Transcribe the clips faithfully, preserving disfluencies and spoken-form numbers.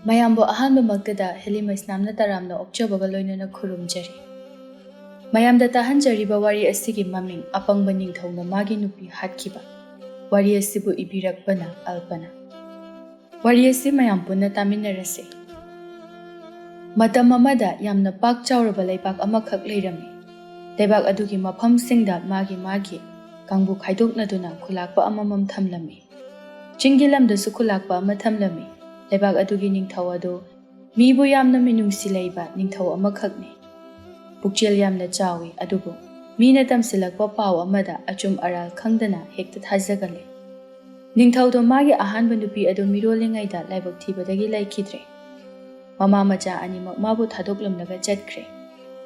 ꯃꯌꯥꯝꯕꯨ ꯑꯍꯥꯟꯕꯃꯛꯇꯗ ꯍꯦꯂꯤꯃꯩꯁꯅꯥꯝꯅ ꯇꯔꯥꯝꯅ ꯑꯣꯛꯆꯕꯒ ꯂꯣꯏꯅꯅ ꯈꯨꯔꯨꯝꯖꯔꯤ꯫ ꯃꯌꯥꯝꯗ ꯇꯥꯍꯟꯖꯔꯤꯕ ꯋꯥꯔꯤ ꯑꯁꯤꯒꯤ ꯃꯃꯤꯡ ꯑꯄꯪꯕ ꯅꯤꯡꯊꯧꯅ ꯃꯥꯒꯤ ꯅꯨꯄꯤ ꯍꯥꯠꯈꯤꯕ꯫ ꯋꯥꯔꯤ ꯑꯁꯤꯕꯨ ꯏꯕꯤꯔꯛꯄꯅ ꯑꯜꯄꯅ꯫ ꯋꯥꯔꯤ ꯑꯁꯤ ꯃꯌꯥꯝ ꯄꯨꯟꯅ ꯇꯥꯃꯤꯟꯅꯔꯁꯤ꯫ ꯃꯇꯝ ꯑꯃꯗ ꯌꯥꯝꯅ ꯄꯥꯛ ꯆꯥꯎꯔꯕ ꯂꯩꯕꯥꯛ ꯑꯃꯈꯛ ꯂꯩꯔꯝꯃꯤ꯫ ꯂꯩꯕꯥꯛ ꯑꯗꯨꯒꯤ ꯃꯐꯝꯁꯤꯡꯗ ꯃꯥꯒꯤ ꯃꯥꯒꯤ ꯀꯥꯡꯕꯨ ꯈꯥꯏꯗꯣꯛꯅꯗꯨꯅ ꯈꯨꯂꯥꯛꯄ ꯑꯃꯃꯝ ꯊꯝꯂꯝꯃꯤ꯫ ꯆꯤꯡꯒꯤ ꯂꯝꯗꯁꯨ ꯈꯨꯂꯥꯛꯄ ꯑꯃ ꯊꯝꯂꯝꯃꯤ꯫ ꯂꯩꯕꯥꯛ ꯑꯗꯨꯒꯤ ꯅꯤꯡꯊꯧ ꯑꯗꯨ ꯃꯤꯕꯨ ꯌꯥꯝꯅ ꯃꯤꯅꯨꯡꯁꯤ ꯂꯩꯕ ꯅꯤꯡꯊꯧ ꯑꯃꯈꯛꯅꯤ꯫ ꯄꯨꯛꯆꯦꯜ ꯌꯥꯝꯅ ꯆꯥꯎꯏ, ꯑꯗꯨꯕꯨ ꯃꯤꯅ ꯇꯝꯁꯤꯜꯂꯛꯄ ꯄꯥꯎ ꯑꯃꯗ ꯑꯆꯨꯝ ꯑꯔꯥꯜ ꯈꯪꯗꯅ ꯍꯦꯛꯇ ꯊꯥꯖꯒꯜꯂꯤ꯫ ꯅꯤꯡꯊꯧꯗꯣ ꯃꯥꯒꯤ ꯑꯍꯥꯟꯕ ꯅꯨꯄꯤ ꯑꯗꯨ ꯃꯤꯔꯣꯜꯂꯤꯉꯩꯗ ꯂꯥꯏꯕꯛ ꯊꯤꯕꯗꯒꯤ ꯂꯩꯈꯤꯗ꯭ꯔꯦ꯫ ꯃꯃꯥ ꯃꯆꯥ ꯑꯅꯤꯃꯛ ꯃꯥꯕꯨ ꯊꯥꯗꯣꯛꯂꯝꯂꯒ ꯆꯠꯈ꯭ꯔꯦ꯫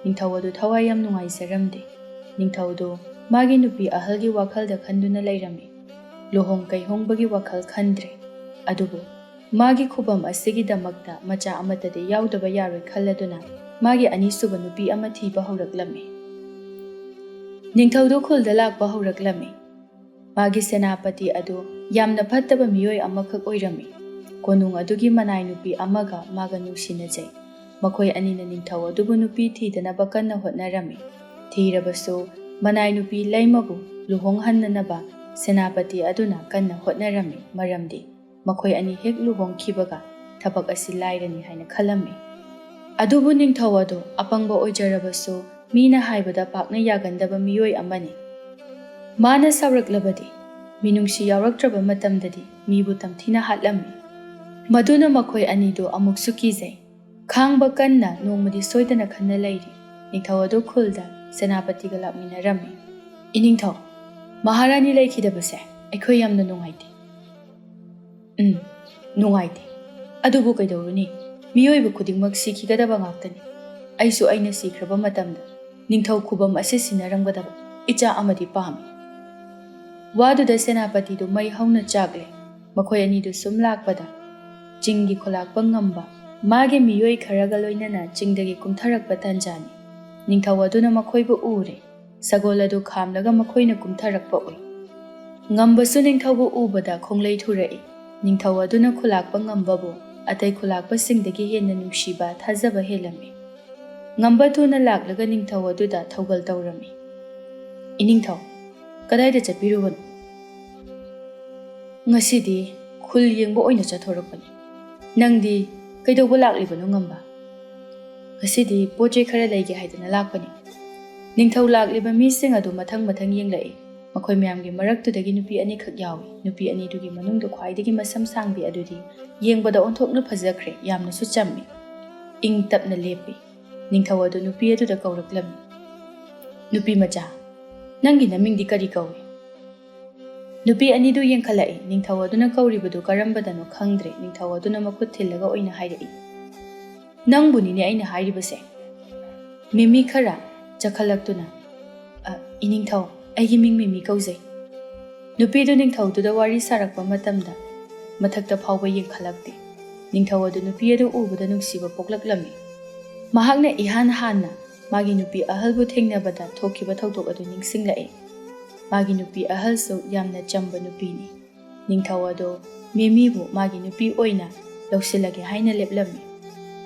ꯅꯤꯡꯊꯧ ꯑꯗꯨ ꯊꯋꯥꯏ ꯌꯥꯝ ꯅꯨꯡꯉꯥꯏꯖꯔꯝꯗꯦ꯫ ꯅꯤꯡꯊꯧꯗꯨ ꯃꯥꯒꯤ ꯅꯨꯄꯤ ꯑꯍꯜꯒꯤ ꯋꯥꯈꯜꯗ ꯈꯟꯗꯨꯅ ꯂꯩꯔꯝꯃꯤ꯫ ꯂꯨꯍꯣꯡ ꯀꯩꯍꯣꯡꯕꯒꯤ ꯋꯥꯈꯜ ꯈꯟꯗ꯭ꯔꯦ꯫ ꯑꯗꯨꯕꯨ ꯃꯥꯒꯤ ꯈꯨꯕꯝ ꯑꯁꯤꯒꯤꯗꯃꯛꯇ ꯃꯆꯥ ꯑꯃꯠꯇꯗꯤ ꯌꯥꯎꯗꯕ ꯌꯥꯔꯣꯏ ꯈꯜꯂꯗꯨꯅ ꯃꯥꯒꯤ ꯑꯅꯤꯁꯨꯕ ꯅꯨꯄꯤ ꯑꯃ ꯊꯤꯕ ꯍꯧꯔꯛꯂꯝꯃꯤ꯫ ꯅꯤꯡꯊꯧꯗꯨ ꯈꯨꯜꯗ ꯂꯥꯛꯄ ꯍꯧꯔꯛꯂꯝꯃꯤ꯫ ꯃꯥꯒꯤ ꯁꯦꯅꯥꯄꯇꯤ ꯑꯗꯨ ꯌꯥꯝꯅ ꯐꯠꯇꯕ ꯃꯤꯑꯣꯏ ꯑꯃꯈꯛ ꯑꯣꯏꯔꯝꯃꯤ꯫ ꯀꯣꯅꯨꯡ ꯑꯗꯨꯒꯤ ꯃꯅꯥꯏ ꯅꯨꯄꯤ ꯑꯃꯒ ꯃꯥꯒ ꯅꯨꯡꯁꯤꯅꯖꯩ꯫ ꯃꯈꯣꯏ ꯑꯅꯤꯅ ꯅꯤꯡꯊꯧ ꯑꯗꯨꯕꯨ ꯅꯨꯄꯤ ꯊꯤꯗꯅꯕ ꯀꯟꯅ ꯍꯣꯠꯅꯔꯝꯃꯤ꯫ ꯊꯤꯔꯕꯁꯨ ꯃꯅꯥꯏ ꯅꯨꯄꯤ ꯂꯩꯃꯕꯨ ꯂꯨꯍꯣꯡꯍꯟꯅꯅꯕ ꯁꯦꯅꯥꯄꯇꯤ ꯑꯗꯨꯅ ꯀꯟꯅ ꯍꯣꯠꯅꯔꯝꯃꯤ, ꯃꯔꯝꯗꯤ ꯃꯈꯣꯏ ꯑꯅꯤ ꯍꯦꯛ ꯂꯨꯍꯣꯡꯈꯤꯕꯒ ꯊꯕꯛ ꯑꯁꯤ ꯂꯥꯏꯔꯅꯤ ꯍꯥꯏꯅ ꯈꯜꯂꯝꯃꯤ꯫ ꯑꯗꯨꯕꯨ ꯅꯤꯡꯊꯧ ꯑꯗꯨ ꯑꯄꯪꯕ ꯑꯣꯏꯖꯔꯕꯁꯨ ꯃꯤꯅ ꯍꯥꯏꯕꯗ ꯄꯥꯛꯅ ꯌꯥꯒꯟꯗꯕ ꯃꯤꯑꯣꯏ ꯑꯃꯅꯤ꯫ ꯃꯥꯅ ꯁꯥꯎꯔꯛꯂꯕꯗꯤ ꯃꯤꯅꯨꯡꯁꯤ ꯌꯥꯎꯔꯛꯇ꯭ꯔꯕ ꯃꯇꯝꯗꯗꯤ ꯃꯤꯕꯨ ꯇꯝꯊꯤꯅ ꯍꯥꯠꯂꯝꯃꯤ꯫ ꯃꯗꯨꯅ ꯃꯈꯣꯏ ꯑꯅꯤꯗꯨ ꯑꯃꯨꯛꯁꯨ ꯀꯤꯖꯩ꯫ ꯈꯥꯡꯕ ꯀꯟꯅ ꯅꯣꯡꯃꯗꯤ ꯁꯣꯏꯗꯅ ꯈꯟꯅ ꯂꯩꯔꯤ꯫ ꯅꯤꯡꯊꯧ ꯑꯗꯨ ꯈꯨꯜꯗ ꯁꯦꯅꯥꯄꯇꯤꯒ ꯂꯥꯛꯃꯤꯟꯅꯔꯝꯃꯤ꯫ "ꯏꯅꯤꯡꯊꯧ, ꯃꯍꯥꯔꯥꯅꯤ ꯂꯩꯈꯤꯗꯕꯁꯦ ꯑꯩꯈꯣꯏ ꯌꯥꯝꯅ ꯅꯨꯡꯉꯥꯏꯇꯦ꯫" "ꯎꯝ, ꯅꯨꯡꯉꯥꯏꯇꯦ꯫ ꯑꯗꯨꯕꯨ ꯀꯩꯗꯧꯔꯨꯅꯤ? ꯃꯤꯑꯣꯏꯕ ꯈꯨꯗꯤꯡꯃꯛ ꯁꯤꯈꯤꯒꯗꯕ ꯉꯥꯛꯇꯅꯤ꯫ ꯑꯩꯁꯨ ꯑꯩꯅ ꯁꯤꯈ꯭ꯔꯕ ꯃꯇꯝꯗ ꯅꯤꯡꯊꯧ ꯈꯨꯕꯝ ꯑꯁꯤ ꯁꯤꯟꯅꯔꯝꯒꯗꯕ ꯏꯆꯥ ꯑꯃꯗꯤ ꯄꯥꯝꯃꯤ꯫" ꯋꯥꯗꯨꯗ ꯁꯦꯅꯥꯄꯇꯤꯗꯨ ꯃꯩ ꯍꯧꯅ ꯆꯥꯛꯂꯦ꯫ ꯃꯈꯣꯏ ꯑꯅꯤꯗꯨ ꯁꯨꯝ ꯂꯥꯛꯄꯗ ꯆꯤꯡꯒꯤ ꯈꯨꯂꯥꯛꯄ ꯉꯝꯕ ꯃꯥꯒꯤ ꯃꯤꯑꯣꯏ ꯈꯔꯒ ꯂꯣꯏꯅꯅ ꯆꯤꯡꯗꯒꯤ ꯀꯨꯝꯊꯔꯛꯄ ꯇꯥꯟꯖꯥꯅꯤ꯫ ꯅꯤꯡꯊꯧ ꯑꯗꯨꯅ ꯃꯈꯣꯏꯕꯨ ꯎꯔꯦ꯫ ꯁꯒꯣꯜ ꯑꯗꯨ ꯈꯥꯝꯂꯒ ꯃꯈꯣꯏꯅ ꯀꯨꯝꯊꯔꯛꯄ ꯎꯏ꯫ ꯉꯝꯕꯁꯨ ꯅꯤꯡꯊꯧꯕꯨ ꯎꯕꯗ ꯈꯣꯡꯂꯩ ꯊꯨꯔꯛꯏ꯫ ꯅꯤꯡꯊꯧ ꯑꯗꯨꯅ ꯈꯨꯂꯥꯛꯄ ꯉꯝꯕꯕꯨ ꯑꯇꯩ ꯈꯨꯂꯥꯛꯄꯁꯤꯡꯗꯒꯤ ꯍꯦꯟꯅ ꯅꯨꯡꯁꯤꯕ, ꯊꯥꯖꯕ ꯍꯦꯜꯂꯝꯃꯤ꯫ ꯉꯝꯕ ꯊꯨꯅ ꯂꯥꯛꯂꯒ ꯅꯤꯡꯊꯧ ꯑꯗꯨꯗ ꯊꯧꯒꯜ ꯇꯧꯔꯝꯃꯤ꯫ "ꯏꯅꯤꯡꯊꯧ, ꯀꯗꯥꯏꯗ ꯆꯠꯄꯤꯔꯨꯕꯅꯣ?" "ꯉꯁꯤꯗꯤ ꯈꯨꯜ ꯌꯦꯡꯕ ꯑꯣꯏꯅ ꯆꯠꯊꯣꯔꯛꯄꯅꯤ꯫ ꯅꯪꯗꯤ ꯀꯩꯗꯧꯕ ꯂꯥꯛꯂꯤꯕꯅꯣ, ꯉꯝꯕ?" "ꯉꯁꯤꯗꯤ ꯄꯣꯠ ꯆꯩ ꯈꯔ ꯂꯩꯒꯦ ꯍꯥꯏꯗꯅ ꯂꯥꯛꯄꯅꯤ꯫" ꯅꯤꯡꯊꯧ ꯂꯥꯛꯂꯤꯕ ꯃꯤꯁꯤꯡ ꯑꯗꯨ ꯃꯊꯪ ꯃꯊꯪ ꯌꯦꯡꯂꯛꯏ꯫ ꯃꯈꯣꯏ ꯃꯌꯥꯝꯒꯤ ꯃꯔꯛꯇꯨꯗꯒꯤ ꯅꯨꯄꯤ ꯑꯅꯤꯈꯛ ꯌꯥꯎꯏ꯫ ꯅꯨꯄꯤ ꯑꯅꯤꯗꯨꯒꯤ ꯃꯅꯨꯡꯗ ꯈ꯭ꯋꯥꯏꯗꯒꯤ ꯃꯁꯝ ꯁꯥꯡꯕꯤ ꯑꯗꯨꯗꯤ ꯌꯦꯡꯕꯗ ꯑꯣꯟꯊꯣꯛꯅ ꯐꯖꯈ꯭ꯔꯦ, ꯌꯥꯝꯅꯁꯨ ꯆꯝꯃꯤ꯫ ꯏꯪ ꯇꯞꯅ ꯂꯦꯞꯄꯤ꯫ ꯅꯤꯡꯊꯧ ꯑꯗꯨ ꯅꯨꯄꯤ ꯑꯗꯨꯗ ꯀꯧꯔꯛꯂꯝꯃꯤ, "ꯅꯨꯄꯤ ꯃꯆꯥ, ꯅꯪꯒꯤ ꯅꯃꯤꯡꯗꯤ ꯀꯔꯤ ꯀꯧꯏ?" ꯅꯨꯄꯤ ꯑꯅꯤꯗꯨ ꯌꯦꯡꯈꯠꯂꯛꯏ꯫ ꯅꯤꯡꯊꯧ ꯑꯗꯨꯅ ꯀꯧꯔꯤꯕꯗꯨ ꯀꯔꯝꯕꯗꯅꯣ ꯈꯪꯗ꯭ꯔꯦ꯫ ꯅꯤꯡꯊꯧ ꯑꯗꯨꯅ ꯃꯈꯨꯠ ꯊꯤꯜꯂꯒ ꯑꯣꯏꯅ ꯍꯥꯏꯔꯛꯏ, "ꯅꯪꯕꯨꯅꯤꯅꯦ ꯑꯩꯅ ꯍꯥꯏꯔꯤꯕꯁꯦ, ꯃꯤꯃꯤ ꯈꯔ ꯆꯈꯠꯂꯛꯇꯨꯅ꯫" "ꯑ, ꯏꯅꯤꯡꯊꯧ, ꯑꯩꯒꯤ ꯃꯤꯡ ꯃꯤꯃꯤ ꯀꯧꯖꯩ꯫" ꯅꯨꯄꯤꯗꯨ ꯅꯤꯡꯊꯧꯗꯨꯗ ꯋꯥꯔꯤ ꯁꯥꯔꯛꯄ ꯃꯇꯝꯗ ꯃꯊꯛꯇ ꯐꯥꯎꯕ ꯌꯦꯡꯈꯠꯂꯛꯇꯦ꯫ ꯅꯤꯡꯊꯧ ꯑꯗꯨ ꯅꯨꯄꯤ ꯑꯗꯨ ꯎꯕꯗ ꯅꯨꯡꯁꯤꯕ ꯄꯣꯛꯂꯛꯂꯝꯃꯤ꯫ ꯃꯍꯥꯛꯅ ꯏꯍꯥꯟ ꯍꯥꯟꯅ ꯃꯥꯒꯤ ꯅꯨꯄꯤ ꯑꯍꯜꯕꯨ ꯊꯦꯡꯅꯕꯗ ꯊꯣꯛꯈꯤꯕ ꯊꯧꯗꯣꯛ ꯑꯗꯨ ꯅꯤꯡꯁꯤꯡꯂꯛꯏ꯫ ꯃꯥꯒꯤ ꯅꯨꯄꯤ ꯑꯍꯜꯁꯨ ꯌꯥꯝꯅ ꯆꯝꯕ ꯅꯨꯄꯤꯅꯤ꯫ ꯅꯤꯡꯊꯧ ꯑꯗꯣ ꯃꯤꯃꯤꯕꯨ ꯃꯥꯒꯤ ꯅꯨꯄꯤ ꯑꯣꯏꯅ ꯂꯧꯁꯤꯜꯂꯒꯦ ꯍꯥꯏꯅ ꯂꯦꯞꯂꯝꯃꯤ꯫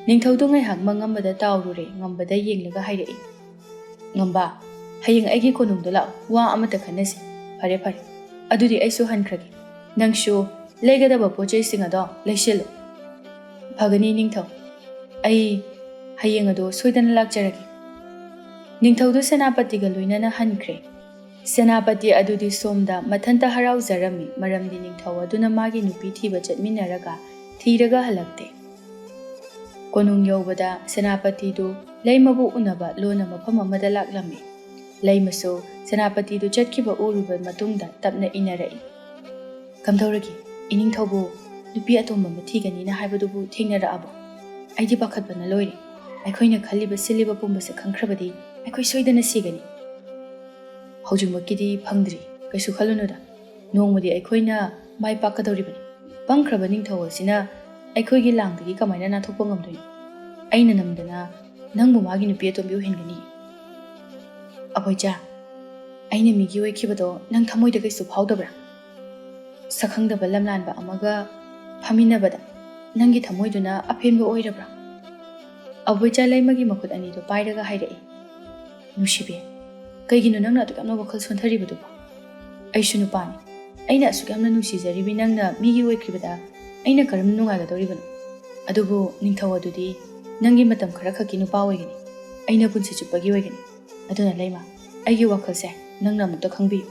ꯅꯤꯡꯊꯧꯗꯨ ꯉꯥꯏꯍꯥꯛ ꯃꯪ ꯑꯃꯗ ꯇꯥꯎꯔꯨꯔꯦ, ꯉꯝꯕꯗ ꯌꯦꯡꯂꯒ ꯍꯥꯏꯔꯛꯏ, "ꯉꯝꯕ, ꯍꯌꯦꯡ ꯑꯩꯒꯤ ꯀꯣꯅꯨꯡꯗ ꯂꯥꯛꯎ, ꯋꯥ ꯑꯃꯇ ꯈꯟꯅꯁꯤ꯫" "ꯐꯔꯦ, ꯐꯔꯦ, ꯑꯗꯨꯗꯤ ꯑꯩꯁꯨ ꯍꯟꯈ꯭ꯔꯒꯦ꯫ ꯅꯪꯁꯨ ꯂꯩꯒꯗꯕ ꯄꯣꯠ ꯆꯩꯁꯤꯡ ꯑꯗꯣ ꯂꯩꯁꯤꯜꯂꯨ꯫" "ꯐꯒꯅꯤ ꯅꯤꯡꯊꯧ, ꯑꯩ ꯍꯌꯦꯡ ꯑꯗꯣ ꯁꯣꯏꯗꯅ ꯂꯥꯛꯆꯔꯒꯦ꯫" ꯅꯤꯡꯊꯧꯗꯨ ꯁꯦꯅꯥꯄꯇꯤꯒ ꯂꯣꯏꯅꯅ ꯍꯟꯈ꯭ꯔꯦ꯫ ꯁꯦꯅꯥꯄꯇꯤ ꯑꯗꯨꯗꯤ ꯁꯣꯝꯗ ꯃꯊꯟꯇ ꯍꯔꯥꯎꯖꯔꯝꯃꯤ, ꯃꯔꯝꯗꯤ ꯅꯤꯡꯊꯧ ꯑꯗꯨꯅ ꯃꯥꯒꯤ ꯅꯨꯄꯤ ꯊꯤꯕ ꯆꯠꯃꯤꯟꯅꯔꯒ ꯊꯤꯔꯒ ꯍꯜꯂꯛꯇꯦ꯫ ꯀꯣꯅꯨꯡ ꯌꯧꯕꯗ ꯁꯦꯅꯥꯄꯇꯤꯗꯨ ꯂꯩꯃꯕꯨ ꯎꯅꯕ ꯂꯣꯟꯅ ꯃꯐꯝ ꯑꯃꯗ ꯂꯥꯛꯂꯝꯃꯤ꯫ ꯂꯩꯃꯁꯨ ꯁꯦꯅꯥꯄꯇꯤꯗꯨ ꯆꯠꯈꯤꯕ ꯎꯔꯨꯕ ꯃꯇꯨꯡꯗ ꯇꯞꯅ ꯏꯟꯅꯔꯛꯏ꯫ "ꯀꯝꯗꯧꯔꯒꯦ? ꯏꯅꯤꯡꯊꯧꯕꯨ ꯅꯨꯄꯤ ꯑꯇꯣꯝꯕ ꯑꯃ ꯊꯤꯒꯅꯤꯅ ꯍꯥꯏꯕꯗꯨꯕꯨ ꯊꯦꯡꯅꯔꯛꯑꯕꯣ? ꯑꯩꯗꯤ ꯄꯥꯈꯠꯄꯅ ꯂꯣꯏꯔꯦ꯫ ꯑꯩꯈꯣꯏꯅ ꯈꯜꯂꯤꯕ ꯁꯤꯜꯂꯤꯕ ꯄꯨꯝꯕꯁꯦ ꯈꯪꯈ꯭ꯔꯕꯗꯤ ꯑꯩꯈꯣꯏ ꯁꯣꯏꯗꯅ ꯁꯤꯒꯅꯤ꯫" "ꯍꯧꯖꯤꯛꯃꯛꯀꯤꯗꯤ ꯐꯪꯗ꯭ꯔꯤ, ꯀꯩꯁꯨ ꯈꯜꯂꯨꯅꯨꯗ꯫ ꯅꯣꯡꯃꯗꯤ ꯑꯩꯈꯣꯏꯅ ꯃꯥꯏ ꯄꯥꯛꯀꯗꯧꯔꯤꯕꯅꯤ꯫ ꯄꯪꯈ꯭ꯔꯕ ꯅꯤꯡꯊꯧ ꯑꯁꯤꯅ ꯑꯩꯈꯣꯏꯒꯤ ꯂꯥꯡꯗꯒꯤ ꯀꯃꯥꯏꯅ ꯅꯥꯟꯊꯣꯛꯄ ꯉꯝꯗꯣꯏꯅꯣ? ꯑꯩꯅ ꯅꯝꯗꯅ ꯅꯪꯕꯨ ꯃꯥꯒꯤ ꯅꯨꯄꯤ ꯑꯇꯣꯝꯕꯤ ꯑꯣꯏꯍꯟꯒꯅꯤ꯫" "ꯑꯕꯣꯏꯆꯥ, ꯑꯩꯅ ꯃꯤꯒꯤ ꯑꯣꯏꯈꯤꯕꯗꯣ ꯅꯪ ꯊꯃꯣꯏꯗ ꯀꯩꯁꯨ ꯐꯥꯎꯗꯕ꯭ꯔꯥ? ꯁꯛꯈꯪꯗꯕ ꯂꯝꯂꯥꯟꯕ ꯑꯃꯒ ꯐꯝꯃꯤꯟꯅꯕꯗ ꯅꯪꯒꯤ ꯊꯃꯣꯏꯗꯨꯅ ꯑꯄꯦꯟꯕ ꯑꯣꯏꯔꯕ꯭ꯔꯥ? ꯑꯕꯣꯏꯆꯥ ꯂꯩꯃꯒꯤ ꯃꯈꯨꯠ ꯑꯅꯤꯗꯨ ꯄꯥꯏꯔꯒ ꯍꯥꯏꯔꯛꯏ, ꯅꯨꯡꯁꯤꯕꯤ, ꯀꯩꯒꯤꯅꯣ ꯅꯪꯅ ꯑꯗꯨꯛ ꯌꯥꯝꯅ ꯋꯥꯈꯜ ꯁꯣꯟꯊꯔꯤꯕꯗꯨꯕꯣ? ꯑꯩꯁꯨ ꯅꯨꯄꯥꯅꯤ꯫ ꯑꯩꯅ ꯑꯁꯨꯛ ꯌꯥꯝꯅ ꯅꯨꯡꯁꯤꯖꯔꯤꯕꯤ ꯅꯪꯅ ꯃꯤꯒꯤ ꯑꯣꯏꯈꯤꯕꯗ ꯑꯩꯅ ꯀꯔꯝꯅ ꯅꯨꯡꯉꯥꯏꯒꯗꯧꯔꯤꯕꯅꯣ? ꯑꯗꯨꯕꯨ ꯅꯤꯡꯊꯧ ꯑꯗꯨꯗꯤ ꯅꯪꯒꯤ ꯃꯇꯝ ꯈꯔ ꯈꯛꯀꯤ ꯅꯨꯄꯥ ꯑꯣꯏꯒꯅꯤ꯫ ꯑꯩꯅ ꯄꯨꯟꯁꯤ ꯆꯨꯞꯄꯒꯤ ꯑꯣꯏꯒꯅꯤ꯫ ꯑꯗꯨꯅ ꯂꯩꯃ, ꯑꯩꯒꯤ ꯋꯥꯈꯜꯁꯦ ꯅꯪꯅ ꯑꯃꯨꯛꯇ ꯈꯪꯕꯤꯌꯨ꯫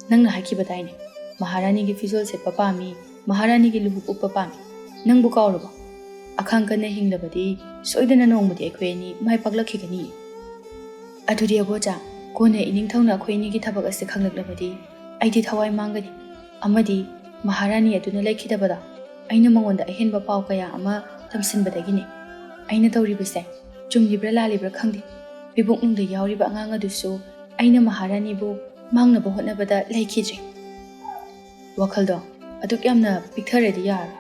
ꯅꯪꯅ ꯍꯥꯏꯈꯤꯕꯗꯥꯏꯅꯦ, ꯃꯍꯥꯔꯥꯅꯤꯒꯤ ꯐꯤꯖꯣꯜ ꯁꯦꯠꯄ ꯄꯥꯝꯃꯤ, ꯃꯍꯥꯔꯥꯅꯤꯒꯤ ꯂꯨꯍꯨꯞ ꯎꯞꯄ ꯄꯥꯝꯃꯤ꯫ ꯅꯪꯕꯨ ꯀꯥꯎꯔꯕꯣ? ꯑꯈꯥꯡ ꯀꯟꯅ ꯍꯤꯡꯂꯕꯗꯤ ꯁꯣꯏꯗꯅ ꯅꯣꯡꯃꯗꯤ ꯑꯩꯈꯣꯏ ꯑꯅꯤ ꯃꯥꯏ ꯄꯥꯛꯂꯛꯈꯤꯒꯅꯤ꯫ ꯑꯗꯨꯗꯤ ꯑꯕꯣꯆꯥ, ꯀꯣꯟꯅ ꯏꯅꯤꯡꯊꯧꯅ ꯑꯩꯈꯣꯏ ꯑꯅꯤꯒꯤ ꯊꯕꯛ ꯑꯁꯤ ꯈꯪꯂꯛꯂꯕꯗꯤ ꯑꯩꯗꯤ ꯊꯋꯥꯏ ꯃꯥꯡꯒꯅꯤ꯫ ꯑꯃꯗꯤ ꯃꯍꯥꯔꯥꯅꯤ ꯑꯗꯨꯅ ꯂꯩꯈꯤꯗꯕꯗꯣ ꯑꯩꯅ ꯃꯉꯣꯟꯗ ꯑꯍꯦꯟꯕ ꯄꯥꯎ ꯀꯌꯥ ꯑꯃ ꯇꯝꯁꯤꯟꯕꯗꯒꯤꯅꯤ꯫ ꯑꯩꯅ ꯇꯧꯔꯤꯕꯁꯦ ꯆꯨꯝꯂꯤꯕ꯭ꯔꯥ ꯂꯥꯜꯂꯤꯕ꯭ꯔꯥ ꯈꯪꯗꯦ꯫ ꯄꯤꯕꯨꯛꯅꯨꯡꯗ ꯌꯥꯎꯔꯤꯕ ꯑꯉꯥꯡ ꯑꯗꯨꯁꯨ ꯑꯩꯅ ꯃꯍꯥꯔꯥꯅꯤꯕꯨ ꯃꯥꯡꯅꯕ ꯍꯣꯠꯅꯕꯗ ꯂꯩꯈꯤꯗ꯭ꯔꯦ꯫ ꯋꯥꯈꯜꯗꯣ ꯑꯗꯨꯛ ꯌꯥꯝꯅ ꯄꯤꯛꯊꯔꯗꯤ ꯌꯥꯔꯣꯏ꯫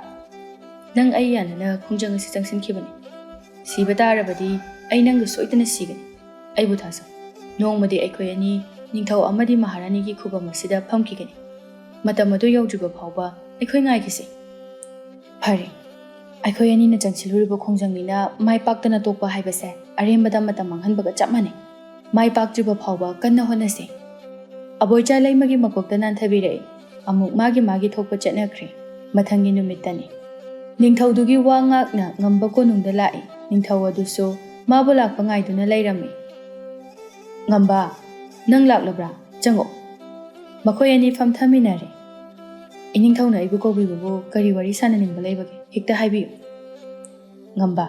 ꯅꯪ ꯑꯩ ꯌꯥꯅꯅ ꯈꯣꯡꯖꯪ ꯑꯁꯤ ꯆꯪꯁꯤꯟꯈꯤꯕꯅꯤ꯫ ꯁꯤꯕ ꯇꯥꯔꯕꯗꯤ ꯑꯩ ꯅꯪꯒ ꯁꯣꯏꯗꯅ ꯁꯤꯒꯅꯤ꯫ ꯑꯩꯕꯨ ꯊꯥꯖꯧ꯫ ꯅꯣꯡꯃꯗꯤ ꯑꯩꯈꯣꯏ ꯑꯅꯤ ꯅꯤꯡꯊꯧ ꯑꯃꯗꯤ ꯃꯍꯥꯔꯥꯅꯤꯒꯤ ꯈꯨꯕꯝ ꯑꯁꯤꯗ ꯐꯝꯈꯤꯒꯅꯤ꯫ ꯃꯇꯝ ꯑꯗꯨ ꯌꯧꯗ꯭ꯔꯤꯕ ꯐꯥꯎꯕ ꯑꯩꯈꯣꯏ ꯉꯥꯏꯈꯤꯁꯤ꯫ ꯐꯔꯦ, ꯑꯩꯈꯣꯏ ꯑꯅꯤꯅ ꯆꯪꯁꯤꯜꯂꯨꯔꯤꯕ ꯈꯣꯡꯖꯪꯅꯤꯅ ꯃꯥꯏ ꯄꯥꯛꯇꯅ ꯇꯣꯛꯄ ꯍꯥꯏꯕꯁꯦ ꯑꯔꯦꯝꯕꯗ ꯃꯇꯝ ꯃꯥꯡꯍꯟꯕꯒ ꯆꯞ ꯃꯥꯟꯅꯩ꯫ ꯃꯥꯏ ꯄꯥꯛꯇ꯭ꯔꯤꯕ ꯐꯥꯎꯕ ꯀꯟꯅ ꯍꯣꯠꯅꯁꯤ꯫ ꯑꯕꯣꯏꯆꯥ ꯂꯩꯃꯒꯤ ꯃꯀꯣꯛꯇ ꯅꯥꯟꯊꯕꯤꯔꯛꯏ꯫ ꯑꯃꯨꯛ ꯃꯥꯒꯤ ꯃꯥꯒꯤ ꯊꯣꯛꯄ ꯆꯠꯅꯈ꯭ꯔꯦ꯫ ꯃꯊꯪꯒꯤ ꯅꯨꯃꯤꯠꯇꯅꯤ꯫ ꯅꯤꯡꯊꯧꯗꯨꯒꯤ ꯋꯥ ꯉꯥꯛꯅ ꯉꯝꯕ ꯀꯣꯅꯨꯡꯗ ꯂꯥꯛꯏ꯫ ꯅꯤꯡꯊꯧ ꯑꯗꯨꯁꯨ ꯃꯥꯕꯨ ꯂꯥꯛꯄ ꯉꯥꯏꯗꯨꯅ ꯂꯩꯔꯝꯃꯤ꯫ "ꯉꯝꯕ, ꯅꯪ ꯂꯥꯛꯂꯕ꯭ꯔꯥ? ꯆꯪꯉꯛ"꯫ ꯃꯈꯣꯏ ꯑꯅꯤ ꯐꯝꯊꯃꯤꯟꯅꯔꯦ꯫ "ꯏꯅꯤꯡꯊꯧꯅ ꯑꯩꯕꯨ ꯀꯧꯕꯤꯕꯕꯨ ꯀꯔꯤ ꯋꯥꯔꯤ ꯁꯥꯟꯅꯅꯤꯡꯕ ꯂꯩꯕꯒꯦ? ꯍꯦꯛꯇ ꯍꯥꯏꯕꯤꯌꯨ"꯫ "ꯉꯝꯕ,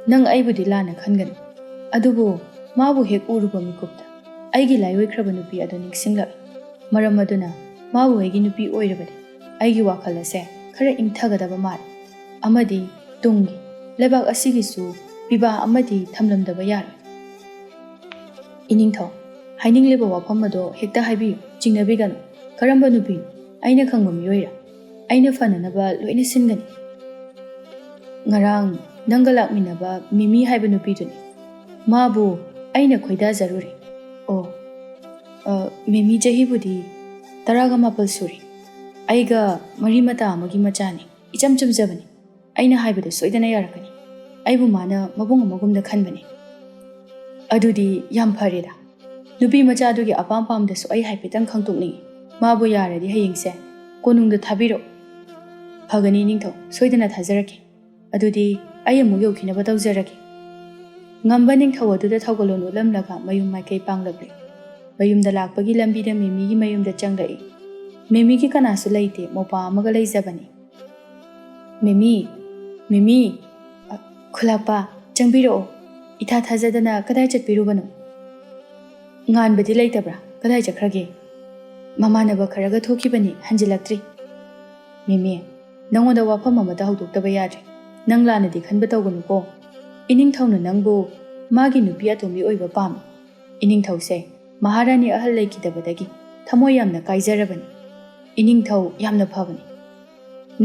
ꯅꯪ ꯑꯩꯕꯨꯗꯤ ꯂꯥꯟꯅ ꯈꯟꯒꯅꯨ, ꯑꯗꯨꯕꯨ ꯃꯥꯕꯨ ꯍꯦꯛ ꯎꯔꯨꯕ ꯃꯤꯀꯨꯞꯇ ꯑꯩꯒꯤ ꯂꯥꯏꯑꯣꯏꯈ꯭ꯔꯕ ꯅꯨꯄꯤ ꯑꯗꯨ ꯅꯤꯡꯁꯤꯡꯂꯛꯏ꯫ ꯃꯔꯝ ꯑꯗꯨꯅ ꯃꯥꯕꯨ ꯑꯩꯒꯤ ꯅꯨꯄꯤ ꯑꯣꯏꯔꯕꯗꯤ ꯑꯩꯒꯤ ꯋꯥꯈꯜ ꯑꯁꯦ ꯈꯔ ꯏꯪꯊꯒꯗꯕ ꯃꯥꯜꯂꯤ꯫ ꯑꯃꯗꯤ ꯇꯨꯡꯒꯤ ꯂꯩꯕꯥꯛ ꯑꯁꯤꯒꯤꯁꯨ ꯄꯤꯕꯥ ꯑꯃꯗꯤ ꯊꯝꯂꯝꯗꯕ ꯌꯥꯔꯣꯏ"꯫ "ꯏꯅꯤꯡꯊꯧ, ꯍꯥꯏꯅꯤꯡꯂꯤꯕ ꯋꯥꯐꯝ ꯑꯗꯣ ꯍꯦꯛꯇ ꯍꯥꯏꯕꯤꯌꯨ, ꯆꯤꯡꯅꯕꯤꯒꯅꯨ꯫ ꯀꯔꯝꯕ ꯅꯨꯄꯤꯅꯣ? ꯑꯩꯅ ꯈꯪꯕ ꯃꯤꯑꯣꯏꯔꯥ? ꯑꯩꯅ ꯐꯅꯅꯕ ꯂꯣꯏꯅ ꯁꯤꯟꯒꯅꯤ"꯫ "ꯉꯔꯥꯡ ꯅꯪꯒ ꯂꯥꯛꯃꯤꯟꯅꯕ ꯃꯤꯃꯤ ꯍꯥꯏꯕ ꯅꯨꯄꯤꯗꯨꯅꯤ꯫ ꯃꯥꯕꯨ ꯑꯩꯅ ꯈꯣꯏꯗꯥꯖꯔꯨꯔꯦ"꯫ "ꯑꯣ, ꯑ, ꯃꯤꯃꯤ ꯆꯍꯤꯕꯨꯗꯤ ꯇꯔꯥꯒ ꯃꯥꯄꯜ ꯁꯨꯔꯦ꯫ ꯑꯩꯒ ꯃꯔꯤ ꯃꯇꯥ ꯑꯃꯒꯤ ꯃꯆꯥꯅꯤ"꯫ ꯏꯆꯝ ꯆꯝꯖꯕꯅꯤ꯫ ꯑꯩꯅ ꯍꯥꯏꯕꯗ ꯁꯣꯏꯗꯅ ꯌꯥꯔꯛꯀꯅꯤ꯫ ꯑꯩꯕꯨ ꯃꯥꯅ ꯃꯕꯨꯡ ꯑꯃꯒꯨꯝꯅ ꯈꯟꯕꯅꯤ꯫ ꯑꯗꯨꯗꯤ ꯌꯥꯝ ꯐꯔꯦꯗ꯫ ꯅꯨꯄꯤ ꯃꯆꯥꯗꯨꯒꯤ ꯑꯄꯥꯝ ꯄꯥꯝꯗꯁꯨ ꯑꯩ ꯍꯥꯏꯐꯦꯠꯇꯪ ꯈꯪꯗꯣꯛꯅꯤꯡꯏ꯫ ꯃꯥꯕꯨ ꯌꯥꯔꯗꯤ ꯍꯌꯦꯡꯁꯦ ꯀꯣꯅꯨꯡꯗ ꯊꯥꯕꯤꯔꯛꯎ꯫ ꯐꯒꯅꯤ ꯏꯅꯤꯡꯊꯧ, ꯁꯣꯏꯗꯅ ꯊꯥꯖꯔꯛꯀꯦ꯫ ꯑꯗꯨꯗꯤ ꯑꯩ ꯑꯃꯨꯛ ꯌꯧꯈꯤꯅꯕ ꯇꯧꯖꯔꯒꯦ꯫ ꯉꯝꯕ ꯅꯤꯡꯊꯧ ꯑꯗꯨꯗ ꯊꯧꯒꯜꯂꯣꯟ ꯎꯠꯂꯝꯂꯒ ꯃꯌꯨꯝ ꯃꯥꯏꯀꯩ ꯄꯥꯡꯂꯛꯂꯦ꯫ ꯃꯌꯨꯝꯗ ꯂꯥꯛꯄꯒꯤ ꯂꯝꯕꯤꯗ ꯃꯤꯃꯤꯒꯤ ꯃꯌꯨꯝꯗ ꯆꯪꯂꯛꯏ꯫ ꯃꯤꯃꯤꯒꯤ ꯀꯅꯥꯁꯨ ꯂꯩꯇꯦ, ꯃꯧꯄ꯭ꯋꯥ ꯑꯃꯒ ꯂꯩꯖꯕꯅꯤ꯫ "ꯃꯤꯃꯤ, ꯃꯤꯃꯤ!" "ꯑ, ꯈꯨꯂꯥꯛꯄ, ꯆꯪꯕꯤꯔꯛꯑꯣ꯫ ꯏꯊꯥ ꯊꯥꯖꯗꯅ ꯀꯗꯥꯏ ꯆꯠꯄꯤꯔꯨꯕꯅꯣ?" "ꯉꯥꯟꯕꯗꯤ ꯂꯩꯇꯕ꯭ꯔꯥ? ꯀꯗꯥꯏ ꯆꯠꯈ꯭ꯔꯒꯦ?" "ꯃꯃꯥꯟꯅꯕ ꯈꯔꯒ ꯊꯣꯛꯈꯤꯕꯅꯤ, ꯍꯟꯖꯤꯜꯂꯛꯇ꯭ꯔꯤ꯫" "ꯃꯤꯃꯤ, ꯅꯉꯣꯟꯗ ꯋꯥꯐꯝ ꯑꯃꯇ ꯍꯧꯗꯣꯛꯇꯕ ꯌꯥꯗ꯭ꯔꯤ꯫ ꯅꯪ ꯂꯥꯟꯅꯗꯤ ꯈꯟꯕ ꯇꯧꯒꯅꯨꯀꯣ꯫ ꯏꯅꯤꯡꯊꯧꯅ ꯅꯪꯕꯨ ꯃꯥꯒꯤ ꯅꯨꯄꯤ ꯑꯇꯣꯝꯕꯤ ꯑꯣꯏꯕ ꯄꯥꯝꯃꯤ꯫ ꯏꯅꯤꯡꯊꯧꯁꯦ ꯃꯍꯥꯔꯥꯅꯤ ꯑꯍꯜ ꯂꯩꯈꯤꯗꯕꯗꯒꯤ ꯊꯃꯣꯏ ꯌꯥꯝꯅ ꯀꯥꯏꯖꯔꯕꯅꯤ꯫ ꯏꯅꯤꯡꯊꯧ ꯌꯥꯝꯅ ꯐꯕꯅꯤ꯫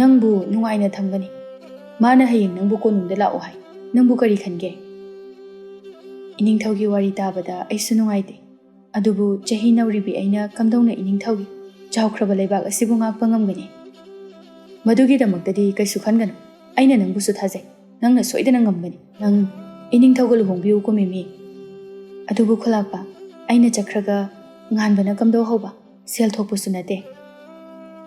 ꯅꯪꯕꯨ ꯅꯨꯡꯉꯥꯏꯅ ꯊꯝꯒꯅꯤ꯫ ꯃꯥꯅ ꯍꯌꯦꯡ ꯅꯪꯕꯨ ꯀꯣꯅꯨꯡꯗ ꯂꯥꯛꯑꯣ ꯍꯥꯏ꯫ ꯅꯪꯕꯨ ꯀꯔꯤ ꯈꯟꯒꯦ?" ꯏꯅꯤꯡꯊꯧꯒꯤ ꯋꯥꯔꯤ ꯇꯥꯕꯗ ꯑꯩꯁꯨ ꯅꯨꯡꯉꯥꯏꯇꯦ꯫ ꯑꯗꯨꯕꯨ ꯆꯍꯤ ꯅꯧꯔꯤꯕꯤ ꯑꯩꯅ ꯀꯝꯗꯧꯅ ꯏꯅꯤꯡꯊꯧꯒꯤ ꯆꯥꯎꯈ꯭ꯔꯕ ꯂꯩꯕꯥꯛ ꯑꯁꯤꯕꯨ ꯉꯥꯛꯄ ꯉꯝꯒꯅꯤ? ꯃꯗꯨꯒꯤꯗꯃꯛꯇꯗꯤ ꯀꯩꯁꯨ ꯈꯟꯒꯅꯨ꯫ ꯑꯩꯅ ꯅꯪꯕꯨꯁꯨ ꯊꯥꯖꯩ꯫ ꯅꯪꯅ ꯁꯣꯏꯗꯅ ꯉꯝꯒꯅꯤ꯫ ꯅꯪ ꯏꯅꯤꯡꯊꯧꯒ ꯂꯨꯍꯣꯡꯕꯤꯌꯨ ꯀꯨꯝꯃꯤꯃꯤ꯫ ꯑꯗꯨꯕꯨ ꯈꯨꯂꯥꯛꯄ, ꯑꯩꯅ ꯆꯠꯈ꯭ꯔꯒ ꯉꯥꯟꯕꯅ ꯀꯝꯗꯧꯍꯧꯕ? ꯁꯦꯜ ꯊꯣꯛꯄꯁꯨ ꯅꯠꯇꯦ꯫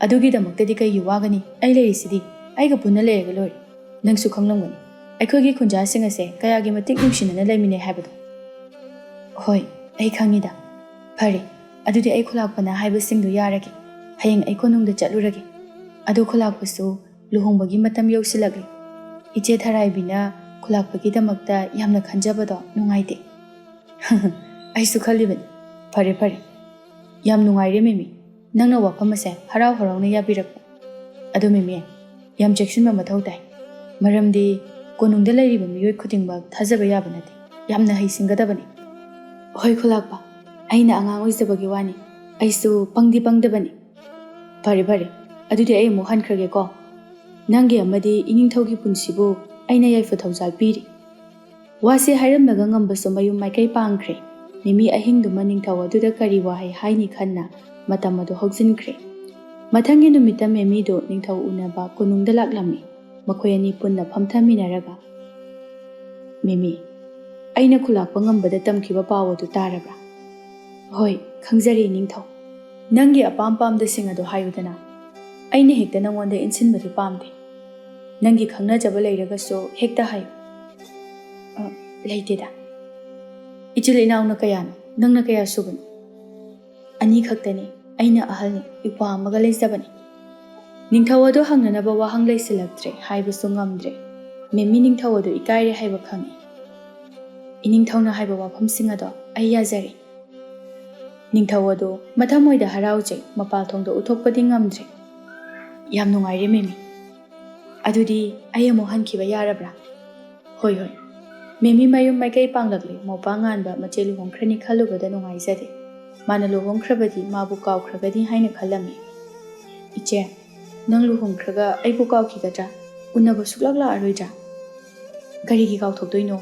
ꯑꯗꯨꯒꯤꯗꯃꯛꯇꯗꯤ ꯀꯩꯒꯤ ꯋꯥꯒꯅꯤ? ꯑꯩ ꯂꯩꯔꯤꯁꯤꯗꯤ꯫ ꯑꯩꯒ ꯄꯨꯟꯅ ꯂꯩꯔꯒ ꯂꯣꯏꯔꯦ꯫ ꯅꯪꯁꯨ ꯈꯪꯂꯝꯒꯅꯤ ꯑꯩꯈꯣꯏꯒꯤ ꯈꯨꯟꯖꯥꯁꯤꯡ ꯑꯁꯦ ꯀꯌꯥꯒꯤ ꯃꯇꯤꯛ ꯅꯨꯡꯁꯤꯅꯅ ꯂꯩꯃꯤꯟꯅꯩ ꯍꯥꯏꯕꯗꯣ꯫ ꯍꯣꯏ, ꯑꯩ ꯈꯪꯉꯤꯗ꯫ ꯐꯔꯦ, ꯑꯗꯨꯗꯤ ꯑꯩ ꯈꯨꯂꯥꯛꯄꯅ ꯍꯥꯏꯕꯁꯤꯡꯗꯨ ꯌꯥꯔꯒꯦ꯫ ꯍꯌꯦꯡ ꯑꯩ ꯀꯣꯅꯨꯡꯗ ꯆꯠꯂꯨꯔꯒꯦ꯫ ꯑꯗꯣ ꯈꯨꯂꯥꯛꯄꯁꯨ ꯂꯨꯍꯣꯡꯕꯒꯤ ꯃꯇꯝ ꯌꯧꯁꯤꯜꯂꯛꯂꯦ꯫ ꯏꯆꯦ ꯊꯔꯥꯏꯕꯤꯅ ꯈꯨꯂꯥꯛꯄꯒꯤꯗꯃꯛꯇ ꯌꯥꯝꯅ ꯈꯟꯖꯕꯗꯣ ꯅꯨꯡꯉꯥꯏꯇꯦ꯫ ꯑꯩꯁꯨ ꯈꯜꯂꯤꯕꯅꯤ꯫ ꯐꯔꯦ, ꯐꯔꯦ꯫ ꯌꯥꯝ ꯅꯨꯡꯉꯥꯏꯔꯦ ꯃꯤꯃꯤ, ꯅꯪꯅ ꯋꯥꯐꯝ ꯑꯁꯦ ꯍꯔꯥꯎ ꯍꯔꯥꯎꯅ ꯌꯥꯕꯤꯔꯛꯄ꯫ ꯑꯗꯣ ꯃꯤꯃꯤ, ꯌꯥꯝ ꯆꯦꯛꯁꯤꯟꯕ ꯃꯊꯧ ꯇꯥꯏ꯫ ꯃꯔꯝꯗꯤ ꯀꯣꯅꯨꯡꯗ ꯂꯩꯔꯤꯕ ꯃꯤꯑꯣꯏ ꯈꯨꯗꯤꯡꯃꯛ ꯊꯥꯖꯕ ꯌꯥꯕ ꯅꯠꯇꯦ꯫ ꯌꯥꯝꯅ ꯍꯩꯁꯤꯡꯒꯗꯕꯅꯤ꯫ ꯍꯣꯏ ꯈꯨꯂꯥꯛꯄ, ꯑꯩꯅ ꯑꯉꯥꯡ ꯑꯣꯏꯖꯕꯒꯤ ꯋꯥꯅꯤ꯫ ꯑꯩꯁꯨ ꯄꯪꯗꯤ ꯄꯪꯗꯕꯅꯤ꯫ ꯐꯔꯦ, ꯐꯔꯦ꯫ ꯑꯗꯨꯗꯤ ꯑꯩ ꯑꯃꯨꯛ ꯍꯟꯈ꯭ꯔꯒꯦꯀꯣ꯫ ꯅꯪꯒꯤ ꯑꯃꯗꯤ ꯏꯅꯤꯡꯊꯧꯒꯤ ꯄꯨꯟꯁꯤꯕꯨ ꯑꯩꯅ ꯌꯥꯏꯐ ꯊꯧꯖꯥꯜ ꯄꯤꯔꯤ꯫ ꯋꯥꯁꯦ ꯍꯥꯏꯔꯝꯂꯒ ꯉꯝꯕꯁꯨ ꯃꯌꯨꯝ ꯃꯥꯏꯀꯩ ꯄꯥꯡꯈ꯭ꯔꯦ꯫ ꯃꯤꯃꯤ ꯑꯍꯤꯡꯗꯨꯃ ꯅꯤꯡꯊꯧ ꯑꯗꯨꯗ ꯀꯔꯤ ꯋꯥꯍꯩ ꯍꯥꯏꯅꯤ ꯈꯟꯅ ꯃꯇꯝ ꯑꯗꯨ ꯍꯧꯖꯤꯟꯈ꯭ꯔꯦ꯫ ꯃꯊꯪꯒꯤ ꯅꯨꯃꯤꯠꯇ ꯃꯦꯃꯤꯗꯨ ꯅꯤꯡꯊꯧ ꯎꯅꯕ ꯀꯣꯅꯨꯡꯗ ꯂꯥꯛꯂꯝꯃꯤ꯫ ꯃꯈꯣꯏ ꯑꯅꯤ ꯄꯨꯟꯅ ꯐꯝꯊꯃꯤꯟꯅꯔꯒ, "ꯃꯦꯃꯤ, ꯑꯩꯅ ꯈꯨꯂꯥꯛꯄ ꯉꯝꯕꯗ ꯇꯝꯈꯤꯕ ꯄꯥꯎ ꯑꯗꯨ ꯇꯥꯔꯕ꯭ꯔꯥ?" "ꯍꯣꯏ, ꯈꯪꯖꯔꯦ ꯅꯤꯡꯊꯧ꯫ ꯅꯪꯒꯤ ꯑꯄꯥꯝ ꯄꯥꯝꯗꯁꯤꯡ ꯑꯗꯨ ꯍꯥꯏꯌꯨꯗꯅ꯫ ꯑꯩꯅ ꯍꯦꯛꯇ ꯅꯪꯉꯣꯟꯗ ꯏꯟꯁꯤꯟꯕꯗꯤ ꯄꯥꯝꯗꯦ꯫ ꯅꯪꯒꯤ ꯈꯪꯅꯖꯕ ꯂꯩꯔꯒꯁꯨ ꯍꯦꯛꯇ ꯍꯥꯏꯌꯨ꯫" "ꯑ, ꯂꯩꯇꯦꯗ꯫" "ꯏꯆꯤꯜ ꯏꯅꯥꯎꯅ ꯀꯌꯥꯅꯣ? ꯅꯪꯅ ꯀꯌꯥ ꯁꯨꯕꯅꯣ?" "ꯑꯅꯤ ꯈꯛꯇꯅꯤ꯫ ꯑꯩꯅ ꯑꯍꯜꯅꯤ, ꯏꯄ꯭ꯋꯥ ꯑꯃꯒ ꯂꯩꯖꯕꯅꯤ꯫" ꯅꯤꯡꯊꯧ ꯑꯗꯨ ꯍꯪꯅꯅꯕ ꯋꯥꯍꯪ ꯂꯩꯁꯤꯜꯂꯛꯇ꯭ꯔꯦ, ꯍꯥꯏꯕꯁꯨ ꯉꯝꯗ꯭ꯔꯦ꯫ ꯃꯦꯃꯤ ꯅꯤꯡꯊꯧ ꯑꯗꯨ ꯏꯀꯥꯏꯔꯦ ꯍꯥꯏꯕ ꯈꯪꯏ꯫ "ꯏꯅꯤꯡꯊꯧꯅ ꯍꯥꯏꯕ ꯋꯥꯐꯝꯁꯤꯡ ꯑꯗꯣ ꯑꯩ ꯌꯥꯖꯔꯦ꯫" ꯅꯤꯡꯊꯧ ꯑꯗꯨ ꯃꯊꯃꯣꯏꯗ ꯍꯔꯥꯎꯖꯩ, ꯃꯄꯥꯜ ꯊꯣꯡꯗ ꯎꯠꯊꯣꯛꯄꯗꯤ ꯉꯝꯗ꯭ꯔꯦ꯫ "ꯌꯥꯝ ꯅꯨꯡꯉꯥꯏꯔꯦ ꯃꯦꯃꯤ꯫ ꯑꯗꯨꯗꯤ ꯑꯩ ꯑꯃꯨꯛ ꯍꯟꯈꯤꯕ ꯌꯥꯔꯕ꯭ꯔꯥ?" "ꯍꯣꯏ, ꯍꯣꯏ꯫" ꯃꯦꯃꯤ ꯃꯌꯨꯝ ꯃꯥꯏꯀꯩ ꯄꯥꯡꯂꯛꯂꯦ꯫ ꯃꯧꯄꯥ ꯉꯥꯟꯕ ꯃꯆꯦ ꯂꯨꯍꯣꯡꯈ꯭ꯔꯅꯤ ꯈꯜꯂꯨꯕꯗ ꯅꯨꯡꯉꯥꯏꯖꯗꯦ꯫ ꯃꯥꯅ ꯂꯨꯍꯣꯡꯈ꯭ꯔꯕꯗꯤ ꯃꯥꯕꯨ ꯀꯥꯎꯈ꯭ꯔꯒꯅꯤ ꯍꯥꯏꯅ ꯈꯜꯂꯝꯃꯤ꯫ "ꯏꯆꯦ, ꯅꯪ ꯂꯨꯍꯣꯡꯈ꯭ꯔꯒ ꯑꯩꯕꯨ ꯀꯥꯎꯈꯤꯒꯗ꯭ꯔꯥ? ꯎꯅꯕ ꯁꯨꯛꯂꯥꯛ ꯂꯥꯛꯑꯔꯣꯏꯗ꯭ꯔꯥ?" "ꯀꯔꯤꯒꯤ ꯀꯥꯎꯊꯣꯛꯇꯣꯏꯅꯣ?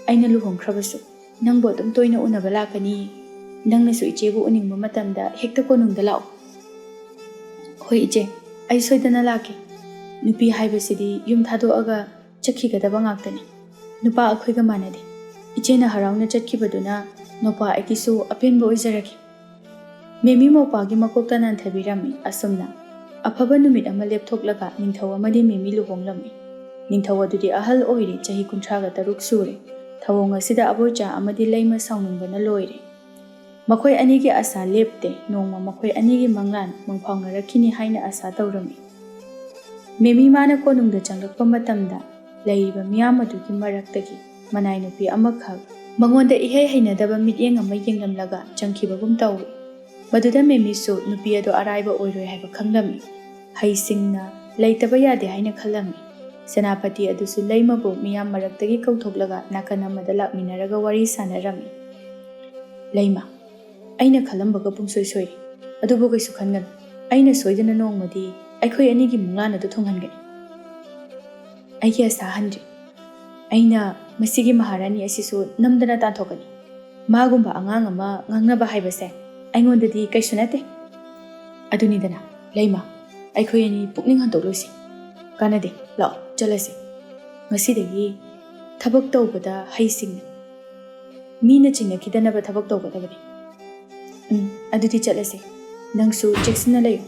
ꯑꯩꯅ ꯂꯨꯍꯣꯡꯈ꯭ꯔꯕꯁꯨ ꯅꯪꯕꯨ ꯑꯗꯨꯝ ꯇꯣꯏꯅ ꯎꯅꯕ ꯂꯥꯛꯀꯅꯤ꯫ ꯅꯪꯅꯁꯨ ꯏꯆꯦꯕꯨ ꯎꯅꯤꯡꯕ ꯃꯇꯝꯗ ꯍꯦꯛꯇ ꯀꯣꯅꯨꯡꯗ ꯂꯥꯛꯑꯣ꯫" "ꯍꯣꯏ ꯏꯆꯦ, ꯑꯩ ꯁꯣꯏꯗꯅ ꯂꯥꯛꯀꯦ꯫ ꯅꯨꯄꯤ ꯍꯥꯏꯕꯁꯤꯗꯤ ꯌꯨꯝ ꯊꯥꯗꯣꯛꯑꯒ ꯆꯠꯈꯤꯒꯗꯕ ꯉꯥꯛꯇꯅꯤ꯫ ꯅꯨꯄꯥ ꯑꯩꯈꯣꯏꯒ ꯃꯥꯟꯅꯗꯦ꯫ ꯏꯆꯦꯅ ꯍꯔꯥꯎꯅ ꯆꯠꯈꯤꯕꯗꯨꯅ ꯅꯨꯄꯥ ꯑꯩꯒꯤꯁꯨ ꯑꯄꯦꯟꯕ ꯑꯣꯏꯖꯔꯒꯦ꯫" ꯃꯦꯃꯤ ꯃꯧꯄꯥꯒꯤ ꯃꯀꯣꯛꯇ ꯅꯥꯟꯊꯕꯤꯔꯝꯃꯤ꯫ ꯑꯁꯨꯝꯅ ꯑꯐꯕ ꯅꯨꯃꯤꯠ ꯑꯃ ꯂꯦꯞꯊꯣꯛꯂꯒ ꯅꯤꯡꯊꯧ ꯑꯃꯗꯤ ꯃꯦꯃꯤ ꯂꯨꯍꯣꯡꯂꯝꯃꯤ꯫ ꯅꯤꯡꯊꯧ ꯑꯗꯨꯗꯤ ꯑꯍꯜ ꯑꯣꯏꯔꯦ, ꯆꯍꯤ ꯀꯨꯟꯊ꯭ꯔꯥꯒ ꯇꯔꯨꯛ ꯁꯨꯔꯦ꯫ ꯊꯧꯑꯣꯡ ꯑꯁꯤꯗ ꯑꯕꯣꯏꯆꯥ ꯑꯃꯗꯤ ꯂꯩꯃ ꯁꯥꯎꯅꯤꯡꯕꯅ ꯂꯣꯏꯔꯦ꯫ ꯃꯈꯣꯏ ꯑꯅꯤꯒꯤ ꯑꯁꯥ ꯂꯦꯞꯇꯦ꯫ ꯅꯣꯡꯃ ꯃꯈꯣꯏ ꯑꯅꯤꯒꯤ ꯃꯪꯂꯥꯟ ꯃꯪꯐꯥꯎꯅꯔꯛꯈꯤꯅꯤ ꯍꯥꯏꯅ ꯑꯁꯥ ꯇꯧꯔꯝꯃꯤ꯫ ꯃꯦꯃꯤ ꯃꯥꯅ ꯀꯣꯅꯨꯡꯗ ꯆꯪꯂꯛꯄ ꯃꯇꯝꯗ ꯂꯩꯔꯤꯕ ꯃꯤꯌꯥꯝ ꯑꯗꯨꯒꯤ ꯃꯔꯛꯇꯒꯤ ꯃꯅꯥꯏ ꯅꯨꯄꯤ ꯑꯃꯈꯛ ꯃꯉꯣꯟꯗ ꯏꯍꯩ ꯍꯩꯅꯗꯕ ꯃꯤꯠꯌꯦꯡ ꯑꯃ ꯌꯦꯡꯂꯝꯂꯒ ꯆꯪꯈꯤꯕꯒꯨꯝ ꯇꯧꯏ꯫ ꯃꯗꯨꯗ ꯃꯦꯃꯤꯁꯨ ꯅꯨꯄꯤ ꯑꯗꯨ ꯑꯔꯥꯏꯕ ꯑꯣꯏꯔꯣꯏ ꯍꯥꯏꯕ ꯈꯪꯂꯝꯃꯤ꯫ ꯍꯩꯁꯤꯡꯅ ꯂꯩꯇꯕ ꯌꯥꯗꯦ ꯍꯥꯏꯅ ꯈꯜꯂꯝꯃꯤ꯫ ꯁꯦꯅꯥꯄꯇꯤ ꯑꯗꯨꯁꯨ ꯂꯩꯃꯕꯨ ꯃꯤꯌꯥꯝ ꯃꯔꯛꯇꯒꯤ ꯀꯧꯊꯣꯛꯂꯒ ꯅꯥꯀꯟ ꯑꯃꯗ ꯂꯥꯛꯃꯤꯟꯅꯔꯒ ꯋꯥꯔꯤ ꯁꯥꯟꯅꯔꯝꯃꯤ꯫ "ꯂꯩꯃ, ꯑꯩꯅ ꯈꯜꯂꯝꯕꯒ ꯄꯨꯡꯁꯣꯏ ꯁꯣꯏꯔꯦ꯫ ꯑꯗꯨꯕꯨ ꯀꯩꯁꯨ ꯈꯟꯒꯅꯨ꯫ ꯑꯩꯅ ꯁꯣꯏꯗꯅ ꯅꯣꯡꯃꯗꯤ ꯑꯩꯈꯣꯏ ꯑꯅꯤꯒꯤ ꯃꯪꯂꯥꯟ ꯑꯗꯨ ꯊꯨꯡꯍꯟꯒꯅꯤ꯫ ꯑꯩꯒꯤ ꯑꯁꯥ ꯍꯟꯗ꯭ꯔꯤ꯫ ꯑꯩꯅ ꯃꯁꯤꯒꯤ ꯃꯍꯥꯔꯥꯅꯤ ꯑꯁꯤꯁꯨ ꯅꯝꯗꯅ ꯇꯥꯟꯊꯣꯛꯀꯅꯤ꯫ ꯃꯥꯒꯨꯝꯕ ꯑꯉꯥꯡ ꯑꯃ ꯉꯥꯡꯅꯕ ꯍꯥꯏꯕꯁꯦ ꯑꯩꯉꯣꯟꯗꯗꯤ ꯀꯩꯁꯨ ꯅꯠꯇꯦ꯫" ꯑꯗꯨꯅꯤꯗꯅ꯫ ꯂꯩꯃ, ꯑꯩꯈꯣꯏ ꯑꯅꯤ ꯄꯨꯛꯅꯤꯡ ꯍꯟꯗꯣꯛꯂꯣꯏꯁꯤ꯫ ꯀꯥꯟꯅꯗꯦ, ꯂꯥꯛꯑꯣ ꯆꯠꯂꯁꯤ꯫ ꯉꯁꯤꯗꯒꯤ ꯊꯕꯛ ꯇꯧꯕꯗ ꯍꯩꯁꯤꯡꯅ, ꯃꯤꯅ ꯆꯤꯡꯅꯈꯤꯗꯅꯕ ꯊꯕꯛ ꯇꯧꯒꯗꯕꯅꯤ꯫ ꯎꯝ, ꯑꯗꯨꯗꯤ ꯆꯠꯂꯁꯤ꯫ ꯅꯪꯁꯨ ꯆꯦꯛꯁꯤꯟꯅ ꯂꯩꯌꯨ꯫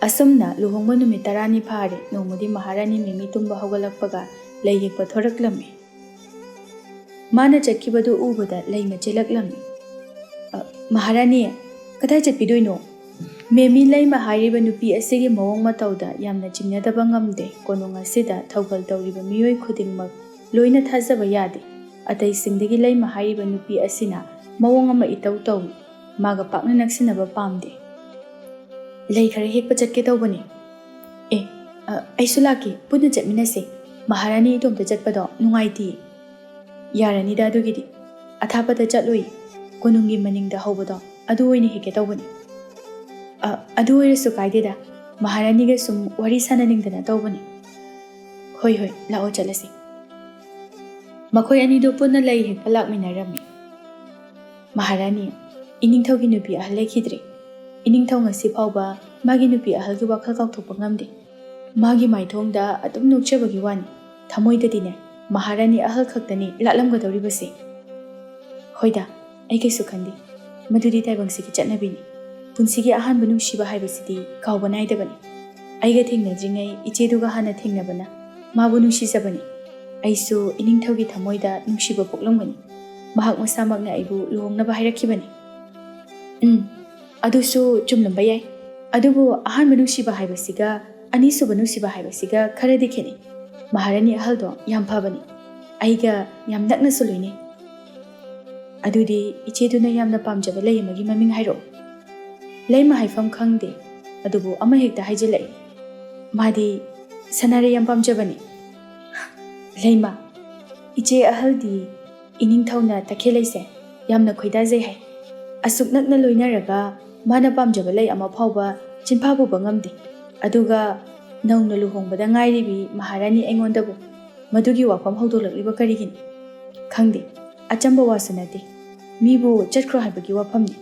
ꯑꯁꯨꯝꯅ ꯂꯨꯍꯣꯡꯕ ꯅꯨꯃꯤꯠ ꯇꯔꯥꯅꯤ ꯐꯥꯔꯦ꯫ ꯅꯣꯡꯃꯗꯤ ꯃꯍꯥꯔꯥꯅꯤ ꯃꯦꯃꯤ ꯇꯨꯝꯕ ꯍꯧꯒꯠꯂꯛꯄꯒ ꯂꯩ ꯌꯦꯛꯄ ꯊꯣꯔꯛꯂꯝꯃꯤ꯫ ꯃꯥꯅ ꯆꯠꯈꯤꯕꯗꯨ ꯎꯕꯗ ꯂꯩꯃ ꯆꯦꯜꯂꯛꯂꯝꯃꯤ꯫ "ꯑ, ꯃꯍꯥꯔꯥꯅꯤ, ꯀꯗꯥꯏ ꯆꯠꯄꯤꯗꯣꯏꯅꯣ?" ꯃꯦꯃꯤ, ꯂꯩꯃ ꯍꯥꯏꯔꯤꯕ ꯅꯨꯄꯤ ꯑꯁꯤꯒꯤ ꯃꯑꯣꯡ ꯃꯇꯧꯗ ꯌꯥꯝꯅ ꯆꯤꯡꯅꯗꯕ ꯉꯝꯗꯦ꯫ ꯀꯣꯅꯨꯡ ꯑꯁꯤꯗ ꯊꯧꯒꯜ ꯇꯧꯔꯤꯕ ꯃꯤꯑꯣꯏ ꯈꯨꯗꯤꯡꯃꯛ ꯂꯣꯏꯅ ꯊꯥꯖꯕ ꯌꯥꯗꯦ꯫ ꯑꯇꯩꯁꯤꯡꯗꯒꯤ ꯂꯩꯃ ꯍꯥꯏꯔꯤꯕ ꯅꯨꯄꯤ ꯑꯁꯤꯅ ꯃꯑꯣꯡ ꯑꯃ ꯏꯇꯧ ꯇꯧꯏ꯫ ꯃꯥꯒ ꯄꯥꯛꯅ ꯅꯛꯁꯤꯟꯅꯕ ꯄꯥꯝꯗꯦ꯫ "ꯂꯩ ꯈꯔ ꯍꯦꯛꯄ ꯆꯠꯀꯦ ꯇꯧꯕꯅꯤ꯫ ꯑꯦ, ꯑ, ꯑꯩꯁꯨ ꯂꯥꯛꯀꯦ, ꯄꯨꯟꯅ ꯆꯠꯃꯤꯟꯅꯁꯦ꯫ ꯃꯍꯥꯔꯥꯅꯤ ꯏꯇꯣꯝꯇ ꯆꯠꯄꯗꯣ ꯅꯨꯡꯉꯥꯏꯇꯦ꯫" "ꯌꯥꯔꯅꯤꯗ ꯑꯗꯨꯒꯤꯗꯤ꯫ ꯑꯊꯥꯞꯄꯗ ꯆꯠꯂꯣꯏ꯫ ꯀꯣꯅꯨꯡꯒꯤ ꯃꯅꯤꯡꯗ ꯍꯧꯕꯗꯣ ꯑꯗꯨ ꯑꯣꯏꯅ ꯍꯦꯛꯀꯦ ꯇꯧꯕꯅꯤ꯫" "ꯑ, ꯑꯗꯨ ꯑꯣꯏꯔꯁꯨ ꯀꯥꯏꯗꯦꯗ꯫ ꯃꯍꯥꯔꯥꯅꯤꯒ ꯁꯨꯝ ꯋꯥꯔꯤ ꯁꯥꯟꯅꯅꯤꯡꯗꯅ ꯇꯧꯕꯅꯤ꯫" "ꯍꯣꯏ, ꯍꯣꯏ, ꯂꯥꯛꯑꯣ ꯆꯠꯂꯁꯤ꯫" ꯃꯈꯣꯏ ꯑꯅꯤꯗꯨ ꯄꯨꯟꯅ ꯂꯩ ꯍꯦꯛꯄ ꯂꯥꯛꯃꯤꯟꯅꯔꯝꯃꯤ꯫ "ꯃꯍꯥꯔꯥꯅꯤ, ꯏꯅꯤꯡꯊꯧꯒꯤ ꯅꯨꯄꯤ ꯑꯍꯜ ꯂꯩꯈꯤꯗ꯭ꯔꯦ꯫ ꯏꯅꯤꯡꯊꯧ ꯉꯁꯤ ꯐꯥꯎꯕ ꯃꯥꯒꯤ ꯅꯨꯄꯤ ꯑꯍꯜꯒꯤ ꯋꯥꯈꯜ ꯀꯥꯎꯊꯣꯛꯄ ꯉꯝꯗꯦ꯫ ꯃꯥꯒꯤ ꯃꯥꯏꯊꯣꯡꯗ ꯑꯗꯨꯝ ꯅꯣꯛꯆꯕꯒꯤ ꯋꯥꯅꯤ꯫ ꯊꯃꯣꯏꯗꯗꯤꯅꯦ, ꯃꯍꯥꯔꯥꯅꯤ ꯑꯍꯜ ꯈꯛꯇꯅꯤ ꯂꯥꯠꯂꯝꯒꯗꯧꯔꯤꯕꯁꯦ꯫" "ꯍꯣꯏꯗ, ꯑꯩ ꯀꯩꯁꯨ ꯈꯟꯗꯦ꯫ ꯃꯗꯨꯗꯤ ꯇꯥꯏꯕꯪꯁꯤꯒꯤ ꯆꯠꯅꯕꯤꯅꯤ꯫ ꯄꯨꯟꯁꯤꯒꯤ ꯑꯍꯥꯟꯕ ꯅꯨꯡꯁꯤꯕ ꯍꯥꯏꯕꯁꯤꯗꯤ ꯀꯥꯎꯕ ꯅꯥꯏꯗꯕꯅꯤ꯫ ꯑꯩꯒ ꯊꯦꯡꯅꯗ꯭ꯔꯤꯉꯩ ꯏꯆꯦꯗꯨꯒ ꯍꯥꯟꯅ ꯊꯦꯡꯅꯕꯅ ꯃꯥꯕꯨ ꯅꯨꯡꯁꯤꯖꯕꯅꯤ꯫ ꯑꯩꯁꯨ ꯏꯅꯤꯡꯊꯧꯒꯤ ꯊꯃꯣꯏꯗ ꯅꯨꯡꯁꯤꯕ ꯄꯣꯛꯂꯝꯒꯅꯤ꯫ ꯃꯍꯥꯛ ꯃꯁꯥꯃꯛꯅ ꯑꯩꯕꯨ ꯂꯨꯍꯣꯡꯅꯕ ꯍꯥꯏꯔꯛꯈꯤꯕꯅꯤ꯫" "ꯎꯝ, ꯑꯗꯨꯁꯨ ꯆꯨꯝꯂꯝꯕ ꯌꯥꯏ꯫ ꯑꯗꯨꯕꯨ ꯑꯍꯥꯟꯕ ꯅꯨꯡꯁꯤꯕ ꯍꯥꯏꯕꯁꯤꯒ ꯑꯅꯤꯁꯨꯕ ꯅꯨꯡꯁꯤꯕ ꯍꯥꯏꯕꯁꯤꯒ ꯈꯔꯗꯤ ꯈꯦꯠꯅꯩ꯫ ꯃꯍꯥꯔꯥꯅꯤ ꯑꯍꯜꯗꯣ ꯌꯥꯝ ꯐꯕꯅꯤ꯫ ꯑꯩꯒ ꯌꯥꯝ ꯅꯛꯅꯁꯨ ꯂꯣꯏꯅꯩ꯫" "ꯑꯗꯨꯗꯤ ꯏꯆꯦꯗꯨꯅ ꯌꯥꯝꯅ ꯄꯥꯝꯖꯕ ꯂꯩ ꯑꯃꯒꯤ ꯃꯃꯤꯡ ꯍꯥꯏꯔꯛꯑꯣ꯫" "ꯂꯩꯃ ꯍꯥꯏꯐꯝ ꯈꯪꯗꯦ, ꯑꯗꯨꯕꯨ ꯑꯃ ꯍꯦꯛꯇ ꯍꯥꯏꯖꯤꯜꯂꯛꯏ꯫ ꯃꯥꯗꯤ ꯁꯅꯥꯔꯩ ꯌꯥꯝ ꯄꯥꯝꯖꯕꯅꯤ꯫" "ꯂꯩꯃ, ꯏꯆꯦ ꯑꯍꯜꯗꯤ ꯏꯅꯤꯡꯊꯧꯅ ꯇꯈꯦꯜꯂꯩꯁꯦ ꯌꯥꯝꯅ ꯈꯣꯏꯗꯥꯖꯩ ꯍꯥꯏ꯫ ꯑꯁꯨꯛ ꯅꯛꯅ ꯂꯣꯏꯅꯔꯒ ꯃꯥꯅ ꯄꯥꯝꯖꯕ ꯂꯩ ꯑꯃ ꯐꯥꯎꯕ ꯆꯤꯟꯐꯥ ꯄꯨꯕ ꯉꯝꯗꯦ꯫ ꯑꯗꯨꯒ ꯅꯧꯅ ꯂꯨꯍꯣꯡꯕꯗ ꯉꯥꯏꯔꯤꯕꯤ ꯃꯍꯥꯔꯥꯅꯤ ꯑꯩꯉꯣꯟꯗꯕꯨ ꯃꯗꯨꯒꯤ ꯋꯥꯐꯝ ꯍꯧꯗꯣꯛꯂꯛꯂꯤꯕ ꯀꯔꯤꯒꯤꯅꯣ? ꯈꯪꯗꯦ, ꯑꯆꯝꯕ ꯋꯥꯁꯨ ꯅꯠꯇꯦ꯫ ꯃꯤꯕꯨ ꯆꯠꯈ꯭ꯔꯣ ꯍꯥꯏꯕꯒꯤ ꯋꯥꯐꯝꯅꯤ꯫"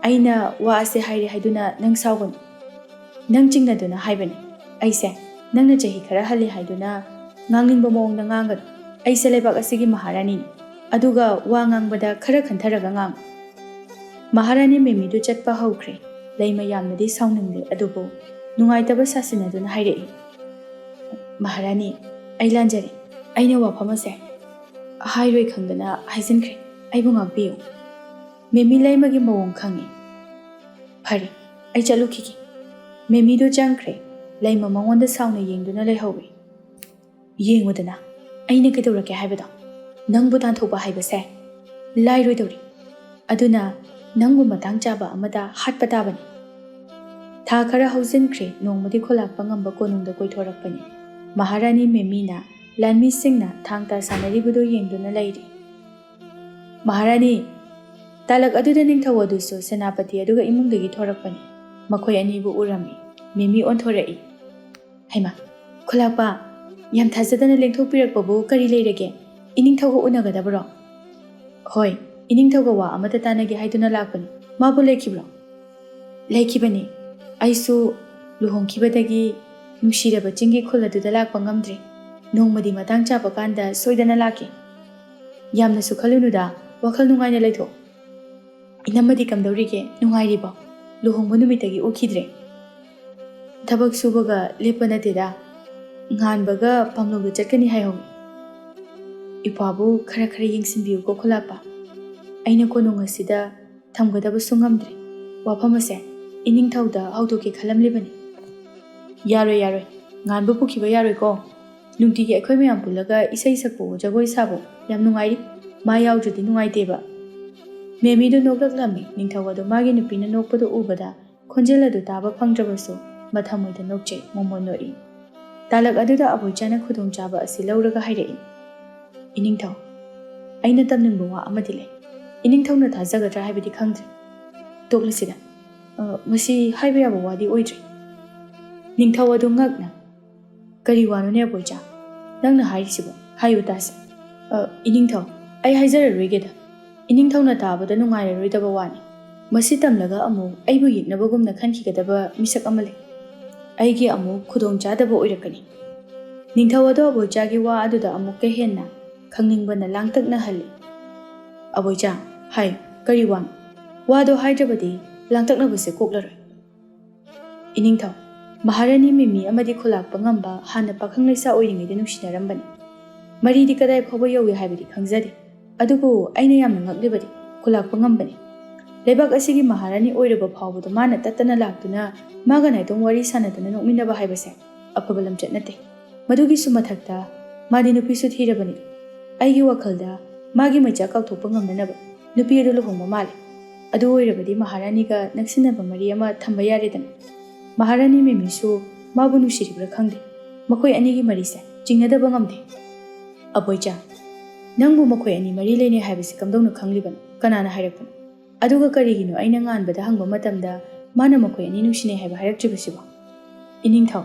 ꯑꯩꯅ ꯋꯥ ꯑꯁꯦ ꯍꯥꯏꯔꯦ ꯍꯥꯏꯗꯨꯅ ꯅꯪ ꯁꯥꯎꯒꯅꯨ꯫ ꯅꯪ ꯆꯤꯡꯅꯗꯨꯅ ꯍꯥꯏꯕꯅꯤ꯫ ꯑꯩꯁꯦ ꯅꯪꯅ ꯆꯍꯤ ꯈꯔ ꯍꯜꯂꯤ ꯍꯥꯏꯗꯨꯅ ꯉꯥꯡꯅꯤꯡꯕ ꯃꯑꯣꯡꯗ ꯉꯥꯡꯒꯅꯨ꯫ ꯑꯩꯁꯦ ꯂꯩꯕꯥꯛ ꯑꯁꯤꯒꯤ ꯃꯍꯥꯔꯥꯅꯤꯅꯤ꯫ ꯑꯗꯨꯒ ꯋꯥ ꯉꯥꯡꯕꯗ ꯈꯔ ꯈꯟꯊꯔꯒ ꯉꯥꯡꯉꯨ꯫ ꯃꯍꯥꯔꯥꯅꯤ ꯃꯦꯃꯤꯗꯨ ꯆꯠꯄ ꯍꯧꯈ꯭ꯔꯦ꯫ ꯂꯩꯃ ꯌꯥꯝꯅꯗꯤ ꯁꯥꯎꯅꯤꯡꯂꯦ, ꯑꯗꯨꯕꯨ ꯅꯨꯡꯉꯥꯏꯇꯕ ꯁꯥꯁꯤꯟꯅꯗꯨꯅ ꯍꯥꯏꯔꯛꯏ, "ꯃꯍꯥꯔꯥꯅꯤ, ꯑꯩ ꯂꯥꯟꯖꯔꯦ꯫ ꯑꯩꯅ ꯋꯥꯐꯝ ꯑꯁꯦ ꯍꯥꯏꯔꯣꯏ ꯈꯪꯗꯅ ꯍꯥꯏꯖꯤꯟꯈ꯭ꯔꯦ꯫ ꯑꯩꯕꯨ ꯉꯥꯛꯄꯤꯌꯨ꯫ ꯃꯦꯃꯤ ꯂꯩꯃꯒꯤ ꯃꯑꯣꯡ ꯈꯪꯉꯤ꯫ ꯐꯔꯦ, ꯑꯩ ꯆꯠꯂꯨꯈꯤꯒꯦ꯫" ꯃꯦꯃꯤꯗꯨ ꯆꯪꯈ꯭ꯔꯦ꯫ ꯂꯩꯃ ꯃꯉꯣꯟꯗ ꯁꯥꯎꯅ ꯌꯦꯡꯗꯨꯅ ꯂꯩꯍꯧꯏ꯫ "ꯌꯦꯡꯉꯨꯗꯅ, ꯑꯩꯅ ꯀꯩꯗꯧꯔꯛꯀꯦ ꯍꯥꯏꯕꯗꯣ? ꯅꯪꯕꯨ ꯇꯥꯟꯊꯣꯛꯄ ꯍꯥꯏꯕꯁꯦ ꯂꯥꯏꯔꯣꯏꯗꯧꯔꯤ꯫ ꯑꯗꯨꯅ ꯅꯪꯕꯨ ꯃꯇꯥꯡ ꯆꯥꯕ ꯑꯃꯗ ꯍꯥꯠꯄ ꯇꯥꯕꯅꯤ꯫" ꯊꯥ ꯈꯔ ꯍꯧꯖꯤꯟꯈ꯭ꯔꯦ꯫ ꯅꯣꯡꯃꯗꯤ ꯈꯨꯂꯥꯛꯄ ꯉꯝꯕ ꯀꯣꯅꯨꯡꯗ ꯀꯣꯏꯊꯣꯔꯛꯄꯅꯤ꯫ ꯃꯍꯥꯔꯥꯅꯤ ꯃꯦꯃꯤꯅ ꯂꯥꯟꯃꯤꯁꯤꯡꯅ ꯊꯥꯡ ꯇꯥ ꯁꯥꯟꯅꯔꯤꯕꯗꯨ ꯌꯦꯡꯗꯨꯅ ꯂꯩꯔꯤ꯫ "ꯃꯍꯥꯔꯥꯅꯤ!" ꯇꯥꯂꯛ ꯑꯗꯨꯗ ꯅꯤꯡꯊꯧ ꯑꯗꯨꯁꯨ ꯁꯦꯅꯥꯄꯇꯤ ꯑꯗꯨꯒ ꯏꯃꯨꯡꯗꯒꯤ ꯊꯣꯔꯛꯄꯅꯤ꯫ ꯃꯈꯣꯏ ꯑꯅꯤꯕꯨ ꯎꯔꯝꯃꯤ꯫ ꯃꯦꯃꯤ ꯑꯣꯟꯊꯣꯔꯛꯏ꯫ "ꯍꯩꯃꯥ, ꯈꯨꯂꯥꯛꯄ, ꯌꯥꯝ ꯊꯥꯖꯗꯅ ꯂꯦꯡꯊꯣꯛꯄꯤꯔꯛꯄꯕꯨ ꯀꯔꯤ ꯂꯩꯔꯒꯦ? ꯏꯅꯤꯡꯊꯧꯒ ꯎꯅꯒꯗꯕꯔꯣ?" "ꯍꯣꯏ, ꯏꯅꯤꯡꯊꯧꯒ ꯋꯥ ꯑꯃꯇ ꯇꯥꯟꯅꯒꯦ ꯍꯥꯏꯗꯨꯅ ꯂꯥꯛꯄꯅꯤ꯫ ꯃꯥꯕꯨ ꯂꯩꯈꯤꯕ꯭ꯔꯣ?" "ꯂꯩꯈꯤꯕꯅꯤ꯫ ꯑꯩꯁꯨ ꯂꯨꯍꯣꯡꯈꯤꯕꯗꯒꯤ ꯅꯨꯡꯁꯤꯔꯕ ꯆꯤꯡꯒꯤ ꯈꯨꯜ ꯑꯗꯨꯗ ꯂꯥꯛꯄ ꯉꯝꯗ꯭ꯔꯦ꯫ ꯅꯣꯡꯃꯗꯤ ꯃꯇꯥꯡ ꯆꯥꯕ ꯀꯥꯟꯗ ꯁꯣꯏꯗꯅ ꯂꯥꯛꯀꯦ꯫" "ꯌꯥꯝꯅꯁꯨ ꯈꯜꯂꯨꯅꯨꯗ, ꯋꯥꯈꯜ ꯅꯨꯡꯉꯥꯏꯅ ꯂꯩꯊꯣꯛ꯫ ꯏꯅꯝꯃꯗꯤ ꯀꯝꯗꯧꯔꯤꯒꯦ? ꯅꯨꯡꯉꯥꯏꯔꯤꯕꯣ? ꯂꯨꯍꯣꯡꯕ ꯅꯨꯃꯤꯠꯇꯒꯤ ꯎꯈꯤꯗ꯭ꯔꯦ꯫" "ꯊꯕꯛ ꯁꯨꯕꯒ ꯂꯦꯞꯄ ꯅꯠꯇꯦꯗ꯫ ꯉꯥꯟꯕꯒ ꯄꯥꯝꯂꯧꯗ ꯆꯠꯀꯅꯤ ꯍꯥꯏꯍꯧꯏ꯫" "ꯏꯄ꯭ꯋꯥꯕꯨ ꯈꯔ ꯈꯔ ꯌꯦꯡꯁꯤꯟꯕꯤꯌꯨꯀꯣ ꯈꯨꯂꯥꯛꯄ꯫ ꯑꯩꯅ ꯀꯣꯅꯨꯡ ꯑꯁꯤꯗ ꯊꯝꯒꯗꯕꯁꯨ ꯉꯝꯗ꯭ꯔꯦ꯫ ꯋꯥꯐꯝ ꯑꯁꯦ ꯏꯅꯤꯡꯊꯧꯗ ꯍꯧꯗꯣꯛꯀꯦ ꯈꯜꯂꯝꯂꯤꯕꯅꯤ꯫" "ꯌꯥꯔꯣꯏ, ꯌꯥꯔꯣꯏ꯫ ꯉꯥꯟꯕ ꯄꯨꯈꯤꯕ ꯌꯥꯔꯣꯏꯀꯣ꯫ ꯅꯨꯡꯇꯤꯒꯤ ꯑꯩꯈꯣꯏ ꯃꯌꯥꯝ ꯄꯨꯜꯂꯒ ꯏꯁꯩ ꯁꯛꯄꯑꯣ ꯖꯒꯣꯏ ꯁꯥꯕꯑꯣ ꯌꯥꯝ ꯅꯨꯡꯉꯥꯏꯔꯤ꯫ ꯃꯥ ꯌꯥꯎꯗ꯭ꯔꯗꯤ ꯅꯨꯡꯉꯥꯏꯇꯦꯕ꯫" ꯃꯦꯃꯤꯗꯨ ꯅꯣꯛꯂꯛꯂꯝꯃꯤ꯫ ꯅꯤꯡꯊꯧ ꯑꯗꯨ ꯃꯥꯒꯤ ꯅꯨꯄꯤꯅ ꯅꯣꯛꯄꯗꯨ ꯎꯕꯗ ꯈꯣꯟꯖꯦꯜ ꯑꯗꯨ ꯇꯥꯕ ꯐꯪꯗ꯭ꯔꯕꯁꯨ ꯃꯊꯃꯣꯏꯗ ꯅꯣꯛꯆꯩ꯫ ꯃꯣꯃꯣꯟ ꯅꯣꯛꯏ꯫ ꯇꯥꯂꯛ ꯑꯗꯨꯗ ꯑꯕꯣꯏꯆꯥꯅ ꯈꯨꯗꯣꯡꯆꯥꯕ ꯑꯁꯤ ꯂꯧꯔꯒ ꯍꯥꯏꯔꯛꯏ, "ꯏꯅꯤꯡꯊꯧ, ꯑꯩꯅ ꯇꯝꯅꯤꯡꯕ ꯋꯥ ꯑꯃꯗꯤ ꯂꯩ꯫ ꯏꯅꯤꯡꯊꯧꯅ ꯊꯥꯖꯒꯗ꯭ꯔꯥ ꯍꯥꯏꯕꯗꯤ ꯈꯪꯗ꯭ꯔꯦ꯫ ꯇꯣꯛꯂꯁꯤꯗ꯫ ꯑ, ꯃꯁꯤ ꯍꯥꯏꯕ ꯌꯥꯕ ꯋꯥꯗꯤ ꯑꯣꯏꯗ꯭ꯔꯦ꯫" ꯅꯤꯡꯊꯧ ꯑꯗꯨ ꯉꯛꯅ, "ꯀꯔꯤ ꯋꯥꯅꯣꯅꯦ ꯑꯕꯣꯏꯆꯥ? ꯅꯪꯅ ꯍꯥꯏꯔꯤꯁꯤꯕꯣ? ꯍꯥꯏꯌꯨ ꯇꯥꯁꯦ꯫" "ꯑ, ꯏꯅꯤꯡꯊꯧ, ꯑꯩ ꯍꯥꯏꯖꯔꯔꯣꯏꯒꯦꯗ꯫ ꯏꯅꯤꯡꯊꯧꯅ ꯇꯥꯕꯗ ꯅꯨꯡꯉꯥꯏꯔꯔꯣꯏꯗꯕ ꯋꯥꯅꯤ꯫ ꯃꯁꯤ ꯇꯝꯂꯒ ꯑꯃꯨꯛ ꯑꯩꯕꯨ ꯌꯦꯛꯅꯕꯒꯨꯝꯅ ꯈꯟꯈꯤꯒꯗꯕ ꯃꯤꯁꯛ ꯑꯃ ꯂꯩ꯫ ꯑꯩꯒꯤ ꯑꯃꯨꯛ ꯈꯨꯗꯣꯡꯆꯥꯗꯕ ꯑꯣꯏꯔꯛꯀꯅꯤ꯫ ꯅꯤꯡꯊꯧ ꯑꯗꯣ ꯑꯕꯣꯏꯆꯥꯒꯤ ꯋꯥ ꯑꯗꯨꯗ ꯑꯃꯨꯛꯀ ꯍꯦꯟꯅ ꯈꯪꯅꯤꯡꯕꯅ ꯂꯥꯡꯇꯛꯅꯍꯜꯂꯤ꯫ "ꯑꯕꯣꯏꯆꯥ, ꯍꯥꯏꯌꯨ, ꯀꯔꯤ ꯋꯥꯅꯣ? ꯋꯥꯗꯣ ꯍꯥꯏꯗ꯭ꯔꯕꯗꯤ ꯂꯥꯡꯇꯛꯅꯕꯁꯦ ꯀꯣꯛꯂꯔꯣꯏ꯫" "ꯏꯅꯤꯡꯊꯧ, ꯃꯍꯥꯔꯥꯅꯤ ꯃꯤꯃꯤ ꯑꯃꯗꯤ ꯈꯨꯂꯥꯛꯄ ꯉꯝꯕ ꯍꯥꯟꯅ ꯄꯥꯈꯪ ꯂꯩꯁꯥ ꯑꯣꯏꯔꯤꯉꯩꯗ ꯅꯨꯡꯁꯤꯅꯔꯝꯕꯅꯤ꯫ ꯃꯔꯤꯗꯤ ꯀꯗꯥꯏ ꯐꯥꯎꯕ ꯌꯧꯏ ꯍꯥꯏꯕꯗꯤ ꯈꯪꯖꯗꯦ, ꯑꯗꯨꯕꯨ ꯑꯩꯅ ꯌꯥꯝꯅ ꯉꯛꯂꯤꯕꯗꯤ ꯈꯨꯂꯥꯛꯄ ꯉꯝꯕꯅꯤ꯫ ꯂꯩꯕꯥꯛ ꯑꯁꯤꯒꯤ ꯃꯍꯥꯔꯥꯅꯤ ꯑꯣꯏꯔꯕ ꯐꯥꯎꯕꯗ ꯃꯥꯅ ꯇꯠꯇꯅ ꯂꯥꯛꯇꯨꯅ ꯃꯥꯒ ꯅꯥꯏꯇꯣꯝ ꯋꯥꯔꯤ ꯁꯥꯟꯅꯗꯨꯅ ꯅꯣꯛꯃꯤꯟꯅꯕ ꯍꯥꯏꯕꯁꯦ ꯑꯐꯕ ꯂꯝꯆꯠ ꯅꯠꯇꯦ꯫ ꯃꯗꯨꯒꯤꯁꯨ ꯃꯊꯛꯇ ꯃꯥꯗꯤ ꯅꯨꯄꯤꯁꯨ ꯊꯤꯔꯕꯅꯤ꯫ ꯑꯩꯒꯤ ꯋꯥꯈꯜꯗ ꯃꯥꯒꯤ ꯃꯩꯆꯥꯛ ꯀꯥꯎꯊꯣꯛꯄ ꯉꯝꯅꯅꯕ ꯅꯨꯄꯤ ꯑꯗꯨ ꯂꯨꯍꯣꯡꯕ ꯃꯥꯜꯂꯦ꯫ ꯑꯗꯨ ꯑꯣꯏꯔꯕꯗꯤ ꯃꯍꯥꯔꯥꯅꯤꯒ ꯅꯛꯁꯤꯟꯅꯕ ꯃꯔꯤ ꯑꯃ ꯊꯝꯕ ꯌꯥꯔꯦꯗꯅ꯫ ꯃꯍꯥꯔꯥꯅꯤ ꯃꯤꯃꯤꯁꯨ ꯃꯥꯕꯨ ꯅꯨꯡꯁꯤꯔꯤꯕ꯭ꯔꯥ ꯈꯪꯗꯦ꯫ ꯃꯈꯣꯏ ꯑꯅꯤꯒꯤ ꯃꯔꯤꯁꯦ ꯆꯤꯡꯅꯗꯕ ꯉꯝꯗꯦ꯫" "ꯑꯕꯣꯏꯆꯥ, ꯅꯪꯕꯨ ꯃꯈꯣꯏ ꯑꯅꯤ ꯃꯔꯤ ꯂꯩꯅꯩ ꯍꯥꯏꯕꯁꯤ ꯀꯝꯗꯧꯅ ꯈꯪꯂꯤꯕꯅꯣ? ꯀꯅꯥꯅ ꯍꯥꯏꯔꯛꯄꯅꯣ? ꯑꯗꯨꯒ ꯀꯔꯤꯒꯤꯅꯣ ꯑꯩꯅ ꯉꯥꯟꯕꯗ ꯍꯪꯕ ꯃꯇꯝꯗ ꯃꯥꯅ ꯃꯈꯣꯏ ꯑꯅꯤ ꯅꯨꯡꯁꯤꯅꯩ ꯍꯥꯏꯕ ꯍꯥꯏꯔꯛꯇ꯭ꯔꯤꯕꯁꯤꯕꯣ?" "ꯏꯅꯤꯡꯊꯧ,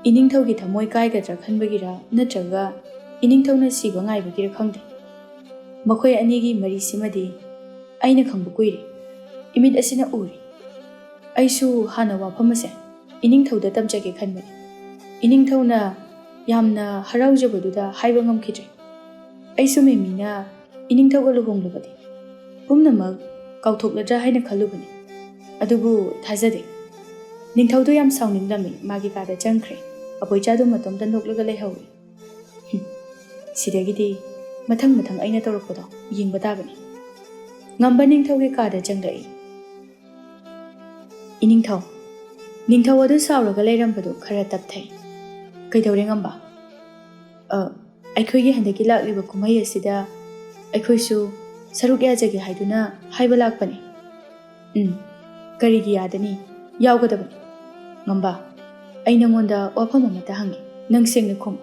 ꯏꯅꯤꯡꯊꯧꯒꯤ ꯊꯃꯣꯏ ꯀꯥꯏꯒꯗ꯭ꯔꯥ ꯈꯟꯕꯒꯤꯔ ꯅꯠꯇ꯭ꯔꯒ ꯏꯅꯤꯡꯊꯧꯅ ꯁꯤꯕ ꯉꯥꯏꯕꯒꯤꯔ ꯈꯪꯗꯦ, ꯃꯈꯣꯏ ꯑꯅꯤꯒꯤ ꯃꯔꯤꯁꯤꯃꯗꯤ ꯑꯩꯅ ꯈꯪꯕ ꯀꯨꯏꯔꯦ, ꯏꯃꯤꯠ ꯑꯁꯤꯅ ꯎꯔꯦ꯫ ꯑꯩꯁꯨ ꯍꯥꯟꯅ ꯋꯥꯐꯝ ꯑꯁꯦ ꯏꯅꯤꯡꯊꯧꯗ ꯇꯝꯖꯒꯦ ꯈꯟꯕꯅꯤ꯫ ꯏꯅꯤꯡꯊꯧꯅ ꯌꯥꯝꯅ ꯍꯔꯥꯎꯖꯕꯗꯨꯗ ꯍꯥꯏꯕ ꯉꯝꯈꯤꯗ꯭ꯔꯦ꯫ ꯑꯩꯁꯨ ꯃꯦꯃꯤꯅ ꯏꯅꯤꯡꯊꯧꯒ ꯂꯨꯍꯣꯡꯂꯕꯗꯤ ꯄꯨꯝꯅꯃꯛ ꯀꯥꯎꯊꯣꯛꯂꯗ꯭ꯔꯥ ꯍꯥꯏꯅ ꯈꯜꯂꯨꯕꯅꯤ꯫ ꯑꯗꯨꯕꯨ ꯊꯥꯖꯗꯦ꯫" ꯅꯤꯡꯊꯧꯗꯨ ꯌꯥꯝ ꯁꯥꯎꯅꯤꯡꯂꯝꯃꯤ꯫ ꯃꯥꯒꯤ ꯀꯥꯗ ꯆꯪꯈ꯭ꯔꯦ꯫ ꯑꯕꯣꯏꯆꯥꯗꯨ ꯃꯇꯣꯝꯇ ꯅꯣꯛꯂꯒ ꯂꯩꯍꯧꯏ꯫ "ꯍꯨꯝ, ꯁꯤꯗꯒꯤꯗꯤ ꯃꯊꯪ ꯃꯊꯪ ꯑꯩꯅ ꯇꯧꯔꯛꯄꯗꯣ ꯌꯦꯡꯕ ꯇꯥꯕꯅꯤ꯫" ꯉꯝꯕ ꯅꯤꯡꯊꯧꯒꯤ ꯀꯥꯗ ꯆꯪꯂꯛꯏ꯫ "ꯏꯅꯤꯡꯊꯧ꯫" ꯅꯤꯡꯊꯧ ꯑꯗꯨ ꯁꯥꯎꯔꯒ ꯂꯩꯔꯝꯕꯗꯨ ꯈꯔ ꯇꯞꯊꯩ꯫ "ꯀꯩꯗꯧꯔꯦ ꯉꯝꯕ?" "ꯑ, ꯑꯩꯈꯣꯏꯒꯤ ꯍꯟꯗꯛꯀꯤ ꯂꯥꯛꯂꯤꯕ ꯀꯨꯝꯍꯩ ꯑꯁꯤꯗ ꯑꯩꯈꯣꯏꯁꯨ ꯁꯔꯨꯛ ꯌꯥꯖꯒꯦ ꯍꯥꯏꯗꯨꯅ ꯍꯥꯏꯕ ꯂꯥꯛꯄꯅꯤ꯫" "ꯎꯝ, ꯀꯔꯤꯒꯤ ꯌꯥꯗꯅꯤ? ꯌꯥꯎꯒꯗꯕꯅꯤ꯫" "ꯉꯝꯕ, ꯑꯩ ꯅꯉꯣꯟꯗ ꯋꯥꯐꯝ ꯑꯃꯇ ꯍꯪꯒꯦ, ꯅꯪ ꯁꯦꯡꯅ ꯈꯨꯝꯃꯨ꯫"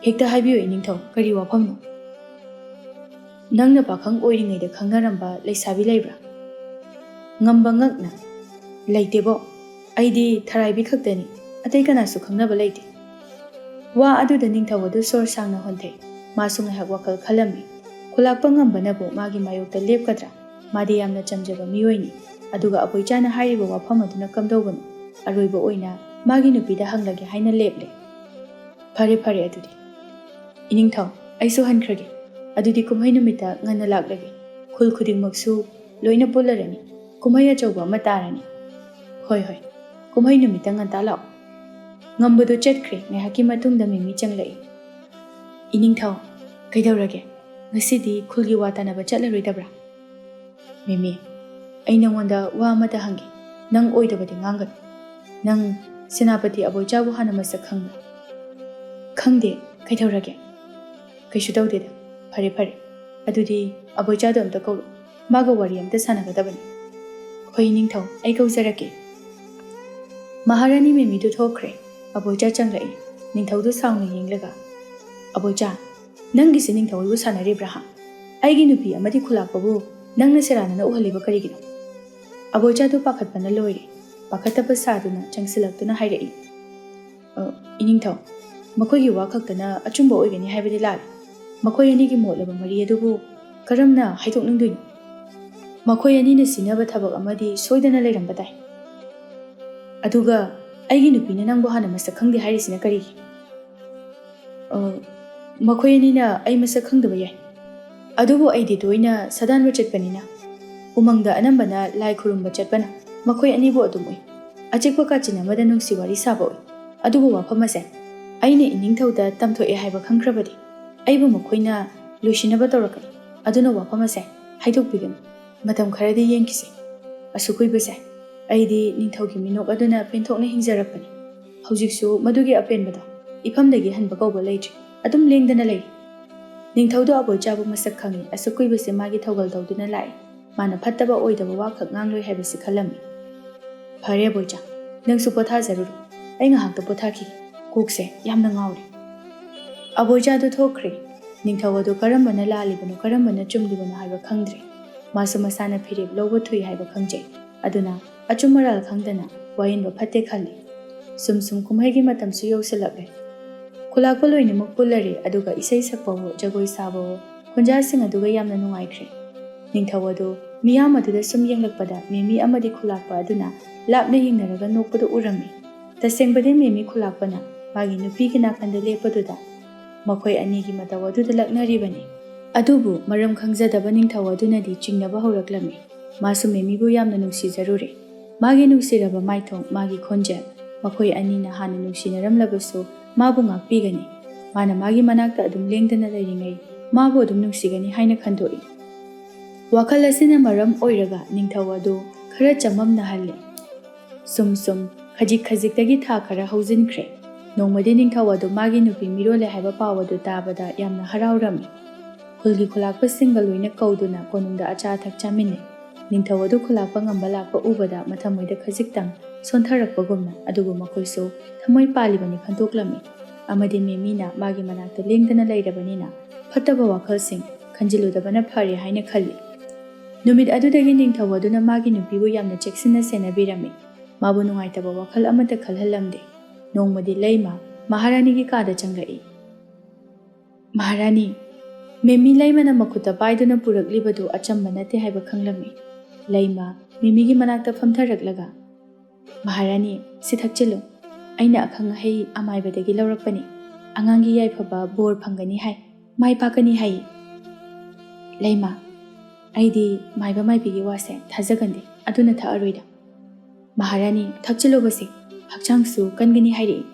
"ꯍꯦꯛꯇ ꯍꯥꯏꯕꯤꯌꯨ ꯏꯅꯤꯡꯊꯧ, ꯀꯔꯤ ꯋꯥꯐꯝꯅꯣ?" "ꯅꯪꯅ ꯄꯥꯈꯪ ꯑꯣꯏꯔꯤꯉꯩꯗ ꯈꯪꯅꯔꯝꯕ ꯂꯩꯁꯥꯕꯤ ꯂꯩꯕ꯭ꯔꯥ?" ꯉꯝꯕ ꯉꯛꯅ, "ꯂꯩꯇꯦꯕꯣ, ꯑꯩꯗꯤ ꯊꯔꯥꯏꯕꯤ ꯈꯛꯇꯅꯤ, ꯑꯇꯩ ꯀꯅꯥꯁꯨ ꯈꯪꯅꯕ ꯂꯩꯇꯦ꯫" ꯋꯥ ꯑꯗꯨꯗ ꯅꯤꯡꯊꯧ ꯑꯗꯨ ꯁꯣꯔ ꯁꯥꯡꯅ ꯍꯣꯟꯊꯩ꯫ ꯃꯥꯁꯨ ꯉꯥꯏꯍꯥꯛ ꯋꯥꯈꯜ ꯈꯜꯂꯝꯃꯤ꯫ ꯈꯨꯂꯥꯛꯄ ꯉꯝꯕꯅꯕꯨ ꯃꯥꯒꯤ ꯃꯥꯌꯣꯛꯇ ꯂꯦꯞꯀꯗ꯭ꯔꯥ? ꯃꯥꯗꯤ ꯌꯥꯝꯅ ꯆꯝꯖꯕ ꯃꯤꯑꯣꯏꯅꯤ꯫ ꯑꯗꯨꯒ ꯑꯕꯣꯏꯆꯥꯅ ꯍꯥꯏꯔꯤꯕ ꯋꯥꯐꯝ ꯑꯗꯨꯅ ꯀꯝꯗꯧꯕꯅꯣ? ꯑꯔꯣꯏꯕ ꯑꯣꯏꯅ ꯃꯥꯒꯤ ꯅꯨꯄꯤꯗ ꯍꯪꯂꯒꯦ ꯍꯥꯏꯅ ꯂꯦꯞꯂꯦ꯫ "ꯐꯔꯦ, ꯐꯔꯦ, ꯑꯗꯨꯗꯤ ꯏꯅꯤꯡꯊꯧ, ꯑꯩꯁꯨ ꯍꯟꯈ꯭ꯔꯒꯦ꯫ ꯑꯗꯨꯗꯤ ꯀꯨꯝꯍꯩ ꯅꯨꯃꯤꯠꯇ ꯉꯟꯅ ꯂꯥꯛꯂꯒꯦ꯫ ꯈꯨꯜ ꯈꯨꯗꯤꯡꯃꯛꯁꯨ ꯂꯣꯏꯅ ꯄꯨꯜꯂꯔꯅꯤ꯫ ꯀꯨꯝꯍꯩ ꯑꯆꯧꯕ ꯑꯃ ꯇꯥꯔꯅꯤ꯫" "ꯍꯣꯏ, ꯍꯣꯏ, ꯀꯨꯝꯍꯩ ꯅꯨꯃꯤꯠꯇ ꯉꯟꯇꯥ ꯂꯥꯛꯑꯣ꯫" ꯉꯝꯕꯗꯨ ꯆꯠꯈ꯭ꯔꯦ꯫ ꯉꯥꯏꯍꯥꯛꯀꯤ ꯃꯇꯨꯡꯗ ꯃꯤꯃꯤ ꯆꯪꯂꯛꯏ꯫ "ꯏꯅꯤꯡꯊꯧ, ꯀꯩꯗꯧꯔꯒꯦ? ꯉꯁꯤꯗꯤ ꯈꯨꯜꯒꯤ ꯋꯥ ꯇꯥꯅꯕ ꯆꯠꯂꯔꯣꯏꯗꯕ꯭ꯔꯥ?" "ꯃꯤꯃꯤ, ꯑꯩ ꯅꯉꯣꯟꯗ ꯋꯥ ꯑꯃꯇ ꯍꯪꯒꯦ꯫ ꯅꯪ ꯑꯣꯏꯗꯕꯗꯤ ꯉꯥꯡꯒꯅꯨ꯫ ꯅꯪ ꯁꯦꯅꯥꯄꯇꯤ ꯑꯕꯣꯏꯆꯥꯕꯨ ꯍꯥꯟꯅ ꯃꯁꯛ ꯈꯪꯕ꯭ꯔꯥ?" "ꯈꯪꯗꯦ꯫ ꯀꯩꯗꯧꯔꯒꯦ?" "ꯀꯩꯁꯨ ꯇꯧꯗꯦꯗ꯫ ꯐꯔꯦ, ꯐꯔꯦ꯫ ꯑꯗꯨꯗꯤ ꯑꯕꯣꯏꯆꯥꯗꯣ ꯑꯝꯇ ꯀꯧꯔꯛꯑꯣ꯫ ꯃꯥꯒ ꯋꯥꯔꯤ ꯑꯝꯇ ꯁꯥꯟꯅꯒꯗꯕꯅꯤ꯫" "ꯍꯣꯏ, ꯏꯅꯤꯡꯊꯧ, ꯑꯩ ꯀꯧꯖꯔꯛꯀꯦ꯫" ꯃꯍꯥꯔꯥꯅꯤ ꯃꯤꯃꯤꯗꯨ ꯊꯣꯛꯈ꯭ꯔꯦ꯫ ꯑꯕꯣꯏꯆꯥ ꯆꯪꯂꯛꯏ꯫ ꯅꯤꯡꯊꯧꯗꯨ ꯁꯥꯎꯅ ꯌꯦꯡꯂꯒ, "ꯑꯕꯣꯏꯆꯥ, ꯅꯪꯒꯤꯁꯤ ꯅꯤꯡꯊꯧ ꯑꯩꯕꯨ ꯁꯥꯟꯅꯔꯤꯕ꯭ꯔꯥ, ꯍꯥ? ꯑꯩꯒꯤ ꯅꯨꯄꯤ ꯑꯃꯗꯤ ꯈꯨꯂꯥꯛꯄꯕꯨ ꯅꯪꯅ ꯁꯦꯔꯥꯟꯅꯅ ꯎꯍꯜꯂꯤꯕ ꯀꯔꯤꯒꯤꯅꯣ?" ꯑꯕꯣꯏꯆꯥꯗꯨ ꯄꯥꯈꯠꯄꯅ ꯂꯣꯏꯔꯦ꯫ ꯄꯥꯈꯠꯇꯕ ꯁꯥꯗꯨꯅ ꯆꯪꯁꯤꯜꯂꯛꯇꯨꯅ ꯍꯥꯏꯔꯛꯏ, "ꯑ, ꯏꯅꯤꯡꯊꯧ, ꯃꯈꯣꯏꯒꯤ ꯋꯥ ꯈꯛꯇꯅ ꯑꯆꯨꯝꯕ ꯑꯣꯏꯒꯅꯤ ꯍꯥꯏꯕꯗꯤ ꯂꯥꯜꯂꯤ꯫ ꯃꯈꯣꯏ ꯑꯅꯤꯒꯤ ꯃꯣꯠꯂꯕ ꯃꯔꯤ ꯑꯗꯨꯕꯨ ꯀꯔꯝꯅ ꯍꯥꯏꯗꯣꯛꯅꯤꯡꯗꯣꯏꯅꯣ? ꯃꯈꯣꯏ ꯑꯅꯤꯅ ꯁꯤꯟꯅꯕ ꯊꯕꯛ ꯑꯃꯗꯤ ꯁꯣꯏꯗꯅ ꯂꯩꯔꯝꯕ ꯇꯥꯏ꯫ ꯑꯗꯨꯒ ꯑꯩꯒꯤ ꯅꯨꯄꯤꯅ ꯅꯪꯕꯨ ꯍꯥꯟꯅ ꯃꯁꯛ ꯈꯪꯗꯦ ꯍꯥꯏꯔꯤꯁꯤꯅ ꯀꯔꯤꯒꯤ?" "ꯑ, ꯃꯈꯣꯏ ꯑꯅꯤꯅ ꯑꯩ ꯃꯁꯛ ꯈꯪꯗꯕ ꯌꯥꯏ꯫ ꯑꯗꯨꯕꯨ ꯑꯩꯗꯤ ꯇꯣꯏꯅ ꯁꯥꯗꯥꯟꯕ ꯆꯠꯄꯅꯤꯅ ꯎꯃꯪꯗ ꯑꯅꯝꯕꯅ ꯂꯥꯏ ꯈꯨꯔꯨꯝꯕ ꯆꯠꯄꯅ ꯃꯈꯣꯏ ꯑꯅꯤꯕꯨ ꯑꯗꯨꯝ ꯎꯏ꯫ ꯑꯆꯤꯛꯄ ꯀꯥꯆꯤꯟ ꯑꯃꯗ ꯅꯨꯡꯁꯤ ꯋꯥꯔꯤ ꯁꯥꯕ ꯎꯏ꯫ ꯑꯗꯨꯕꯨ ꯋꯥꯐꯝ ꯑꯁꯦ ꯑꯩꯅ ꯏꯅꯤꯡꯊꯧꯗ ꯇꯝꯊꯣꯛꯑꯦ ꯍꯥꯏꯕ ꯈꯪꯈ꯭ꯔꯕꯗꯤ ꯑꯩꯕꯨ ꯃꯈꯣꯏꯅ ꯂꯣꯏꯁꯤꯟꯅꯕ ꯇꯧꯔꯛꯀꯅꯤ꯫ ꯑꯗꯨꯅ ꯋꯥꯐꯝ ꯑꯁꯦ ꯍꯥꯏꯗꯣꯛꯄꯤꯒꯅꯨ꯫ ꯃꯇꯝ ꯈꯔꯗꯤ ꯌꯦꯡꯈꯤꯁꯦ꯫ ꯑꯁꯨꯛ ꯀꯨꯏꯕꯁꯦ ꯑꯩꯗꯤ ꯅꯤꯡꯊꯧꯒꯤ ꯃꯤꯅꯣꯛ ꯑꯗꯨꯅ ꯄꯦꯟꯊꯣꯛꯅ ꯍꯤꯡꯖꯔꯛꯄꯅꯤ꯫ ꯍꯧꯖꯤꯛꯁꯨ ꯃꯗꯨꯒꯤ ꯑꯄꯦꯟꯕꯗꯣ ꯏꯐꯝꯗꯒꯤ ꯍꯟꯕ ꯀꯧꯕ ꯂꯩꯇ꯭ꯔꯤ꯫ ꯑꯗꯨꯝ ꯂꯦꯡꯗꯅ ꯂꯩꯔꯤ꯫ ꯅꯤꯡꯊꯧꯗꯣ ꯑꯕꯣꯏꯆꯥꯕꯨ ꯃꯁꯛ ꯈꯪꯏ꯫ ꯑꯁꯨꯛ ꯀꯨꯏꯕꯁꯦ ꯃꯥꯒꯤ ꯊꯧꯒꯜ ꯇꯧꯗꯨꯅ ꯂꯥꯛꯏ꯫ ꯃꯥꯅ ꯐꯠꯇꯕ ꯑꯣꯏꯗꯕ ꯋꯥꯈꯛ ꯉꯥꯡꯂꯣꯏ ꯍꯥꯏꯕꯁꯤ ꯈꯜꯂꯝꯃꯤ꯫ ꯐꯔꯦ ꯑꯕꯣꯏꯆꯥ, ꯅꯪꯁꯨ ꯄꯣꯊꯥꯖꯔꯨꯔꯣ꯫ ꯑꯩ ꯉꯥꯏꯍꯥꯛꯇ ꯄꯣꯊꯥꯈꯤꯒꯦ꯫ ꯀꯣꯛꯁꯦ ꯌꯥꯝꯅ ꯉꯥꯎꯔꯦ꯫" ꯑꯕꯣꯏꯆꯥꯗꯨ ꯊꯣꯛꯈ꯭ꯔꯦ꯫ ꯅꯤꯡꯊꯧ ꯑꯗꯨ ꯀꯔꯝꯕꯅ ꯂꯥꯜꯂꯤꯕꯅꯣ, ꯀꯔꯝꯕꯅ ꯆꯨꯝꯂꯤꯕꯅꯣ ꯍꯥꯏꯕ ꯈꯪꯗ꯭ꯔꯦ꯫ ꯃꯥꯁꯨ ꯃꯁꯥꯅ ꯐꯤꯔꯦꯞ ꯂꯧꯕ ꯊꯨꯏ ꯍꯥꯏꯕ ꯈꯪꯖꯩ꯫ ꯑꯗꯨꯅ ꯑꯆꯨꯝ ꯑꯔꯥꯜ ꯈꯪꯗꯅ ꯋꯥꯌꯦꯟꯕ ꯐꯠꯇꯦ ꯈꯜꯂꯤ꯫ ꯁꯨꯝ ꯁꯨꯝ ꯀꯨꯝꯍꯩꯒꯤ ꯃꯇꯝꯁꯨ ꯌꯧꯁꯤꯜꯂꯛꯂꯦ꯫ ꯈꯨꯂꯥꯛꯄ ꯂꯣꯏꯅꯃꯛ ꯄꯨꯜꯂꯔꯦ, ꯑꯗꯨꯒ ꯏꯁꯩ ꯁꯛꯄꯋꯣ, ꯖꯒꯣꯏ ꯁꯥꯕꯋꯣ, ꯈꯨꯟꯖꯥꯁꯤꯡ ꯑꯗꯨꯒ ꯌꯥꯝꯅ ꯅꯨꯡꯉꯥꯏꯈ꯭ꯔꯦ꯫ ꯅꯤꯡꯊꯧ ꯑꯗꯨ ꯃꯤꯌꯥꯝ ꯑꯗꯨꯗ ꯁꯨꯝ ꯌꯦꯡꯂꯛꯄꯗ ꯃꯦꯃꯤ ꯑꯃꯗꯤ ꯈꯨꯂꯥꯛꯄ ꯑꯗꯨꯅ ꯂꯥꯞꯅ ꯌꯦꯡꯅꯔꯒ ꯅꯣꯛꯄꯗꯨ ꯎꯔꯝꯃꯤ꯫ ꯇꯁꯦꯡꯕꯗꯤ ꯃꯦꯃꯤ ꯈꯨꯂꯥꯛꯄꯅ ꯃꯥꯒꯤ ꯅꯨꯄꯤꯒꯤ ꯅꯥꯀꯟꯗ ꯂꯦꯞꯄꯗꯨꯗ ꯃꯈꯣꯏ ꯑꯅꯤꯒꯤ ꯃꯇꯧ ꯑꯗꯨꯗ ꯂꯛꯅꯔꯤꯕꯅꯤ꯫ ꯑꯗꯨꯕꯨ ꯃꯔꯝ ꯈꯪꯖꯗꯕ ꯅꯤꯡꯊꯧ ꯑꯗꯨꯅꯗꯤ ꯆꯤꯡꯅꯕ ꯍꯧꯔꯛꯂꯝꯃꯤ꯫ ꯃꯥꯁꯨ ꯃꯦꯃꯤꯕꯨ ꯌꯥꯝꯅ ꯅꯨꯡꯁꯤꯖꯔꯨꯔꯦ꯫ ꯃꯥꯒꯤ ꯅꯨꯡꯁꯤꯔꯕ ꯃꯥꯏꯊꯣꯡ, ꯃꯥꯒꯤ ꯈꯣꯟꯖꯦꯜ, ꯃꯈꯣꯏ ꯑꯅꯤꯅ ꯍꯥꯟꯅ ꯅꯨꯡꯁꯤꯅꯔꯝꯂꯕꯁꯨ ꯃꯥꯕꯨ ꯉꯥꯛꯄꯤꯒꯅꯤ꯫ ꯃꯥꯅ ꯃꯥꯒꯤ ꯃꯅꯥꯛꯇ ꯑꯗꯨꯝ ꯂꯦꯡꯗꯅ ꯂꯩꯔꯤꯉꯩ ꯃꯥꯕꯨ ꯑꯗꯨꯝ ꯅꯨꯡꯁꯤꯒꯅꯤ ꯍꯥꯏꯅ ꯈꯟꯗꯣꯛꯏ꯫ ꯋꯥꯈꯜ ꯑꯁꯤꯅ ꯃꯔꯝ ꯑꯣꯏꯔꯒ ꯅꯤꯡꯊꯧ ꯑꯗꯨ ꯈꯔ ꯆꯃꯝꯅꯍꯜꯂꯦ꯫ ꯁꯨꯝ ꯁꯨꯝ, ꯈꯖꯤꯛ ꯈꯖꯤꯛꯇꯒꯤ ꯊꯥ ꯈꯔ ꯍꯧꯖꯤꯟꯈ꯭ꯔꯦ꯫ ꯅꯣꯡꯃꯗꯤ ꯅꯤꯡꯊꯧ ꯑꯗꯨ ꯃꯥꯒꯤ ꯅꯨꯄꯤ ꯃꯤꯔꯣꯜꯂꯦ ꯍꯥꯏꯕ ꯄꯥꯎ ꯑꯗꯨ ꯇꯥꯕꯗ ꯌꯥꯝꯅ ꯍꯔꯥꯎꯔꯝꯃꯤ꯫ ꯈꯨꯜꯒꯤ ꯈꯨꯂꯥꯛꯄꯁꯤꯡꯒ ꯂꯣꯏꯅ ꯀꯧꯗꯨꯅ ꯀꯣꯅꯨꯡꯗ ꯑꯆꯥ ꯑꯊꯛ ꯆꯥꯃꯤꯟꯅꯩ꯫ ꯅꯤꯡꯊꯧ ꯑꯗꯨ ꯈꯨꯂꯥꯛꯄ ꯉꯝꯕ ꯂꯥꯛꯄ ꯎꯕꯗ ꯃꯊꯃꯣꯏꯗ ꯈꯖꯤꯛꯇꯪ ꯁꯣꯟꯊꯔꯛꯄꯒꯨꯝꯅ, ꯑꯗꯨꯕꯨ ꯃꯈꯣꯏꯁꯨ ꯊꯃꯣꯏ ꯄꯥꯜꯂꯤꯕꯅꯤ ꯈꯟꯗꯣꯛꯂꯝꯃꯤ꯫ ꯑꯃꯗꯤ ꯃꯦꯃꯤꯅ ꯃꯥꯒꯤ ꯃꯅꯥꯛꯇ ꯂꯦꯡꯗꯅ ꯂꯩꯔꯕꯅꯤꯅ ꯐꯠꯇꯕ ꯋꯥꯈꯜꯁꯤꯡ ꯈꯟꯖꯤꯜꯂꯨꯗꯕꯅ ꯐꯔꯦ ꯍꯥꯏꯅ ꯈꯜꯂꯤ꯫ ꯅꯨꯃꯤꯠ ꯑꯗꯨꯗꯒꯤ ꯅꯤꯡꯊꯧ ꯑꯗꯨꯅ ꯃꯥꯒꯤ ꯅꯨꯄꯤꯕꯨ ꯌꯥꯝꯅ ꯆꯦꯛꯁꯤꯟꯅ ꯁꯦꯟꯅꯕꯤꯔꯝꯃꯤ꯫ ꯃꯥꯕꯨ ꯅꯨꯡꯉꯥꯏꯇꯕ ꯋꯥꯈꯜ ꯑꯃꯠꯇ ꯈꯜꯍꯜꯂꯝꯗꯦ꯫ ꯅꯣꯡꯃꯗꯤ ꯂꯩꯃ ꯃꯍꯥꯔꯥꯅꯤꯒꯤ ꯀꯥꯗ ꯆꯪꯂꯛꯏ꯫ "ꯃꯍꯥꯔꯥꯅꯤ, ꯃꯦꯃꯤ ꯂꯩꯃꯅ ꯃꯈꯨꯠꯇ ꯄꯥꯏꯗꯨꯅ ꯄꯨꯔꯛꯂꯤꯕꯗꯨ ꯑꯆꯝꯕ ꯅꯠꯇꯦ ꯍꯥꯏꯕ ꯈꯪꯂꯝꯃꯤ꯫" ꯂꯩꯃ ꯃꯦꯃꯤꯒꯤ ꯃꯅꯥꯛꯇ ꯐꯝꯊꯔꯛꯂꯒ, "ꯃꯍꯥꯔꯥꯅꯤ, ꯁꯤ ꯊꯛꯆꯤꯜꯂꯨ꯫ ꯑꯩꯅ ꯑꯈꯪ ꯑꯍꯩ ꯑꯃꯥꯏꯕꯗꯒꯤ ꯂꯧꯔꯛꯄꯅꯤ꯫ ꯑꯉꯥꯡꯒꯤ ꯌꯥꯏꯐꯕ ꯕꯣꯔ ꯐꯪꯒꯅꯤ ꯍꯥꯏ, ꯃꯥꯏ ꯄꯥꯛꯀꯅꯤ ꯍꯥꯏ꯫" "ꯂꯩꯃ, ꯑꯩꯗꯤ ꯃꯥꯏꯕ ꯃꯥꯏꯕꯤꯒꯤ ꯋꯥꯁꯦ ꯊꯥꯖꯒꯟꯗꯦ, ꯑꯗꯨꯅ ꯊꯛꯑꯔꯣꯏꯗ꯫" "ꯃꯍꯥꯔꯥꯅꯤ, ꯊꯛꯆꯤꯜꯂꯣꯕꯁꯦ, ꯍꯛꯆꯥꯡꯁꯨ ꯀꯟꯒꯅꯤ ꯍꯥꯏꯔꯛꯏ꯫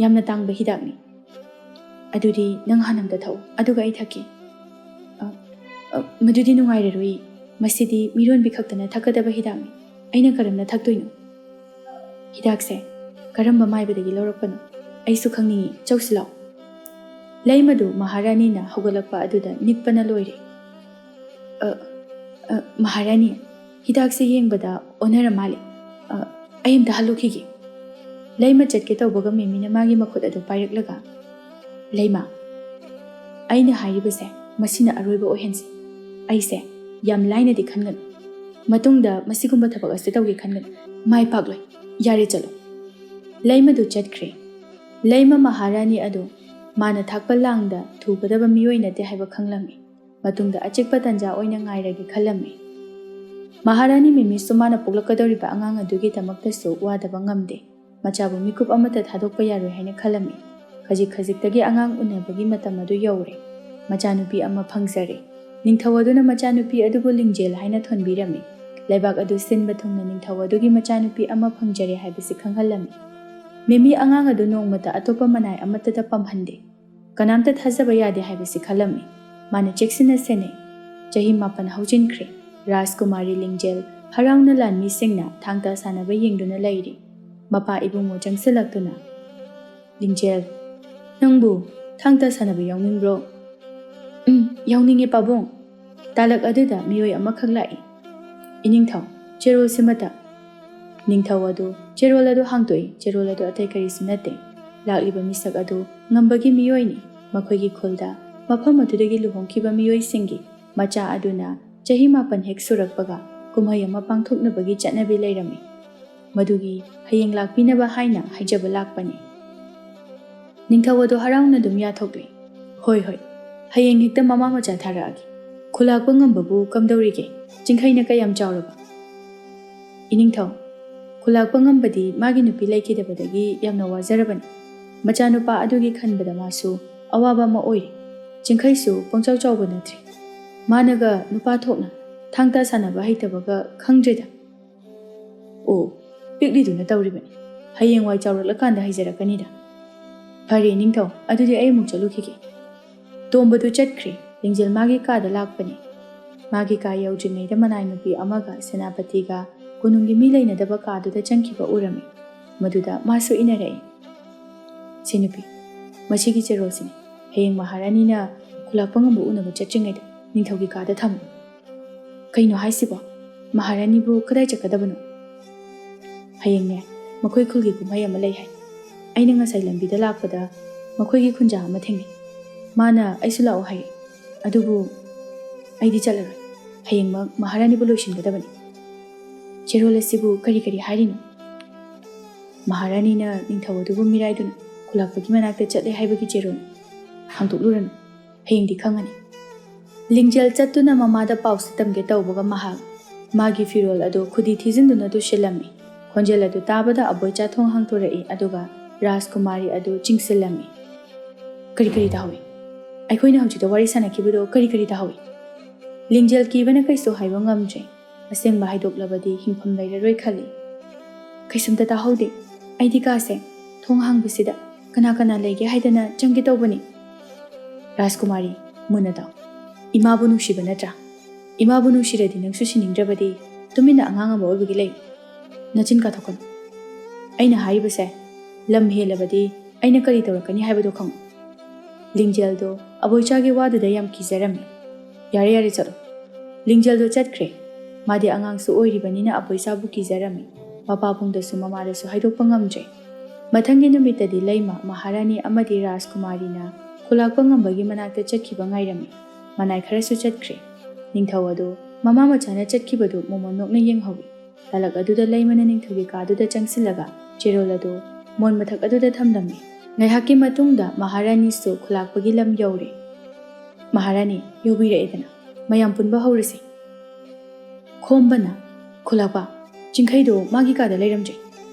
ꯌꯥꯝꯅ ꯇꯥꯡꯕ ꯍꯤꯗꯥꯛꯅꯤ꯫ ꯑꯗꯨꯗꯤ ꯅꯪ ꯍꯥꯟꯅ ꯑꯝꯇ ꯊꯛꯎ, ꯑꯗꯨꯒ ꯑꯩ ꯊꯛꯀꯦ꯫" "ꯑ, ꯑ, ꯃꯗꯨꯗꯤ ꯅꯨꯡꯉꯥꯏꯔꯔꯣꯏ꯫ ꯃꯁꯤꯗꯤ ꯃꯤꯔꯣꯟꯕꯤ ꯈꯛꯇꯅ ꯊꯛꯀꯗꯕ ꯍꯤꯗꯥꯛꯅꯤ꯫ ꯑꯩꯅ ꯀꯔꯝꯅ ꯊꯛꯇꯣꯏꯅꯣ?" "ꯍꯤꯗꯥꯛꯁꯦ ꯀꯔꯝꯕ ꯃꯥꯏꯕꯗꯒꯤ ꯂꯧꯔꯛꯄꯅꯣ? ꯑꯩꯁꯨ ꯈꯪꯅꯤꯡꯏ꯫ ꯆꯧꯁꯤ ꯂꯥꯎ꯫" ꯂꯩꯃꯗꯨ ꯃꯍꯥꯔꯥꯅꯤꯅ ꯍꯧꯒꯠꯂꯛꯄ ꯑꯗꯨꯗ ꯅꯤꯛꯄꯅ ꯂꯣꯏꯔꯦ꯫ "ꯑ, ꯑ, ꯃꯍꯥꯔꯥꯅꯤ, ꯍꯤꯗꯥꯛꯁꯦ ꯌꯦꯡꯕꯗ ꯑꯣꯟꯅꯔ ꯃꯥꯜꯂꯦ꯫ ꯑ, ꯑꯩ ꯑꯝꯇ ꯍꯜꯂꯨꯈꯤꯒꯦ꯫" ꯂꯩꯃ ꯆꯠꯀꯦ ꯇꯧꯕꯒ ꯃꯦꯃꯤꯅ ꯃꯥꯒꯤ ꯃꯈꯨꯠ ꯑꯗꯨ ꯄꯥꯏꯔꯛꯂꯒ, "ꯂꯩꯃ, ꯑꯩꯅ ꯍꯥꯏꯔꯤꯕꯁꯦ ꯃꯁꯤꯅ ꯑꯔꯣꯏꯕ ꯑꯣꯏꯍꯟꯁꯤ꯫ ꯑꯩꯁꯦ ꯌꯥꯝ ꯂꯥꯏꯅꯗꯤ ꯈꯟꯒꯅꯨ꯫ ꯃꯇꯨꯡꯗ ꯃꯁꯤꯒꯨꯝꯕ ꯊꯕꯛ ꯑꯁꯤ ꯇꯧꯒꯦ ꯈꯟꯒꯅꯨ꯫ ꯃꯥꯏ ꯄꯥꯛꯂꯣꯏ꯫ ꯌꯥꯔꯦ, ꯆꯠꯂꯣ꯫" ꯂꯩꯃꯗꯨ ꯆꯠꯈ꯭ꯔꯦ꯫ ꯂꯩꯃ ꯃꯍꯥꯔꯥꯅꯤ ꯑꯗꯨ ꯃꯥꯅ ꯊꯥꯛꯄ ꯂꯥꯡꯗ ꯊꯨꯒꯗꯕ ꯃꯤꯑꯣꯏ ꯅꯠꯇꯦ ꯍꯥꯏꯕ ꯈꯪꯂꯝꯃꯤ꯫ ꯃꯇꯨꯡꯗ ꯑꯆꯤꯛꯄ ꯇꯟꯖꯥ ꯑꯣꯏꯅ ꯉꯥꯏꯔꯒꯦ ꯈꯜꯂꯝꯃꯤ꯫ ꯃꯍꯥꯔꯥꯅꯤ ꯃꯤꯃꯤꯁꯨ ꯃꯥꯅ ꯄꯣꯛꯂꯛꯀꯗꯧꯔꯤꯕ ꯑꯉꯥꯡ ꯑꯗꯨꯒꯤꯗꯃꯛꯇꯁꯨ ꯋꯥꯗꯕ ꯉꯝꯗꯦ꯫ ꯃꯆꯥꯕꯨ ꯃꯤꯀꯨꯞ ꯑꯃꯠꯇ ꯊꯥꯗꯣꯛꯄ ꯌꯥꯔꯣꯏ ꯍꯥꯏꯅ ꯈꯜꯂꯝꯃꯤ꯫ ꯈꯖꯤꯛ ꯈꯖꯤꯛꯇꯒꯤ ꯑꯉꯥꯡ ꯎꯅꯕꯒꯤ ꯃꯇꯝ ꯑꯗꯨ ꯌꯧꯔꯦ꯫ ꯃꯆꯥꯅꯨꯄꯤ ꯑꯃ ꯐꯪꯖꯔꯦ꯫ ꯅꯤꯡꯊꯧ ꯑꯗꯨꯅ ꯃꯆꯥꯅꯨꯄꯤ ꯑꯗꯨꯕꯨ ꯂꯤꯡꯖꯦꯜ ꯍꯥꯏꯅ ꯊꯣꯟꯕꯤꯔꯝꯃꯤ꯫ ꯂꯩꯕꯥꯛ ꯑꯗꯨ ꯁꯤꯟꯕ ꯊꯨꯡꯅ ꯅꯤꯡꯊꯧ ꯑꯗꯨꯒꯤ ꯃꯆꯥꯅꯨꯄꯤ ꯑꯃ ꯐꯪꯖꯔꯦ ꯍꯥꯏꯕꯁꯤ ꯈꯪꯍꯜꯂꯝꯃꯤ꯫ ꯃꯤꯃꯤ ꯑꯉꯥꯡ ꯑꯗꯨ ꯅꯣꯡꯃꯇ ꯑꯇꯣꯞꯄ ꯃꯅꯥꯏ ꯑꯃꯠꯇꯗ ꯄꯝꯍꯟꯗꯦ꯫ ꯀꯅꯥꯝꯇ ꯊꯥꯖꯕ ꯌꯥꯗꯦ ꯍꯥꯏꯕꯁꯤ ꯈꯜꯂꯝꯃꯤ꯫ ꯃꯥꯅ ꯆꯦꯛꯁꯤꯟꯅ ꯁꯦꯟꯅꯩ꯫ ꯆꯍꯤ ꯃꯥꯄꯟ ꯍꯧꯖꯤꯟꯈ꯭ꯔꯦ꯫ ꯔꯥꯖꯀꯨꯃꯥꯔꯤ ꯂꯤꯡꯖꯦꯜ ꯍꯔꯥꯎꯅ ꯂꯥꯟꯃꯤꯁꯤꯡꯅ ꯊꯥꯡ ꯇꯥ ꯁꯥꯟꯅꯕ ꯌꯦꯡꯗꯨꯅ ꯂꯩꯔꯤ꯫ ꯃꯄꯥ ꯏꯕꯨꯡꯉꯣ ꯆꯪꯁꯤꯜꯂꯛꯇꯨꯅ, "ꯂꯤꯡꯖꯦꯜ, ꯅꯪꯕꯨ ꯊꯥꯡ ꯇꯥ ꯁꯥꯟꯅꯕ ꯌꯥꯎꯅꯤꯡꯕ꯭ꯔꯣ?" "ꯎꯝ, ꯌꯥꯎꯅꯤꯡꯉꯦ ꯄꯥꯕꯨꯡ꯫" ꯇꯥꯂꯛ ꯑꯗꯨꯗ ꯃꯤꯑꯣꯏ ꯑꯃꯈꯛ ꯂꯥꯛꯏ꯫ "ꯏꯅꯤꯡꯊꯧ, ꯆꯦꯔꯣꯜꯁꯤꯃꯇ꯫" ꯅꯤꯡꯊꯧ ꯑꯗꯨ ꯆꯦꯔꯣꯜ ꯑꯗꯨ ꯍꯥꯡꯗꯣꯛꯏ꯫ ꯆꯦꯔꯣꯜ ꯑꯗꯨ ꯑꯇꯩ ꯀꯔꯤꯁꯨ ꯅꯠꯇꯦ꯫ ꯂꯥꯛꯂꯤꯕ ꯃꯤꯁꯛ ꯑꯗꯨ ꯉꯝꯕꯒꯤ ꯃꯤꯑꯣꯏꯅꯤ꯫ ꯃꯈꯣꯏꯒꯤ ꯈꯨꯜꯗ ꯃꯐꯝ ꯑꯗꯨꯗꯒꯤ ꯂꯨꯍꯣꯡꯈꯤꯕ ꯃꯤꯑꯣꯏꯁꯤꯡꯒꯤ ꯃꯆꯥ ꯑꯗꯨꯅ ꯆꯍꯤ ꯃꯥꯄꯟ ꯍꯦꯛ ꯁꯨꯔꯛꯄꯒ ꯀꯨꯝꯍꯩ ꯑꯃ ꯄꯥꯡꯊꯣꯛꯅꯕꯒꯤ ꯆꯠꯅꯕꯤ ꯂꯩꯔꯝꯃꯤ꯫ ꯃꯗꯨꯒꯤ ꯍꯌꯦꯡ ꯂꯥꯛꯄꯤꯅꯕ ꯍꯥꯏꯅ ꯍꯥꯏꯖꯕ ꯂꯥꯛꯄꯅꯤ꯫ ꯅꯤꯡꯊꯧ ꯑꯗꯨ ꯍꯔꯥꯎꯅ ꯑꯗꯨꯝ ꯌꯥꯊꯣꯛꯂꯤ꯫ "ꯍꯣꯏ, ꯍꯣꯏ, ꯍꯌꯦꯡ ꯍꯦꯛꯇ ꯃꯃꯥ ꯃꯆꯥ ꯊꯥꯔꯛꯑꯒꯦ꯫ ꯈꯨꯂꯥꯛꯄ ꯉꯝꯕꯕꯨ ꯀꯝꯗꯧꯔꯤꯒꯦ? ꯆꯤꯡꯈꯩꯅ ꯀꯌꯥꯝ ꯆꯥꯎꯔꯕ?" "ꯏꯅꯤꯡꯊꯧ, ꯈꯨꯂꯥꯛꯄ ꯉꯝꯕꯗꯤ ꯃꯥꯒꯤ ꯅꯨꯄꯤ ꯂꯩꯈꯤꯗꯕꯗꯒꯤ ꯌꯥꯝꯅ ꯋꯥꯖꯔꯕꯅꯤ꯫ ꯃꯆꯥꯅꯨꯄꯥ ꯑꯗꯨꯒꯤ ꯈꯟꯕꯗ ꯃꯥꯁꯨ ꯑꯋꯥꯕ ꯑꯃ ꯑꯣꯏꯔꯦ꯫ ꯆꯤꯡꯈꯩꯁꯨ ꯄꯪꯆꯥꯎ ꯆꯥꯎꯕ ꯅꯠꯇ꯭ꯔꯤ꯫ ꯃꯥꯅꯒ ꯅꯨꯄꯥ ꯊꯣꯛꯅ ꯊꯥꯡ ꯇꯥ ꯁꯥꯟꯅꯕ ꯍꯩꯇꯕꯒ ꯈꯪꯗ꯭ꯔꯦꯗ꯫" "ꯑꯣ, ꯄꯤꯛꯂꯤꯗꯨꯅ ꯇꯧꯔꯤꯕꯅꯤ꯫ ꯍꯌꯦꯡꯋꯥꯏ ꯆꯥꯎꯔꯛꯂꯀꯥꯟꯗ ꯍꯩꯖꯔꯛꯀꯅꯤꯗ꯫ ꯐꯔꯦ ꯅꯤꯡꯊꯧ, ꯑꯗꯨꯗꯤ ꯑꯩ ꯑꯃꯨꯛ ꯆꯠꯂꯨꯈꯤꯒꯦ꯫" ꯇꯣꯝꯕꯗꯨ ꯆꯠꯈ꯭ꯔꯦ꯫ ꯂꯤꯡꯖꯦꯜ ꯃꯥꯒꯤ ꯀꯥꯗ ꯂꯥꯛꯄꯅꯤ꯫ ꯃꯥꯒꯤ ꯀꯥ ꯌꯧꯗ꯭ꯔꯤꯉꯩꯗ ꯃꯅꯥꯏ ꯅꯨꯄꯤ ꯑꯃꯒ ꯁꯦꯅꯥꯄꯇꯤꯒ ꯀꯣꯅꯨꯡꯒꯤ ꯃꯤ ꯂꯩꯅꯗꯕ ꯀꯥꯗꯨꯗ ꯆꯪꯈꯤꯕ ꯎꯔꯝꯃꯤ꯫ ꯃꯗꯨꯗ ꯃꯥꯁꯨ ꯏꯟꯅꯔꯛꯏ꯫ "ꯁꯤ ꯅꯨꯄꯤ, ꯃꯁꯤꯒꯤ ꯆꯦꯔꯣꯜꯁꯤꯅꯤ꯫ ꯍꯌꯦꯡ ꯃꯍꯥꯔꯥꯅꯤꯅ ꯈꯨꯂꯥꯛꯄ ꯉꯝꯕ ꯎꯅꯕ ꯆꯠꯇ꯭ꯔꯤꯉꯩꯗ ꯅꯤꯡꯊꯧꯒꯤ ꯀꯥꯗ ꯊꯝꯃꯨ꯫" "ꯀꯩꯅꯣ ꯍꯥꯏꯁꯤꯕꯣ? ꯃꯍꯥꯔꯥꯅꯤꯕꯨ ꯀꯗꯥꯏ ꯆꯠꯀꯗꯕꯅꯣ?" "ꯍꯌꯦꯡꯅꯦ, ꯃꯈꯣꯏ ꯈꯨꯜꯒꯤ ꯀꯨꯝꯍꯩ ꯑꯃ ꯂꯩ ꯍꯥꯏ꯫ ꯑꯩꯅ ꯉꯁꯥꯏ ꯂꯝꯕꯤꯗ ꯂꯥꯛꯄꯗ ꯃꯈꯣꯏꯒꯤ ꯈꯨꯟꯖꯥ ꯑꯃ ꯊꯦꯡꯅꯩ꯫ ꯃꯥꯅ ꯑꯩꯁꯨ ꯂꯥꯛꯑꯣ ꯍꯥꯏꯔꯛꯏ꯫ ꯑꯗꯨꯕꯨ ꯑꯩꯗꯤ ꯆꯠꯂꯔꯣꯏ꯫ ꯍꯌꯦꯡꯃꯛ ꯃꯍꯥꯔꯥꯅꯤꯕꯨ ꯂꯣꯏꯁꯤꯟꯒꯗꯕꯅꯤ꯫" "ꯆꯦꯔꯣꯜ ꯑꯁꯤꯕꯨ ꯀꯔꯤ ꯀꯔꯤ ꯍꯥꯏꯔꯤꯅꯣ?" "ꯃꯍꯥꯔꯥꯅꯤꯅ ꯅꯤꯡꯊꯧ ꯑꯗꯨꯕꯨ ꯃꯤꯔꯥꯏꯗꯨꯅ ꯈꯨꯂꯥꯛꯄꯒꯤ ꯃꯅꯥꯛꯇ ꯆꯠꯂꯦ ꯍꯥꯏꯕꯒꯤ ꯆꯦꯔꯣꯜ꯫ ꯍꯥꯡꯗꯣꯛꯂꯨꯔꯅꯨ꯫ ꯍꯌꯦꯡꯗꯤ ꯈꯪꯉꯅꯤ꯫" ꯂꯤꯡꯖꯦꯜ ꯆꯠꯇꯨꯅ ꯃꯃꯥꯗ ꯄꯥꯎꯁꯤ ꯇꯝꯒꯦ ꯇꯧꯕꯒ ꯃꯍꯥꯛ ꯃꯥꯒꯤ ꯐꯤꯔꯣꯜ ꯑꯗꯨ ꯈꯨꯗꯤ ꯊꯤꯖꯤꯟꯗꯨꯅ ꯇꯨꯁꯤꯜꯂꯝꯃꯤ꯫ ꯈꯣꯟꯖꯦꯜ ꯑꯗꯨ ꯇꯥꯕꯗ ꯑꯕꯣꯏꯆꯥ ꯊꯣꯡ ꯍꯥꯡꯗꯣꯔꯛꯏ, ꯑꯗꯨꯒ ꯔꯥꯖꯀꯨꯃꯥꯔꯤ ꯑꯗꯨ ꯆꯤꯡꯁꯤꯜꯂꯝꯃꯤ꯫ "ꯀꯔꯤ ꯀꯔꯤ ꯇꯥꯍꯧꯏ? ꯑꯩꯈꯣꯏꯅ ꯍꯧꯖꯤꯛꯇ ꯋꯥꯔꯤ ꯁꯥꯟꯅꯈꯤꯕꯗꯣ ꯀꯔꯤ ꯀꯔꯤ ꯇꯥꯍꯧꯏ?" ꯂꯤꯡꯖꯦꯜ ꯀꯤꯕꯅ ꯀꯩꯁꯨ ꯍꯥꯏꯕ ꯉꯝꯗ꯭ꯔꯦ꯫ ꯑꯁꯦꯡꯕ ꯍꯥꯏꯗꯣꯛꯂꯕꯗꯤ ꯍꯤꯡꯐꯝ ꯂꯩꯔꯔꯣꯏ ꯈꯜꯂꯤ꯫ "ꯀꯩꯁꯨꯝꯇ ꯇꯥꯍꯧꯗꯦ꯫ ꯑꯩꯗꯤ ꯀꯥꯁꯦ ꯊꯣꯡ ꯍꯥꯡꯕꯁꯤꯗ ꯀꯅꯥ ꯀꯅꯥ ꯂꯩꯒꯦ ꯍꯥꯏꯗꯅ ꯆꯪꯒꯦ ꯇꯧꯕꯅꯤ꯫" "ꯔꯥꯖꯀꯨꯃꯥꯔꯤ, ꯃꯨꯟꯅ ꯇꯥꯎ꯫ ꯏꯃꯥꯕꯨ ꯅꯨꯡꯁꯤꯕ ꯅꯠꯇ꯭ꯔꯥ? ꯏꯃꯥꯕꯨ ꯅꯨꯡꯁꯤꯔꯗꯤ ꯅꯪꯁꯨ ꯁꯤꯅꯤꯡꯗ꯭ꯔꯕꯗꯤ ꯇꯨꯃꯤꯟꯅ ꯑꯉꯥꯡ ꯑꯃ ꯑꯣꯏꯕꯒꯤ ꯂꯩ꯫ ꯅꯆꯤꯟ ꯀꯥꯊꯣꯛꯀꯅꯨ꯫ ꯑꯩꯅ ꯍꯥꯏꯔꯤꯕꯁꯦ ꯂꯝ ꯍꯦꯜꯂꯕꯗꯤ ꯑꯩꯅ ꯀꯔꯤ ꯇꯧꯔꯛꯀꯅꯤ ꯍꯥꯏꯕꯗꯣ ꯈꯪꯉꯨ꯫" ꯂꯤꯡꯖꯦꯜꯗꯣ ꯑꯕꯣꯏꯆꯥꯒꯤ ꯋꯥꯗꯨꯗ ꯌꯥꯝ ꯀꯤꯖꯔꯝꯃꯤ꯫ "ꯌꯥꯔꯦ, ꯌꯥꯔꯦ, ꯆꯠꯂꯣ꯫" ꯂꯤꯡꯖꯦꯜꯗꯣ ꯆꯠꯈ꯭ꯔꯦ꯫ ꯃꯥꯗꯤ ꯑꯉꯥꯡꯁꯨ ꯑꯣꯏꯔꯤꯕꯅꯤꯅ ꯑꯕꯣꯏꯆꯥꯕꯨ ꯀꯤꯖꯔꯝꯃꯤ꯫ ꯃꯄꯥꯕꯨꯡꯗꯁꯨ ꯃꯃꯥꯗꯁꯨ ꯍꯥꯏꯗꯣꯛꯄ ꯉꯝꯗ꯭ꯔꯦ꯫ ꯃꯊꯪꯒꯤ ꯅꯨꯃꯤꯠꯇꯗꯤ ꯂꯩꯃ, ꯃꯍꯥꯔꯥꯅꯤ ꯑꯃꯗꯤ ꯔꯥꯖꯀꯨꯃꯥꯔꯤꯅ ꯈꯨꯂꯥꯛꯄ ꯉꯝꯕꯒꯤ ꯃꯅꯥꯛꯇ ꯆꯠꯈꯤꯕ ꯉꯥꯏꯔꯝꯃꯤ꯫ ꯃꯅꯥꯏ ꯈꯔꯁꯨ ꯆꯠꯈ꯭ꯔꯦ꯫ ꯅꯤꯡꯊꯧ ꯑꯗꯨ ꯃꯃꯥ ꯃꯆꯥꯅ ꯆꯠꯈꯤꯕꯗꯨ ꯃꯣꯃꯣꯟ ꯅꯣꯛꯅ ꯌꯦꯡꯍꯧꯏ꯫ ꯇꯥꯂꯛ ꯑꯗꯨꯗ ꯂꯩꯃꯅ ꯅꯤꯡꯊꯧꯒꯤ ꯀꯥꯗꯨꯗ ꯆꯪꯁꯤꯜꯂꯒ ꯆꯦꯔꯣꯜ ꯑꯗꯨ ꯃꯣꯟ ꯃꯊꯛ ꯑꯗꯨꯗ ꯊꯝꯂꯝꯃꯤ꯫ ꯉꯥꯏꯍꯥꯛꯀꯤ ꯃꯇꯨꯡꯗ ꯃꯍꯥꯔꯥꯅꯤꯁꯨ ꯈꯨꯂꯥꯛꯄꯒꯤ ꯂꯝ ꯌꯧꯔꯦ꯫ "ꯃꯍꯥꯔꯥꯅꯤ, ꯌꯧꯕꯤꯔꯛꯑꯦꯗꯅ, ꯃꯌꯥꯝ ꯄꯨꯟꯕ ꯍꯧꯔꯁꯤ꯫" ꯈꯣꯝꯕꯅ, "ꯈꯨꯂꯥꯛꯄ, ꯆꯤꯡꯈꯩꯗꯣ ꯃꯥꯒꯤ ꯀꯥꯗ ꯂꯩꯔꯝꯗ꯭ꯔꯦ꯫"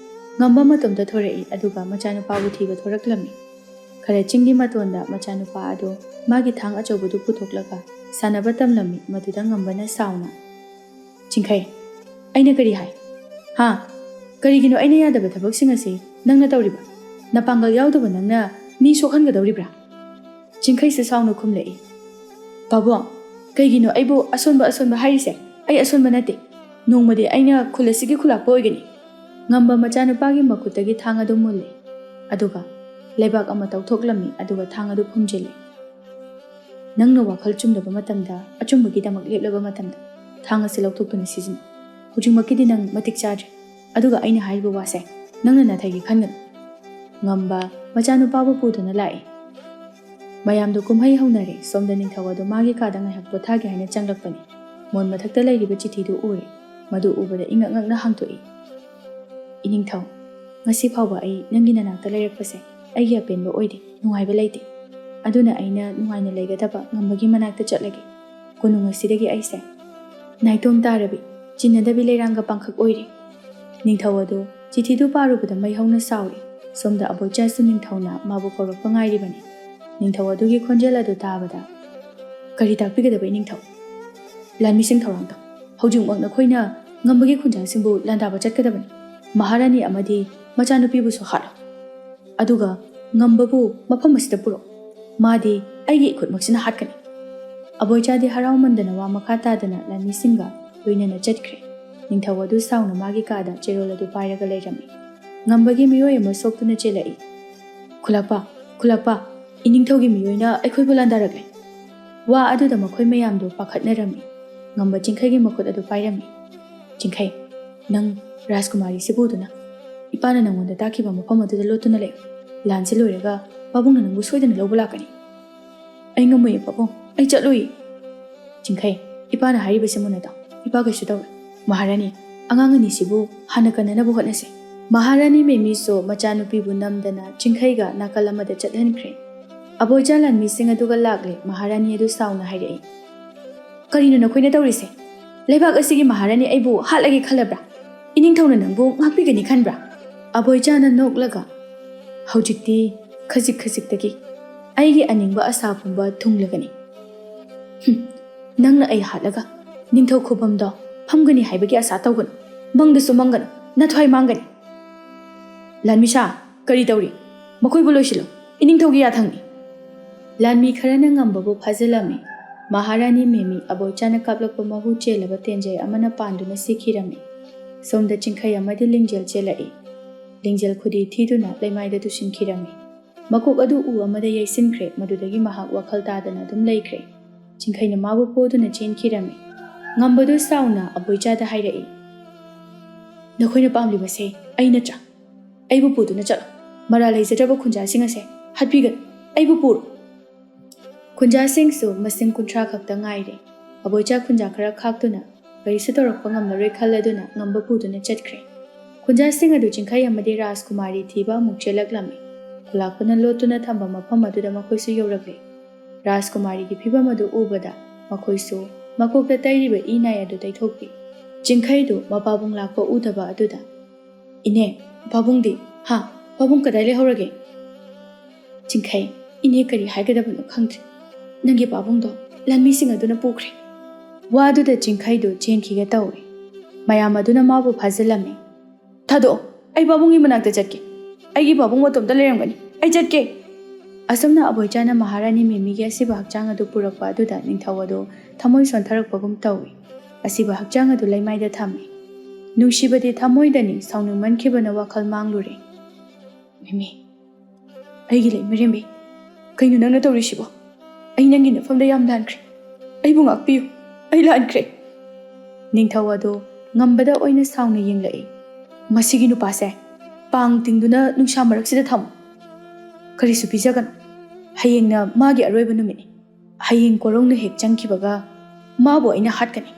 ꯉꯝꯕ ꯃꯇꯣꯝꯇ ꯊꯣꯔꯛꯏ, ꯑꯗꯨꯒ ꯃꯆꯥꯅꯨꯄꯥꯕꯨ ꯊꯤꯕ ꯊꯣꯔꯛꯂꯝꯃꯤ꯫ ꯈꯔ ꯆꯤꯡꯒꯤ ꯃꯇꯣꯟꯗ ꯃꯆꯥꯅꯨꯄꯥ ꯑꯗꯨ ꯃꯥꯒꯤ ꯊꯥꯡ ꯑꯆꯧꯕꯗꯨ ꯄꯨꯊꯣꯛꯂꯒ ꯁꯥꯟꯅꯕ ꯇꯝꯂꯝꯃꯤ꯫ ꯃꯗꯨꯗ ꯉꯝꯕꯅ ꯁꯥꯎꯅ, "ꯆꯤꯡꯈꯩ, ꯑꯩꯅ ꯀꯔꯤ ꯍꯥꯏ? ꯍꯥ? ꯀꯔꯤꯒꯤꯅꯣ ꯑꯩꯅ ꯌꯥꯗꯕ ꯊꯕꯛꯁꯤꯡ ꯑꯁꯤ ꯅꯪꯅ ꯇꯧꯔꯤꯕ? ꯅꯄꯥꯡꯒꯜ ꯌꯥꯎꯗꯕ ꯅꯪꯅ ꯃꯤ ꯁꯣꯛꯍꯟꯒꯗꯧꯔꯤꯕ꯭ꯔꯥ?" ꯆꯤꯡꯈꯩꯁꯨ ꯁꯥꯎꯅ ꯈꯨꯝꯂꯛꯏ, "ꯄꯥꯕꯨꯡ, ꯀꯩꯒꯤꯅꯣ ꯑꯩꯕꯨ ꯑꯁꯣꯟꯕ ꯑꯁꯣꯟꯕ ꯍꯥꯏꯔꯤꯁꯦ? ꯑꯩ ꯑꯁꯣꯟꯕ ꯅꯠꯇꯦ꯫ ꯅꯣꯡꯃꯗꯤ ꯑꯩꯅ ꯈꯨꯜ ꯑꯁꯤꯒꯤ ꯈꯨꯂꯥꯛꯄ ꯑꯣꯏꯒꯅꯤ꯫" ꯉꯝꯕ ꯃꯆꯥꯅꯨꯄꯥꯒꯤ ꯃꯈꯨꯠꯇꯒꯤ ꯊꯥꯡ ꯑꯗꯨ ꯃꯨꯜꯂꯤ, ꯑꯗꯨꯒ ꯂꯩꯕꯥꯛ ꯑꯃ ꯇꯧꯊꯣꯛꯂꯝꯃꯤ, ꯑꯗꯨꯒ ꯊꯥꯡ ꯑꯗꯨ ꯐꯨꯝꯖꯤꯜꯂꯤ꯫ "ꯅꯪꯅ ꯋꯥꯈꯜ ꯆꯨꯝꯗꯕ ꯃꯇꯝꯗ, ꯑꯆꯨꯝꯕꯒꯤꯗꯃꯛ ꯂꯦꯞꯂꯕ ꯃꯇꯝꯗ, ꯊꯥꯡ ꯑꯁꯤ ꯂꯧꯊꯣꯛꯇꯨꯅ ꯁꯤꯖꯤꯟꯅꯧ꯫ ꯍꯧꯖꯤꯛꯃꯛꯀꯤꯗꯤ ꯅꯪ ꯃꯇꯤꯛ ꯆꯥꯗ꯭ꯔꯦ, ꯑꯗꯨꯒ ꯑꯩꯅ ꯍꯥꯏꯔꯤꯕ ꯋꯥꯁꯦ ꯅꯪꯅ ꯅꯥꯊꯩꯒꯦ ꯈꯟꯒꯅꯨ꯫" ꯉꯝꯕ ꯃꯆꯥꯅꯨꯄꯥꯕꯨ ꯄꯨꯗꯨꯅ ꯂꯥꯛꯏ꯫ ꯃꯌꯥꯝꯗꯣ ꯀꯨꯝꯍꯩ ꯍꯧꯅꯔꯦ꯫ ꯁꯣꯝꯗ ꯅꯤꯡꯊꯧ ꯑꯗꯨ ꯃꯥꯒꯤ ꯀꯥꯗ ꯉꯥꯏꯍꯥꯛ ꯄꯣꯊꯥꯒꯦ ꯍꯥꯏꯅ ꯆꯪꯂꯛꯄꯅꯤ꯫ ꯃꯣꯟ ꯃꯊꯛꯇ ꯂꯩꯔꯤꯕ ꯆꯤꯊꯤꯗꯨ ꯎꯔꯦ꯫ ꯃꯗꯨ ꯎꯕꯗ ꯏꯉꯛ ꯉꯛꯅ ꯍꯥꯡꯗꯣꯛꯏ꯫ "ꯏꯅꯤꯡꯊꯧ, ꯉꯁꯤ ꯐꯥꯎꯕ ꯑꯩ ꯅꯪꯒꯤ ꯅꯅꯥꯛꯇ ꯂꯩꯔꯛꯄꯁꯦ ꯑꯩꯒꯤ ꯑꯄꯦꯟꯕ ꯑꯣꯏꯗꯦ, ꯅꯨꯡꯉꯥꯏꯕ ꯂꯩꯇꯦ꯫ ꯑꯗꯨꯅ ꯑꯩꯅ ꯅꯨꯡꯉꯥꯏꯅ ꯂꯩꯒꯗꯕ ꯉꯝꯕꯒꯤ ꯃꯅꯥꯛꯇ ꯆꯠꯂꯒꯦ꯫ ꯀꯣꯅꯨꯡ ꯑꯁꯤꯗꯒꯤ ꯑꯩꯁꯦ ꯅꯥꯏꯇꯣꯝ ꯇꯥꯔꯕꯤ, ꯆꯤꯟꯅꯗꯕꯤ ꯂꯩꯔꯥꯡꯒ ꯄꯥꯡꯈꯛ ꯑꯣꯏꯔꯤ꯫ ꯅꯤꯡꯊꯧ ꯑꯗꯨ ꯆꯤꯊꯤꯗꯨ ꯄꯥꯔꯨꯕꯗ ꯃꯩ ꯍꯧꯅ ꯁꯥꯎꯔꯤ꯫ ꯁꯣꯝꯗ ꯑꯕꯣꯏꯆꯥꯁꯨ ꯅꯤꯡꯊꯧꯅ ꯃꯥꯕꯨ ꯀꯧꯔꯛꯄ ꯉꯥꯏꯔꯤꯕꯅꯤ꯫ ꯅꯤꯡꯊꯧ ꯑꯗꯨꯒꯤ ꯈꯣꯟꯖꯦꯜ ꯑꯗꯨ ꯇꯥꯕꯗ, "ꯀꯔꯤ ꯇꯥꯛꯄꯤꯒꯗꯕ ꯏꯅꯤꯡꯊꯧ?" "ꯂꯥꯟꯃꯤꯁꯤꯡ ꯊꯧꯔꯥꯡ ꯇꯧ꯫ ꯍꯧꯖꯤꯛꯃꯛ ꯅꯈꯣꯏꯅ ꯉꯝꯕꯒꯤ ꯈꯨꯟꯖꯥꯁꯤꯡꯕꯨ ꯂꯥꯟꯗꯥꯕ ꯆꯠꯀꯗꯕꯅꯤ꯫ ꯃꯍꯥꯔꯥꯅꯤ ꯑꯃꯗꯤ ꯃꯆꯥꯅꯨꯄꯤꯕꯨꯁꯨ ꯍꯥꯠꯂꯣ꯫ ꯑꯗꯨꯒ ꯉꯝꯕꯕꯨ ꯃꯐꯝ ꯑꯁꯤꯗ ꯄꯨꯔꯛꯎ꯫ ꯃꯥꯗꯤ ꯑꯩꯒꯤ ꯏꯈꯨꯠꯃꯛꯁꯤꯅ ꯍꯥꯠꯀꯅꯤ꯫" ꯑꯕꯣꯏꯆꯥꯗꯤ ꯍꯔꯥꯎꯃꯟꯗꯅ ꯋꯥ ꯃꯈꯥ ꯇꯥꯗꯅ ꯂꯥꯟꯃꯤꯁꯤꯡꯒ ꯂꯣꯏꯅꯅ ꯆꯠꯈ꯭ꯔꯦ꯫ ꯅꯤꯡꯊꯧ ꯑꯗꯨ ꯁꯥꯎꯅ ꯃꯥꯒꯤ ꯀꯥꯗ ꯆꯦꯔꯣꯜ ꯑꯗꯨ ꯄꯥꯏꯔꯒ ꯂꯩꯔꯝꯃꯤ꯫ ꯉꯝꯕꯒꯤ ꯃꯤꯑꯣꯏ ꯑꯃ ꯁꯣꯛꯇꯨꯅ ꯆꯦꯜꯂꯛꯏ꯫ "ꯈꯨꯂꯥꯛꯄ, ꯈꯨꯂꯥꯛꯄ, ꯏꯅꯤꯡꯊꯧꯒꯤ ꯃꯤꯑꯣꯏꯅ ꯑꯩꯈꯣꯏꯕꯨ ꯂꯥꯟꯗꯥꯔꯛꯂꯦ!" ꯋꯥ ꯑꯗꯨꯗ ꯃꯈꯣꯏ ꯃꯌꯥꯝꯗꯨ ꯄꯥꯈꯠꯅꯔꯝꯃꯤ꯫ ꯉꯝꯕ ꯆꯤꯡꯈꯩꯒꯤ ꯃꯈꯨꯠ ꯑꯗꯨ ꯄꯥꯏꯔꯝꯃꯤ꯫ "ꯆꯤꯡꯈꯩ, ꯅꯪ ꯔꯥꯖꯀꯨꯃꯥꯔꯤꯁꯤ ꯄꯨꯗꯨꯅ ꯏꯄꯥꯅ ꯅꯪꯉꯣꯟꯗ ꯇꯥꯛꯈꯤꯕ ꯃꯐꯝ ꯑꯗꯨꯗ ꯂꯣꯠꯇꯨꯅ ꯂꯩꯌꯨ꯫ ꯂꯥꯟꯁꯤ ꯂꯣꯏꯔꯒ ꯄꯥꯕꯨꯡꯅ ꯅꯪꯕꯨ ꯁꯣꯏꯗꯅ ꯂꯧꯕ ꯂꯥꯛꯀꯅꯤ꯫" "ꯑꯩ ꯉꯝꯃꯣꯏꯌꯦ ꯄꯥꯕꯨꯡ, ꯑꯩ ꯆꯠꯂꯣꯏꯌꯦ꯫" "ꯆꯤꯡꯈꯩ, ꯏꯄꯥꯅ ꯍꯥꯏꯔꯤꯕꯁꯤ ꯃꯨꯟꯅ ꯇꯥꯎ꯫ ꯏꯄꯥ ꯀꯩꯁꯨ ꯇꯧꯔꯣꯏ꯫ ꯃꯍꯥꯔꯥꯅꯤ, ꯑꯉꯥꯡ ꯑꯅꯤꯁꯤꯕꯨ ꯍꯥꯟꯅ ꯀꯟꯅꯅꯕ ꯍꯣꯠꯅꯁꯤ꯫" ꯃꯍꯥꯔꯥꯅꯤ ꯃꯦꯃꯤꯁꯨ ꯃꯆꯥꯅꯨꯄꯤꯕꯨ ꯅꯝꯗꯅ ꯆꯤꯡꯈꯩꯒ ꯅꯥꯀꯜ ꯑꯃꯗ ꯆꯠꯍꯟꯈ꯭ꯔꯦ꯫ ꯑꯕꯣꯏꯆꯥ ꯂꯥꯟꯃꯤꯁꯤꯡ ꯑꯗꯨꯒ ꯂꯥꯛꯂꯦ꯫ ꯃꯍꯥꯔꯥꯅꯤ ꯑꯗꯨ ꯁꯥꯎꯅ ꯍꯥꯏꯔꯛꯏ, "ꯀꯔꯤꯅꯣ ꯅꯈꯣꯏꯅ ꯇꯧꯔꯤꯁꯦ? ꯂꯩꯕꯥꯛ ꯑꯁꯤꯒꯤ ꯃꯍꯥꯔꯥꯅꯤ ꯑꯩꯕꯨ ꯍꯥꯠꯂꯒꯦ ꯈꯜꯂꯕ꯭ꯔꯥ? ꯏꯅꯤꯡꯊꯧꯅ ꯅꯪꯕꯨ ꯉꯥꯛꯄꯤꯒꯅꯤ ꯈꯟꯕ꯭ꯔꯥ?" ꯑꯕꯣꯏꯆꯥꯅ ꯅꯣꯛꯂꯒ, "ꯍꯧꯖꯤꯛꯇꯤ ꯈꯖꯤꯛ ꯈꯖꯤꯛꯇꯒꯤ ꯑꯩꯒꯤ ꯑꯅꯤꯡꯕ ꯑꯁꯥ ꯄꯨꯝꯕ ꯊꯨꯡꯂꯒꯅꯤ꯫ ꯍꯨꯝ, ꯅꯪꯅ ꯑꯩ ꯍꯥꯠꯂꯒ ꯅꯤꯡꯊꯧ ꯈꯨꯕꯝꯗꯣ ꯐꯝꯒꯅꯤ ꯍꯥꯏꯕꯒꯤ ꯑꯁꯥ ꯇꯧꯒꯅꯨ꯫ ꯃꯪꯗꯁꯨ ꯃꯪꯒꯅꯨ, ꯅꯊ꯭ꯋꯥꯏ ꯃꯥꯡꯒꯅꯤ꯫" "ꯂꯥꯟꯃꯤꯁꯥ, ꯀꯔꯤ ꯇꯧꯔꯤ? ꯃꯈꯣꯏꯕꯨ ꯂꯣꯏꯁꯤꯜꯂꯨ꯫ ꯏꯅꯤꯡꯊꯧꯒꯤ ꯌꯥꯊꯪꯅꯤ꯫" ꯂꯥꯟꯃꯤ ꯈꯔꯅ ꯉꯝꯕꯕꯨ ꯐꯥꯖꯤꯜꯂꯝꯃꯤ꯫ ꯃꯍꯥꯔꯥꯅꯤ ꯃꯦꯃꯤ ꯑꯕꯣꯏꯆꯥꯅ ꯀꯥꯞꯂꯛꯄ ꯃꯍꯨ ꯆꯦꯜꯂꯕ ꯇꯦꯟꯖꯩ ꯑꯃꯅ ꯄꯥꯟꯗꯨꯅ ꯁꯤꯈꯤꯔꯝꯃꯤ꯫ ꯁꯣꯝꯗ ꯆꯤꯡꯈꯩ ꯑꯃꯗꯤ ꯂꯤꯡꯖꯦꯜ ꯆꯦꯜꯂꯛꯏ꯫ ꯂꯤꯡꯖꯦꯜ ꯈꯨꯗꯤ ꯊꯤꯗꯨꯅ ꯂꯩꯃꯥꯏꯗ ꯇꯨꯁꯤꯟꯈꯤꯔꯝꯃꯤ꯫ ꯃꯀꯣꯛ ꯑꯗꯨ ꯎ ꯑꯃꯗ ꯌꯩꯁꯤꯟꯈ꯭ꯔꯦ꯫ ꯃꯗꯨꯗꯒꯤ ꯃꯍꯥꯛ ꯋꯥꯈꯜ ꯇꯥꯗꯅ ꯑꯗꯨꯝ ꯂꯩꯈ꯭ꯔꯦ꯫ ꯆꯤꯡꯈꯩꯅ ꯃꯥꯕꯨ ꯄꯣꯗꯨꯅ ꯆꯦꯟꯈꯤꯔꯝꯃꯤ꯫ ꯉꯝꯕꯗꯨ ꯁꯥꯎꯅ ꯑꯕꯣꯏꯆꯥꯗ ꯍꯥꯏꯔꯛꯏ, "ꯅꯈꯣꯏꯅ ꯄꯥꯝꯂꯤꯕꯁꯦ ꯑꯩ ꯅꯠꯇ꯭ꯔꯥ? ꯑꯩꯕꯨ ꯄꯨꯗꯨꯅ ꯆꯠꯂꯣ꯫ ꯃꯔꯥꯜ ꯂꯩꯖꯗ꯭ꯔꯕ ꯈꯨꯟꯖꯥꯁꯤꯡ ꯑꯁꯦ ꯍꯥꯠꯄꯤꯒꯅꯨ꯫ ꯑꯩꯕꯨ ꯄꯨꯔꯣ꯫" ꯈꯨꯟꯖꯥꯁꯤꯡꯁꯨ ꯃꯁꯤꯡ ꯀꯨꯟꯊ꯭ꯔꯥ ꯈꯛꯇ ꯉꯥꯏꯔꯦ꯫ ꯑꯕꯣꯏꯆꯥ ꯈꯨꯟꯖꯥ ꯈꯔ ꯈꯥꯛꯇꯨꯅ ꯀꯔꯤꯁꯨ ꯇꯧꯔꯛꯄ ꯉꯝꯂꯔꯣꯏ ꯈꯜꯂꯗꯨꯅ ꯉꯝꯕ ꯄꯨꯗꯨꯅ ꯆꯠꯈ꯭ꯔꯦ꯫ ꯈꯨꯟꯖꯥꯁꯤꯡ ꯑꯗꯨ ꯆꯤꯡꯈꯩ ꯑꯃꯗꯤ ꯔꯥꯖꯀꯨꯃꯥꯔꯤ ꯊꯤꯕ ꯑꯃꯨꯛ ꯆꯦꯜꯂꯛꯂꯝꯃꯤ꯫ ꯈꯨꯂꯥꯛꯄꯅ ꯂꯣꯠꯇꯨꯅ ꯊꯝꯕ ꯃꯐꯝ ꯑꯗꯨꯗ ꯃꯈꯣꯏꯁꯨ ꯌꯧꯔꯛꯂꯦ꯫ ꯔꯥꯖꯀꯨꯃꯥꯔꯤꯒꯤ ꯐꯤꯕꯝ ꯑꯗꯨ ꯎꯕꯗ ꯃꯈꯣꯏꯁꯨ ꯃꯀꯣꯛꯇ ꯇꯩꯔꯤꯕ ꯏ ꯅꯥꯏ ꯑꯗꯨ ꯇꯩꯊꯣꯛꯄꯤ꯫ ꯆꯤꯡꯈꯩꯗꯨ ꯃꯄꯥꯕꯨꯡ ꯂꯥꯛꯄ ꯎꯗꯕ ꯑꯗꯨꯗ, "ꯏꯅꯦ, ꯄꯥꯕꯨꯡꯗꯤ? ꯍꯥ? ꯄꯥꯕꯨꯡ ꯀꯗꯥꯏ ꯂꯩꯍꯧꯔꯒꯦ?" "ꯆꯤꯡꯈꯩ, ꯏꯅꯦ ꯀꯔꯤ ꯍꯥꯏꯒꯗꯕꯅꯣ ꯈꯪꯗ꯭ꯔꯦ꯫ ꯅꯪꯒꯤ ꯄꯥꯕꯨꯡꯗꯣ ꯂꯥꯟꯃꯤꯁꯤꯡ ꯑꯗꯨꯅ ꯄꯨꯈ꯭ꯔꯦ꯫" ꯋꯥꯗꯨꯗ ꯆꯤꯡꯈꯩꯗꯨ ꯆꯦꯟꯈꯤꯒꯦ ꯇꯧꯏ꯫ ꯃꯌꯥꯝ ꯑꯗꯨꯅ ꯃꯥꯕꯨ ꯐꯥꯖꯤꯜꯂꯝꯃꯤ꯫ "ꯊꯥꯗꯣꯛꯑꯣ, ꯑꯩ ꯄꯥꯕꯨꯡꯒꯤ ꯃꯅꯥꯛꯇ ꯆꯠꯀꯦ꯫ ꯑꯩꯒꯤ ꯄꯥꯕꯨꯡ ꯃꯇꯣꯝꯇ ꯂꯩꯔꯝꯒꯅꯤ꯫ ꯑꯩ ꯆꯠꯀꯦ!" ꯑꯁꯨꯝꯅ ꯑꯕꯣꯏꯆꯥꯅ ꯃꯍꯥꯔꯥꯅꯤ ꯃꯦꯃꯤꯒꯤ ꯑꯁꯤꯕ ꯍꯛꯆꯥꯡ ꯑꯗꯨ ꯄꯨꯔꯛꯄ ꯑꯗꯨꯗ ꯅꯤꯡꯊꯧ ꯑꯗꯨ ꯊꯃꯣꯏ ꯁꯣꯟꯊꯔꯛꯄꯒꯨꯝ ꯇꯧꯏ꯫ ꯑꯁꯤꯕ ꯍꯛꯆꯥꯡ ꯑꯗꯨ ꯂꯩꯃꯥꯏꯗ ꯊꯝꯃꯤ꯫ ꯅꯨꯡꯁꯤꯕꯗꯤ ꯊꯃꯣꯏꯗꯅꯤ, ꯁꯥꯎꯅꯤꯡꯃꯟꯈꯤꯕꯅ ꯋꯥꯈꯜ ꯃꯥꯡꯂꯨꯔꯦ꯫ "ꯃꯦꯃꯤ, ꯑꯩꯒꯤ ꯂꯩꯃꯔꯦꯝꯕꯤ, ꯀꯩꯅꯣ ꯅꯪꯅ ꯇꯧꯔꯤꯁꯤꯕꯣ? ꯑꯩ ꯅꯪꯒꯤ ꯅꯐꯝꯗ ꯌꯥꯝ ꯂꯥꯟꯈ꯭ꯔꯦ꯫ ꯑꯩꯕꯨ ꯉꯥꯛꯄꯤꯌꯨ꯫ ꯑꯩ ꯂꯥꯟꯈ꯭ꯔꯦ꯫" ꯅꯤꯡꯊꯧ ꯑꯗꯨ ꯉꯝꯕꯗ ꯑꯣꯏꯅ ꯁꯥꯎꯅ ꯌꯦꯡꯂꯛꯏ꯫ "ꯃꯁꯤꯒꯤ ꯅꯨꯄꯥꯁꯦ ꯄꯥꯡ ꯇꯤꯡꯗꯨꯅ ꯅꯨꯡꯁꯥ ꯃꯔꯛꯁꯤꯗ ꯊꯝꯃꯨ꯫ ꯀꯔꯤꯁꯨ ꯄꯤꯖꯒꯅꯨ꯫ ꯍꯌꯦꯡꯅ ꯃꯥꯒꯤ ꯑꯔꯣꯏꯕ ꯅꯨꯃꯤꯠꯅꯤ꯫ ꯍꯌꯦꯡ ꯀꯣꯔꯧꯅ ꯍꯦꯛ ꯆꯪꯈꯤꯕꯒ ꯃꯥꯕꯨ ꯑꯩꯅ ꯍꯥꯠꯀꯅꯤ꯫"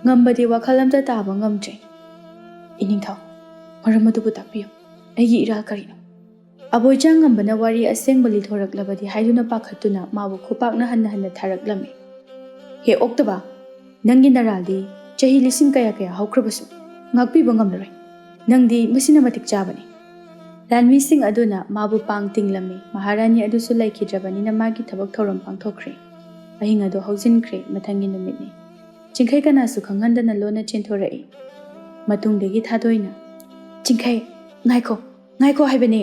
ꯉꯝꯕꯗꯤ ꯋꯥꯈꯜ ꯑꯝꯇ ꯇꯥꯕ ꯉꯝꯗ꯭ꯔꯦ꯫ "ꯏꯅꯤꯡꯊꯧ, ꯃꯔꯝ ꯑꯗꯨꯕꯨ ꯇꯥꯛꯄꯤꯌꯨ꯫ ꯑꯩꯒꯤ ꯏꯔꯥꯜ ꯀꯔꯤꯅꯣ?" ꯑꯕꯣꯏꯆꯥ ꯉꯝꯕꯅ ꯋꯥꯔꯤ ꯑꯁꯦꯡꯕ ꯂꯤꯊꯣꯔꯛꯂꯕꯗꯤ ꯍꯥꯏꯗꯨꯅ ꯄꯥꯈꯠꯇꯨꯅ ꯃꯥꯕꯨ ꯈꯨꯄꯥꯛꯅ ꯍꯟꯅ ꯍꯟꯅ ꯊꯥꯔꯛꯂꯝꯃꯤ꯫ "ꯍꯦ ꯑꯣꯛꯇꯕ, ꯅꯪꯒꯤ ꯅꯔꯥꯜꯗꯤ ꯆꯍꯤ ꯂꯤꯁꯤꯡ ꯀꯌꯥ ꯀꯌꯥ ꯍꯧꯈ꯭ꯔꯕꯁꯨ ꯉꯥꯛꯄꯤꯕ ꯉꯝꯂꯔꯣꯏ꯫ ꯅꯪꯗꯤ ꯃꯁꯤꯅ ꯃꯇꯤꯛ ꯆꯥꯕꯅꯤ꯫" ꯂꯥꯟꯃꯤꯁꯤꯡ ꯑꯗꯨꯅ ꯃꯥꯕꯨ ꯄꯥꯡ ꯇꯤꯡꯂꯝꯃꯤ꯫ ꯃꯍꯥꯔꯥꯅꯤ ꯑꯗꯨꯁꯨ ꯂꯩꯈꯤꯗ꯭ꯔꯕꯅꯤꯅ ꯃꯥꯒꯤ ꯊꯕꯛ ꯊꯧꯔꯝ ꯄꯥꯡꯊꯣꯛꯈ꯭ꯔꯦ꯫ ꯑꯍꯤꯡ ꯑꯗꯨ ꯍꯧꯖꯤꯟꯈ꯭ꯔꯦ꯫ ꯃꯊꯪꯒꯤ ꯅꯨꯃꯤꯠꯅꯤ꯫ ꯆꯤꯡꯈꯩ ꯀꯅꯥꯁꯨ ꯈꯪꯍꯟꯗꯅ ꯂꯣꯟꯅ ꯆꯦꯟꯊꯣꯔꯛꯏ꯫ ꯃꯇꯨꯡꯗꯒꯤ ꯊꯥꯗꯣꯏꯅ, "ꯆꯤꯡꯈꯩ, ꯉꯥꯏꯈꯣ, ꯉꯥꯏꯈꯣ ꯍꯥꯏꯕꯅꯦ꯫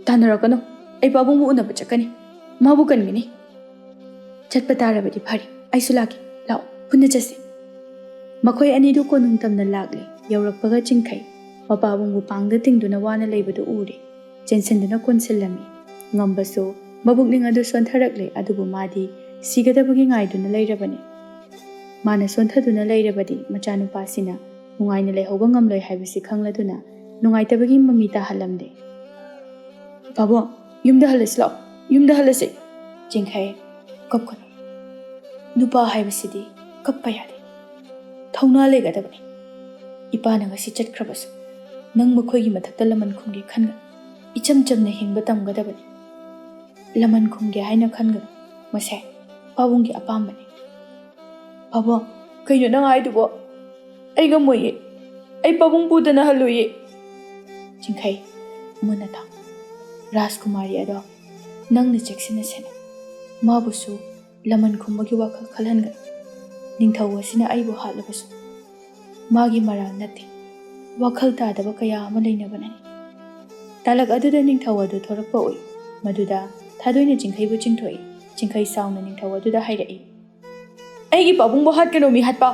ꯇꯥꯟꯅꯔꯛꯀꯅꯨ꯫ ꯑꯩ ꯄꯥꯕꯨꯡꯕꯨ ꯎꯅꯕ ꯆꯠꯀꯅꯤ꯫ ꯃꯥꯕꯨ ꯀꯟꯒꯅꯤ꯫" "ꯆꯠꯄ ꯇꯥꯔꯕꯗꯤ ꯐꯔꯦ꯫ ꯑꯩꯁꯨ ꯂꯥꯛꯀꯦ꯫ ꯂꯥꯛꯑꯣ, ꯄꯨꯟꯅ ꯆꯠꯁꯤ꯫" ꯃꯈꯣꯏ ꯑꯅꯤꯗꯨ ꯀꯣꯅꯨꯡ ꯇꯝꯅ ꯂꯥꯛꯂꯦ꯫ ꯌꯧꯔꯛꯄꯒ ꯆꯤꯡꯈꯩ ꯃꯄꯥꯕꯨꯡꯕꯨ ꯄꯥꯡꯗ ꯇꯤꯡꯗꯨꯅ ꯋꯥꯅ ꯂꯩꯕꯗꯨ ꯎꯔꯦ꯫ ꯆꯦꯟꯁꯤꯟꯗꯨꯅ ꯀꯣꯟꯁꯤꯜꯂꯝꯃꯤ꯫ ꯉꯝꯕꯁꯨ ꯃꯕꯨꯛꯅꯤꯡ ꯑꯗꯨ ꯁꯣꯟꯊꯔꯛꯂꯦ, ꯑꯗꯨꯕꯨ ꯃꯥꯗꯤ ꯁꯤꯒꯗꯕꯒꯤ ꯉꯥꯏꯗꯨꯅ ꯂꯩꯔꯕꯅꯤ꯫ ꯃꯥꯅ ꯁꯣꯟꯊꯗꯨꯅ ꯂꯩꯔꯕꯗꯤ ꯃꯆꯥꯅꯨꯄꯥꯁꯤꯅ ꯅꯨꯡꯉꯥꯏꯅ ꯂꯩꯍꯧꯕ ꯉꯝꯂꯣꯏ ꯍꯥꯏꯕꯁꯤ ꯈꯪꯂꯗꯨꯅ ꯅꯨꯡꯉꯥꯏꯇꯕꯒꯤ ꯃꯃꯤ ꯇꯥꯍꯜꯂꯝꯗꯦ꯫ "ꯄꯥꯕꯨꯡ, ꯌꯨꯝꯗ ꯍꯜꯂꯁꯤ ꯂꯥꯛꯑꯣ, ꯌꯨꯝꯗ ꯍꯜꯂꯁꯤ꯫" ꯆꯤꯡꯈꯩ, ꯀꯞꯀꯅꯨ꯫ ꯅꯨꯄꯥ ꯍꯥꯏꯕꯁꯤꯗꯤ ꯀꯞꯄ ꯌꯥꯗꯦ꯫ ꯊꯧꯅꯥ ꯂꯩꯒꯗꯕꯅꯤ꯫ ꯏꯄꯥꯅ ꯉꯁꯤ ꯆꯠꯈ꯭ꯔꯕꯁꯨ ꯅꯪ ꯃꯈꯣꯏꯒꯤ ꯃꯊꯛꯇ ꯂꯃꯟ ꯈꯨꯝꯒꯦ ꯈꯟꯒꯅꯨ꯫ ꯏꯆꯝ ꯆꯝꯅ ꯍꯤꯡꯕ ꯇꯝꯒꯗꯕꯅꯤ꯫ ꯂꯃꯟ ꯈꯨꯝꯒꯦ ꯍꯥꯏꯅ ꯈꯟꯒꯅꯨ꯫ ꯃꯁꯦ ꯄꯥꯕꯨꯡꯒꯤ ꯑꯄꯥꯝꯕꯅꯤ꯫ ꯄꯥꯕꯨꯡ, "ꯀꯩꯅꯣ ꯅꯪ ꯍꯥꯏꯗꯨꯕꯣ? ꯑꯩ ꯉꯝꯃꯣꯏꯌꯦ꯫ ꯑꯩ ꯄꯥꯕꯨꯡ ꯄꯨꯗꯅ ꯍꯜꯂꯣꯏꯌꯦ꯫" "ꯆꯤꯡꯈꯩ, ꯃꯨꯟꯅ ꯇꯥꯎ꯫ ꯔꯥꯖꯀꯨꯃꯥꯔꯤ ꯑꯗꯣ ꯅꯪꯅ ꯆꯦꯛꯁꯤꯟꯅ ꯁꯦꯟꯅꯧ꯫ ꯃꯥꯕꯨꯁꯨ ꯂꯃꯟ ꯈꯨꯝꯕꯒꯤ ꯋꯥꯈꯜ ꯈꯜꯍꯟꯒꯅꯨ꯫ ꯅꯤꯡꯊꯧ ꯑꯁꯤꯅ ꯑꯩꯕꯨ ꯍꯥꯠꯂꯕꯁꯨ ꯃꯥꯒꯤ ꯃꯔꯥꯜ ꯅꯠꯇꯦ꯫ ꯋꯥꯈꯜ ꯇꯥꯗꯕ ꯀꯌꯥ ꯑꯃ ꯂꯩꯅꯕꯅꯅꯤ꯫" ꯇꯥꯂꯛ ꯑꯗꯨꯗ ꯅꯤꯡꯊꯧ ꯑꯗꯨ ꯊꯣꯔꯛꯄ ꯎꯏ꯫ ꯃꯗꯨꯗ ꯊꯥꯗꯣꯏꯅ ꯆꯤꯡꯈꯩꯕꯨ ꯆꯤꯡꯊꯣꯛꯏ꯫ ꯆꯤꯡꯈꯩ ꯁꯥꯎꯅ ꯅꯤꯡꯊꯧ ꯑꯗꯨꯗ ꯍꯥꯏꯔꯛꯏ, "ꯑꯩꯒꯤ ꯄꯥꯕꯨꯡꯕꯨ ꯍꯥꯠꯀꯅꯨ, ꯃꯤꯍꯥꯠꯄ!"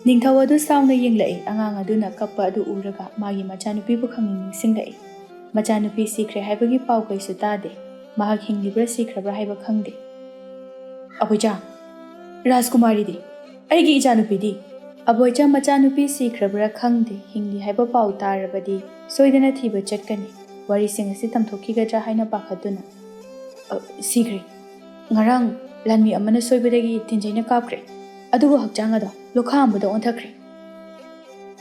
ꯅꯤꯡꯊꯧ ꯑꯗꯨ ꯁꯥꯎꯅ ꯌꯦꯡꯂꯛꯏ꯫ ꯑꯉꯥꯡ ꯑꯗꯨꯅ ꯀꯞꯄ ꯑꯗꯨ ꯎꯔꯒ ꯃꯥꯒꯤ ꯃꯆꯥꯅꯨꯄꯤꯕꯨ ꯈꯪꯅꯤꯡ ꯅꯤꯡꯁꯤꯡꯂꯛꯏ꯫ ꯃꯆꯥꯅꯨꯄꯤ ꯁꯤꯈ꯭ꯔꯦ ꯍꯥꯏꯕꯒꯤ ꯄꯥꯎ ꯀꯩꯁꯨ ꯇꯥꯗꯦ꯫ ꯃꯍꯥꯛ ꯍꯤꯡꯂꯤꯕ꯭ꯔꯥ ꯁꯤꯈ꯭ꯔꯕ꯭ꯔꯥ ꯍꯥꯏꯕ ꯈꯪꯗꯦ꯫ "ꯑꯕꯣꯏꯆꯥ, ꯔꯥꯖꯀꯨꯃꯥꯔꯤꯗꯤ? ꯑꯩꯒꯤ ꯏꯆꯥꯅꯨꯄꯤꯗꯤ?" "ꯑꯕꯣꯏꯆꯥ, ꯃꯆꯥꯅꯨꯄꯤ ꯁꯤꯈ꯭ꯔꯕ꯭ꯔꯥ ꯈꯪꯗꯦ, ꯍꯤꯡꯂꯤ ꯍꯥꯏꯕ ꯄꯥꯎ ꯇꯥꯔꯕꯗꯤ ꯁꯣꯏꯗꯅ ꯊꯤꯕ ꯆꯠꯀꯅꯤ꯫ ꯋꯥꯔꯤꯁꯤꯡ ꯑꯁꯤ ꯇꯝꯊꯣꯛꯈꯤꯒꯗ꯭ꯔꯥ ꯍꯥꯏꯅ ꯄꯥꯈꯠꯇꯨꯅ꯫" "ꯑ, ꯁꯤꯈ꯭ꯔꯦ꯫ ꯉꯔꯥꯡ ꯂꯥꯟꯃꯤ ꯑꯃꯅ ꯁꯣꯏꯕꯗꯒꯤ ꯇꯤꯟꯖꯩꯅ ꯀꯥꯞꯈ꯭ꯔꯦ꯫ ꯑꯗꯨꯕꯨ ꯍꯛꯆꯥꯡ ꯑꯗꯣ ꯂꯣꯈꯥ ꯑꯃꯗ ꯑꯣꯟꯊꯈ꯭ꯔꯦ꯫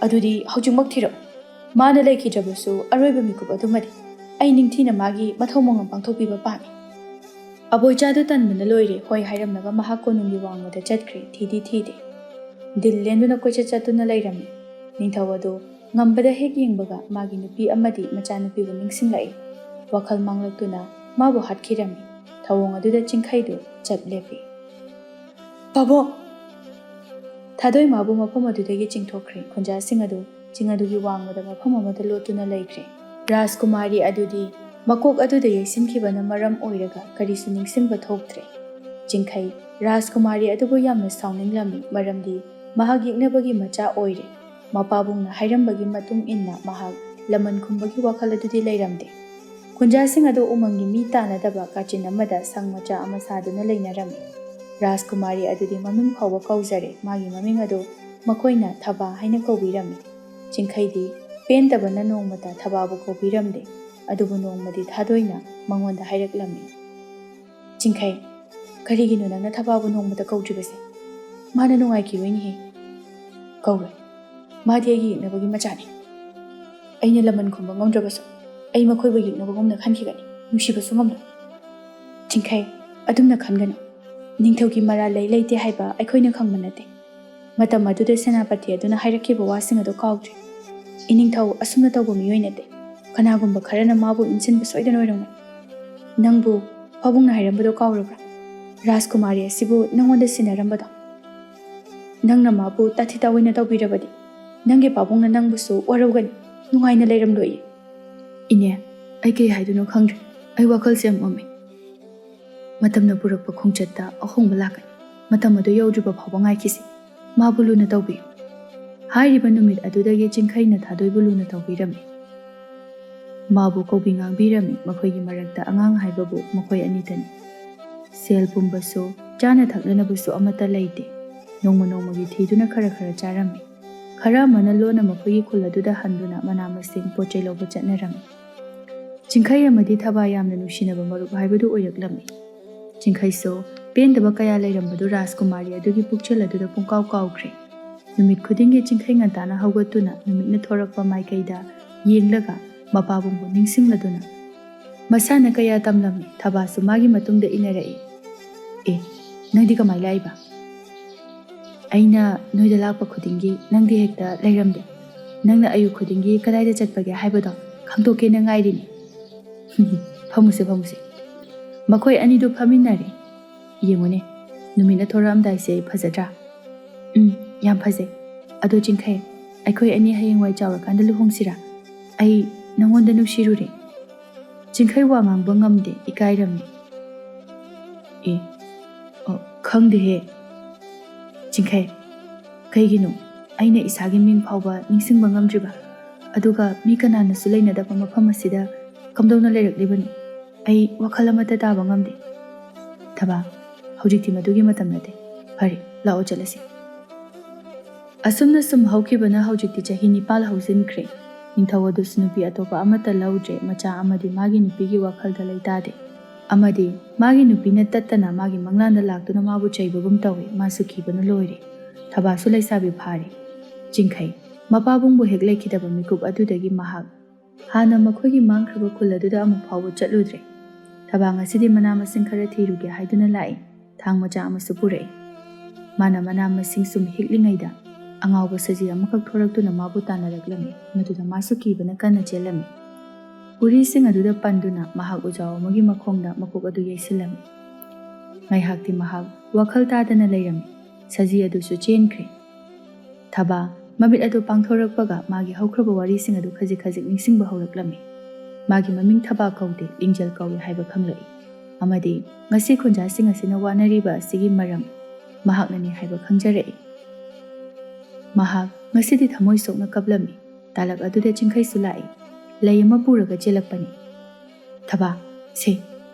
ꯑꯗꯨꯗꯤ ꯍꯧꯖꯤꯛꯃꯛ ꯊꯤꯔꯛꯎ꯫ ꯃꯥꯅ ꯂꯩꯈꯤꯗ꯭ꯔꯕꯁꯨ ꯑꯔꯣꯏꯕ ꯃꯤꯀꯨꯞ ꯑꯗꯨꯃꯗꯤ ꯑꯩ ꯅꯤꯡꯊꯤꯅ ꯃꯥꯒꯤ ꯃꯊꯧ ꯃꯉꯝ ꯄꯥꯡꯊꯣꯛꯄꯤꯕ ꯄꯥꯝꯃꯤ꯫" ꯑꯕꯣꯏꯆꯥꯗꯨ ꯇꯟꯕꯅ ꯂꯣꯏꯔꯦ꯫ ꯍꯣꯏ ꯍꯥꯏꯔꯝꯂꯒ ꯃꯍꯥꯛ ꯀꯣꯅꯨꯡꯒꯤ ꯋꯥꯡꯃꯗ ꯆꯠꯈ꯭ꯔꯦ꯫ ꯊꯤꯗꯤ ꯊꯤꯗꯦ꯫ ꯗꯤꯜ ꯂꯦꯟꯗꯨꯅ ꯀꯣꯏꯆꯠ ꯆꯠꯇꯨꯅ ꯂꯩꯔꯝꯃꯤ꯫ ꯅꯤꯡꯊꯧ ꯑꯗꯨ ꯉꯝꯕꯗ ꯍꯦꯛ ꯌꯦꯡꯕꯒ ꯃꯥꯒꯤ ꯅꯨꯄꯤ ꯑꯃꯗꯤ ꯃꯆꯥꯅꯨꯄꯤꯕꯨ ꯅꯤꯡꯁꯤꯡꯂꯛꯏ꯫ ꯋꯥꯈꯜ ꯃꯥꯡꯂꯛꯇꯨꯅ ꯃꯥꯕꯨ ꯍꯥꯠꯈꯤꯔꯝꯃꯤ꯫ ꯊꯧꯑꯣꯡ ꯑꯗꯨꯗ ꯆꯤꯡꯈꯩꯗꯨ ꯆꯞ ꯂꯦꯞꯄꯤ꯫ "ꯄꯥꯕꯨꯡ!" ꯊꯥꯗꯣꯏ ꯃꯥꯕꯨ ꯃꯐꯝ ꯑꯗꯨꯗꯒꯤ ꯆꯤꯡꯊꯣꯛꯈ꯭ꯔꯦ꯫ ꯈꯨꯟꯖꯥꯁꯤꯡ ꯑꯗꯨ ꯆꯤꯡ ꯑꯗꯨꯒꯤ ꯋꯥꯡꯃꯗ ꯃꯐꯝ ꯑꯃꯗ ꯂꯣꯠꯇꯨꯅ ꯂꯩꯈ꯭ꯔꯦ꯫ ꯔꯥꯖꯀꯨꯃꯥꯔꯤ ꯑꯗꯨꯗꯤ ꯃꯀꯣꯛ ꯑꯗꯨꯗ ꯌꯩꯁꯤꯟꯈꯤꯕꯅ ꯃꯔꯝ ꯑꯣꯏꯔꯒ ꯀꯔꯤꯁꯨ ꯅꯤꯡꯁꯤꯡꯕ ꯊꯣꯛꯇ꯭ꯔꯦ꯫ ꯆꯤꯡꯈꯩ ꯔꯥꯖꯀꯨꯃꯥꯔꯤ ꯑꯗꯨꯕꯨ ꯌꯥꯝꯅ ꯁꯥꯎꯅꯤꯡꯂꯝꯃꯤ, ꯃꯔꯝꯗꯤ ꯃꯍꯥꯛ ꯌꯦꯛꯅꯕꯒꯤ ꯃꯆꯥ ꯑꯣꯏꯔꯦ꯫ ꯃꯄꯥꯕꯨꯡꯅ ꯍꯥꯏꯔꯝꯕꯒꯤ ꯃꯇꯨꯡ ꯏꯟꯅ ꯃꯍꯥꯛ ꯂꯃꯟ ꯈꯨꯝꯕꯒꯤ ꯋꯥꯈꯜ ꯑꯗꯨꯗꯤ ꯂꯩꯔꯝꯗꯦ꯫ ꯈꯨꯟꯖꯥꯁꯤꯡ ꯑꯗꯨ ꯎꯃꯪꯒꯤ ꯃꯤ ꯇꯥꯅꯗꯕ ꯀꯥꯆꯤꯟ ꯑꯃꯗ ꯁꯪ ꯃꯆꯥ ꯑꯃ ꯁꯥꯗꯨꯅ ꯂꯩꯅꯔꯝꯃꯤ꯫ ꯔꯥꯖꯀꯨꯃꯥꯔꯤ ꯑꯗꯨꯗꯤ ꯃꯃꯤꯡ ꯐꯥꯎꯕ ꯀꯧꯖꯔꯦ꯫ ꯃꯥꯒꯤ ꯃꯃꯤꯡ ꯑꯗꯨ ꯃꯈꯣꯏꯅ ꯊꯕꯥ ꯍꯥꯏꯅ ꯀꯧꯕꯤꯔꯝꯃꯤ꯫ ꯆꯤꯡꯈꯩꯗꯤ ꯄꯦꯟꯗꯕꯅ ꯅꯣꯡꯃꯇ ꯊꯕꯥꯕꯨ ꯀꯧꯕꯤꯔꯝꯗꯦ꯫ ꯑꯗꯨꯕꯨ ꯅꯣꯡꯃꯗꯤ ꯊꯥꯗꯣꯏꯅ ꯃꯉꯣꯟꯗ ꯍꯥꯏꯔꯛꯂꯝꯃꯤ, "ꯆꯤꯡꯈꯩ, ꯀꯔꯤꯒꯤꯅꯣ ꯅꯪꯅ ꯊꯕꯥꯕꯨ ꯅꯣꯡꯃꯇ ꯀꯧꯗ꯭ꯔꯤꯕꯁꯦ? ꯃꯥꯅ ꯅꯨꯡꯉꯥꯏꯈꯤꯔꯣꯏꯅꯦꯍꯦ꯫" "ꯀꯧꯔꯣꯏ꯫ ꯃꯥꯗꯤ ꯑꯩꯒꯤ ꯌꯦꯛꯅꯕꯒꯤ ꯃꯆꯥꯅꯤ꯫ ꯑꯩꯅ ꯂꯃꯟ ꯈꯨꯝꯕ ꯉꯝꯗ꯭ꯔꯕꯁꯨ ꯑꯩ ꯃꯈꯣꯏꯕꯨ ꯌꯦꯛꯅꯕꯒꯨꯝꯅ ꯈꯟꯈꯤꯒꯅꯤ꯫ ꯅꯨꯡꯁꯤꯕꯁꯨ ꯉꯝꯂꯣꯏ꯫" "ꯆꯤꯡꯈꯩ, ꯑꯗꯨꯝꯅ ꯈꯟꯒꯅꯨ꯫ ꯅꯤꯡꯊꯧꯒꯤ ꯃꯔꯥꯜ ꯂꯩ ꯂꯩꯇꯦ ꯍꯥꯏꯕ ꯑꯩꯈꯣꯏꯅ ꯈꯪꯕ ꯅꯠꯇꯦ꯫ ꯃꯇꯝ ꯑꯗꯨꯗ ꯁꯦꯅꯥꯄꯇꯤ ꯑꯗꯨꯅ ꯍꯥꯏꯔꯛꯈꯤꯕ ꯋꯥꯁꯤꯡ ꯑꯗꯨ ꯀꯥꯎꯗ꯭ꯔꯤ꯫ "ꯏꯅꯤꯡꯊꯧ ꯑꯁꯨꯝꯅ ꯇꯧꯕ ꯃꯤꯑꯣꯏ ꯅꯠꯇꯦ꯫ ꯀꯅꯥꯒꯨꯝꯕ ꯈꯔꯅ ꯃꯥꯕꯨ ꯏꯟꯁꯤꯟꯕ ꯁꯣꯏꯗꯅ ꯑꯣꯏꯔꯝꯒꯅꯤ꯫ ꯅꯪꯕꯨ ꯄꯥꯕꯨꯡꯅ ꯍꯥꯏꯔꯝꯕꯗꯣ ꯀꯥꯎꯔꯕ꯭ꯔꯥ? ꯔꯥꯖꯀꯨꯃꯥꯔꯤ ꯑꯁꯤꯕꯨ ꯅꯪꯉꯣꯟꯗ ꯁꯤꯟꯅꯔꯝꯕꯗꯣ꯫ ꯅꯪꯅ ꯃꯥꯕꯨ ꯇꯥꯊꯤ ꯇꯥꯑꯣꯏꯅ ꯇꯧꯕꯤꯔꯕꯗꯤ ꯅꯪꯒꯤ ꯄꯥꯕꯨꯡꯅ ꯅꯪꯕꯨꯁꯨ ꯋꯥꯔꯧꯒꯅꯤ, ꯅꯨꯡꯉꯥꯏꯅ ꯂꯩꯔꯝꯂꯣꯏꯌꯦ꯫" "ꯏꯅꯦ, ꯑꯩ ꯀꯩ ꯍꯥꯏꯗꯣꯏꯅꯣ ꯈꯪꯗ꯭ꯔꯦ꯫ ꯑꯩ ꯋꯥꯈꯜꯁꯦ ꯌꯥꯝ ꯃꯝꯃꯦ꯫ ꯃꯇꯝꯅ ꯄꯨꯔꯛꯄ ꯈꯣꯡꯆꯠꯇ ꯑꯍꯣꯡꯕ ꯂꯥꯛꯀꯅꯤ꯫ ꯃꯇꯝ ꯑꯗꯨ ꯌꯧꯗ꯭ꯔꯤꯕ ꯐꯥꯎꯕ ꯉꯥꯏꯈꯤꯁꯤ꯫ ꯃꯥꯕꯨ ꯂꯨꯅ ꯇꯧꯕꯤꯌꯨ꯫" ꯍꯥꯏꯔꯤꯕ ꯅꯨꯃꯤꯠ ꯑꯗꯨꯗꯒꯤ ꯆꯤꯡꯈꯩꯅ ꯊꯥꯗꯣꯏꯕꯨ ꯂꯨꯅ ꯇꯧꯕꯤꯔꯝꯃꯤ꯫ ꯃꯥꯕꯨ ꯀꯧꯕꯤ ꯉꯥꯡꯕꯤꯔꯝꯃꯤ꯫ ꯃꯈꯣꯏꯒꯤ ꯃꯔꯛꯇ ꯑꯉꯥꯡ ꯍꯥꯏꯕꯕꯨ ꯃꯈꯣꯏ ꯑꯅꯤꯇꯅꯤ꯫ ꯁꯦꯜ ꯄꯨꯝꯕꯁꯨ, ꯆꯥꯅ ꯊꯛꯅꯅꯕꯁꯨ ꯑꯃꯠꯇ ꯂꯩꯇꯦ꯫ ꯅꯣꯡꯃ ꯅꯣꯡꯃꯒꯤ ꯊꯤꯗꯨꯅ ꯈꯔ ꯈꯔ ꯆꯥꯔꯝꯃꯤ꯫ ꯈꯔ ꯑꯃꯅ ꯂꯣꯟꯅ ꯃꯈꯣꯏꯒꯤ ꯈꯨꯜ ꯑꯗꯨꯗ ꯍꯟꯗꯨꯅ ꯃꯅꯥ ꯃꯁꯤꯡ, ꯄꯣꯠ ꯆꯩ ꯂꯧꯕ ꯆꯠꯅꯔꯝꯃꯤ꯫ ꯆꯤꯡꯈꯩ ꯑꯃꯗꯤ ꯊꯕꯥ ꯌꯥꯝꯅ ꯅꯨꯡꯁꯤꯅꯕ ꯃꯔꯨꯞ ꯍꯥꯏꯕꯗꯨ ꯑꯣꯏꯔꯛꯂꯝꯃꯤ꯫ ꯆꯤꯡꯈꯩꯁꯨ ꯄꯦꯟꯗꯕ ꯀꯌꯥ ꯂꯩꯔꯝꯕꯗꯨ ꯔꯥꯖꯀꯨꯃꯥꯔꯤ ꯑꯗꯨꯒꯤ ꯄꯨꯛꯆꯦꯜ ꯑꯗꯨꯗ ꯄꯨꯡꯀꯥꯎ ꯀꯥꯎꯈ꯭ꯔꯦ꯫ ꯅꯨꯃꯤꯠ ꯈꯨꯗꯤꯡꯒꯤ ꯆꯤꯡꯈꯩ ꯉꯟꯇꯥꯅ ꯍꯧꯒꯠꯇꯨꯅ ꯅꯨꯃꯤꯠꯅ ꯊꯣꯔꯛꯄ ꯃꯥꯏꯀꯩꯗ ꯌꯦꯡꯂꯒ ꯃꯄꯥꯕꯨꯡꯕꯨ ꯅꯤꯡꯁꯤꯡꯂꯗꯨꯅ ꯃꯁꯥꯅ ꯀꯌꯥ ꯇꯝꯂꯝꯃꯤ꯫ ꯊꯕꯥꯁꯨ ꯃꯥꯒꯤ ꯃꯇꯨꯡꯗ ꯏꯟꯅꯔꯛꯏ꯫ "ꯑꯦ, ꯅꯪꯗꯤ ꯀꯃꯥꯏ ꯂꯥꯛꯏꯕ? ꯑꯩꯅ ꯅꯣꯏꯗ ꯂꯥꯛꯄ ꯈꯨꯗꯤꯡꯒꯤ ꯅꯪꯗꯤ ꯍꯦꯛꯇ ꯂꯩꯔꯝꯗꯦ꯫ ꯅꯪꯅ ꯑꯌꯨꯛ ꯈꯨꯗꯤꯡꯒꯤ ꯀꯗꯥꯏꯗ ꯆꯠꯄꯒꯦ ꯍꯥꯏꯕꯗꯣ ꯈꯪꯗꯣꯛꯀꯦꯅ ꯉꯥꯏꯔꯤꯅꯤ꯫" "ꯐꯝꯃꯨꯁꯦ, ꯐꯝꯃꯨꯁꯦ꯫" ꯃꯈꯣꯏ ꯑꯅꯤꯗꯨ ꯐꯝꯃꯤꯟꯅꯔꯦ꯫ "ꯌꯦꯡꯉꯨꯅꯦ, ꯅꯨꯃꯤꯠꯅ ꯊꯣꯔꯛꯑꯝꯗꯥꯏꯁꯦ ꯐꯖꯗ꯭ꯔꯥ?" "ꯎꯝ, ꯌꯥꯝ ꯐꯖꯩ꯫ ꯑꯗꯣ ꯆꯤꯡꯈꯩ, ꯑꯩꯈꯣꯏ ꯑꯅꯤ ꯍꯌꯦꯡꯋꯥꯏ ꯆꯥꯎꯔꯀꯥꯟꯗ ꯂꯨꯍꯣꯡꯁꯤꯔꯥ? ꯑꯩ ꯅꯪꯉꯣꯟꯗ ꯅꯨꯡꯁꯤꯔꯨꯔꯦ꯫" ꯆꯤꯡꯈꯩ ꯋꯥ ꯉꯥꯡꯕ ꯉꯝꯗꯦ, ꯏꯀꯥꯏꯔꯝꯃꯤ꯫ "ꯑꯦ, ꯑ, ꯈꯪꯗꯦꯍꯦ꯫ ꯆꯤꯡꯈꯩ, ꯀꯩꯒꯤꯅꯣ ꯑꯩꯅ ꯏꯁꯥꯒꯤ ꯃꯤꯡ ꯐꯥꯎꯕ ꯅꯤꯡꯁꯤꯡꯕ ꯉꯝꯗ꯭ꯔꯤꯕ? ꯑꯗꯨꯒ ꯃꯤ ꯀꯅꯥꯅꯁꯨ ꯂꯩꯅꯗꯕ ꯃꯐꯝ ꯑꯁꯤꯗ ꯀꯝꯗꯧꯅ ꯂꯩꯔꯛꯂꯤꯕꯅꯣ? ꯑꯩ ꯋꯥꯈꯜ ꯑꯃꯠꯇ ꯇꯥꯕ ꯉꯝꯗꯦ꯫" "ꯊꯕꯥ, ꯍꯧꯖꯤꯛꯇꯤ ꯃꯗꯨꯒꯤ ꯃꯇꯝ ꯅꯠꯇꯦ꯫ ꯐꯔꯦ, ꯂꯥꯛꯑꯣ ꯆꯠꯂꯁꯤ꯫" ꯑꯁꯨꯝꯅ ꯁꯨꯝ ꯍꯧꯈꯤꯕꯅ ꯍꯧꯖꯤꯛꯇꯤ ꯆꯍꯤ ꯅꯤꯄꯥꯜ ꯍꯧꯖꯤꯟꯈ꯭ꯔꯦ꯫ ꯅꯤꯡꯊꯧ ꯑꯗꯨꯁꯨ ꯅꯨꯄꯤ ꯑꯇꯣꯞꯄ ꯑꯃꯠꯇ ꯂꯧꯗ꯭ꯔꯦ꯫ ꯃꯆꯥ ꯑꯃꯗꯤ ꯃꯥꯒꯤ ꯅꯨꯄꯤꯒꯤ ꯋꯥꯈꯜꯗ ꯂꯩꯇꯥꯗꯦ꯫ ꯑꯃꯗꯤ ꯃꯥꯒꯤ ꯅꯨꯄꯤꯅ ꯇꯠꯇꯅ ꯃꯥꯒꯤ ꯃꯪꯂꯥꯟꯗ ꯂꯥꯛꯇꯨꯅ ꯃꯥꯕꯨ ꯆꯩꯕꯒꯨꯝ ꯇꯧꯏ꯫ ꯃꯥꯁꯨ ꯀꯤꯕꯅ ꯂꯣꯏꯔꯦ꯫ ꯊꯕꯥꯁꯨ ꯂꯩꯁꯥꯕꯤ ꯐꯥꯔꯦ꯫ ꯆꯤꯡꯈꯩ, ꯃꯄꯥꯕꯨꯡꯕꯨ ꯍꯦꯛ ꯂꯩꯈꯤꯗꯕ ꯃꯤꯀꯨꯞ ꯑꯗꯨꯗꯒꯤ ꯃꯍꯥꯛ ꯍꯥꯟꯅ ꯃꯈꯣꯏꯒꯤ ꯃꯥꯡꯈ꯭ꯔꯕ ꯈꯨꯜ ꯑꯗꯨꯗ ꯑꯃꯨꯛ ꯐꯥꯎꯕ ꯆꯠꯂꯨꯗ꯭ꯔꯦ꯫ ꯊꯕꯥ ꯉꯁꯤꯗꯤ ꯃꯅꯥ ꯃꯁꯤꯡ ꯈꯔ ꯊꯤꯔꯨꯒꯦ ꯍꯥꯏꯗꯨꯅ ꯂꯥꯛꯏ꯫ ꯊꯥꯡ ꯃꯆꯥ ꯑꯃꯁꯨ ꯄꯨꯔꯛꯏ꯫ ꯃꯥꯅ ꯃꯅꯥ ꯃꯁꯤꯡ ꯁꯨꯝ ꯍꯦꯛꯂꯤꯉꯩꯗ ꯑꯉꯥꯎꯕ ꯁꯖꯤ ꯑꯃꯈꯛ ꯊꯣꯔꯛꯇꯨꯅ ꯃꯥꯕꯨ ꯇꯥꯟꯅꯔꯛꯂꯝꯃꯤ꯫ ꯃꯗꯨꯗ ꯃꯥꯁꯨ ꯀꯤꯕꯅ ꯀꯟꯅ ꯆꯦꯜꯂꯝꯃꯤ꯫ ꯎꯔꯤꯁꯤꯡ ꯑꯗꯨꯗ ꯄꯟꯗꯨꯅ ꯃꯍꯥꯛ ꯎꯖꯥꯎ ꯑꯃꯒꯤ ꯃꯈꯣꯡꯗ ꯃꯀꯣꯛ ꯑꯗꯨ ꯌꯩꯁꯤꯜꯂꯝꯃꯤ꯫ ꯉꯥꯏꯍꯥꯛꯇꯤ ꯃꯍꯥꯛ ꯋꯥꯈꯜ ꯇꯥꯗꯅ ꯂꯩꯔꯝꯃꯤ꯫ ꯁꯖꯤ ꯑꯗꯨꯁꯨ ꯆꯦꯟꯈ꯭ꯔꯦ꯫ ꯊꯕꯥ ꯃꯃꯤꯠ ꯑꯗꯨ ꯄꯥꯡꯊꯣꯔꯛꯄꯒ ꯃꯥꯒꯤ ꯍꯧꯈ꯭ꯔꯕ ꯋꯥꯔꯤꯁꯤꯡ ꯑꯗꯨ ꯈꯖꯤꯛ ꯈꯖꯤꯛ ꯅꯤꯡꯁꯤꯡꯕ ꯍꯧꯔꯛꯂꯝꯃꯤ꯫ ꯃꯥꯒꯤ ꯃꯃꯤꯡ ꯊꯕꯥ ꯀꯧꯗꯦ, ꯂꯤꯡꯖꯦꯜ ꯀꯧꯏ ꯍꯥꯏꯕ ꯈꯪꯂꯛꯏ꯫ ꯑꯃꯗꯤ ꯉꯁꯤ ꯈꯨꯟꯖꯥꯁꯤꯡ ꯑꯁꯤꯅ ꯋꯥꯅꯔꯤꯕ ꯑꯁꯤꯒꯤ ꯃꯔꯝ ꯃꯍꯥꯛꯅꯅꯤ ꯍꯥꯏꯕ ꯈꯪꯖꯔꯛꯏ꯫ ꯃꯍꯥꯛ ꯉꯁꯤꯗꯤ ꯊꯃꯣꯏ ꯁꯣꯛꯅ ꯀꯞꯂꯝꯃꯤ꯫ ꯇꯥꯂꯛ ꯑꯗꯨꯗ ꯆꯤꯡꯈꯩꯁꯨ ꯂꯥꯛꯏ꯫ ꯂꯩ ꯑꯃ ꯄꯨꯔꯒ ꯆꯦꯜꯂꯛꯄꯅꯤ꯫ "ꯊꯕꯥ, ꯁꯦ!"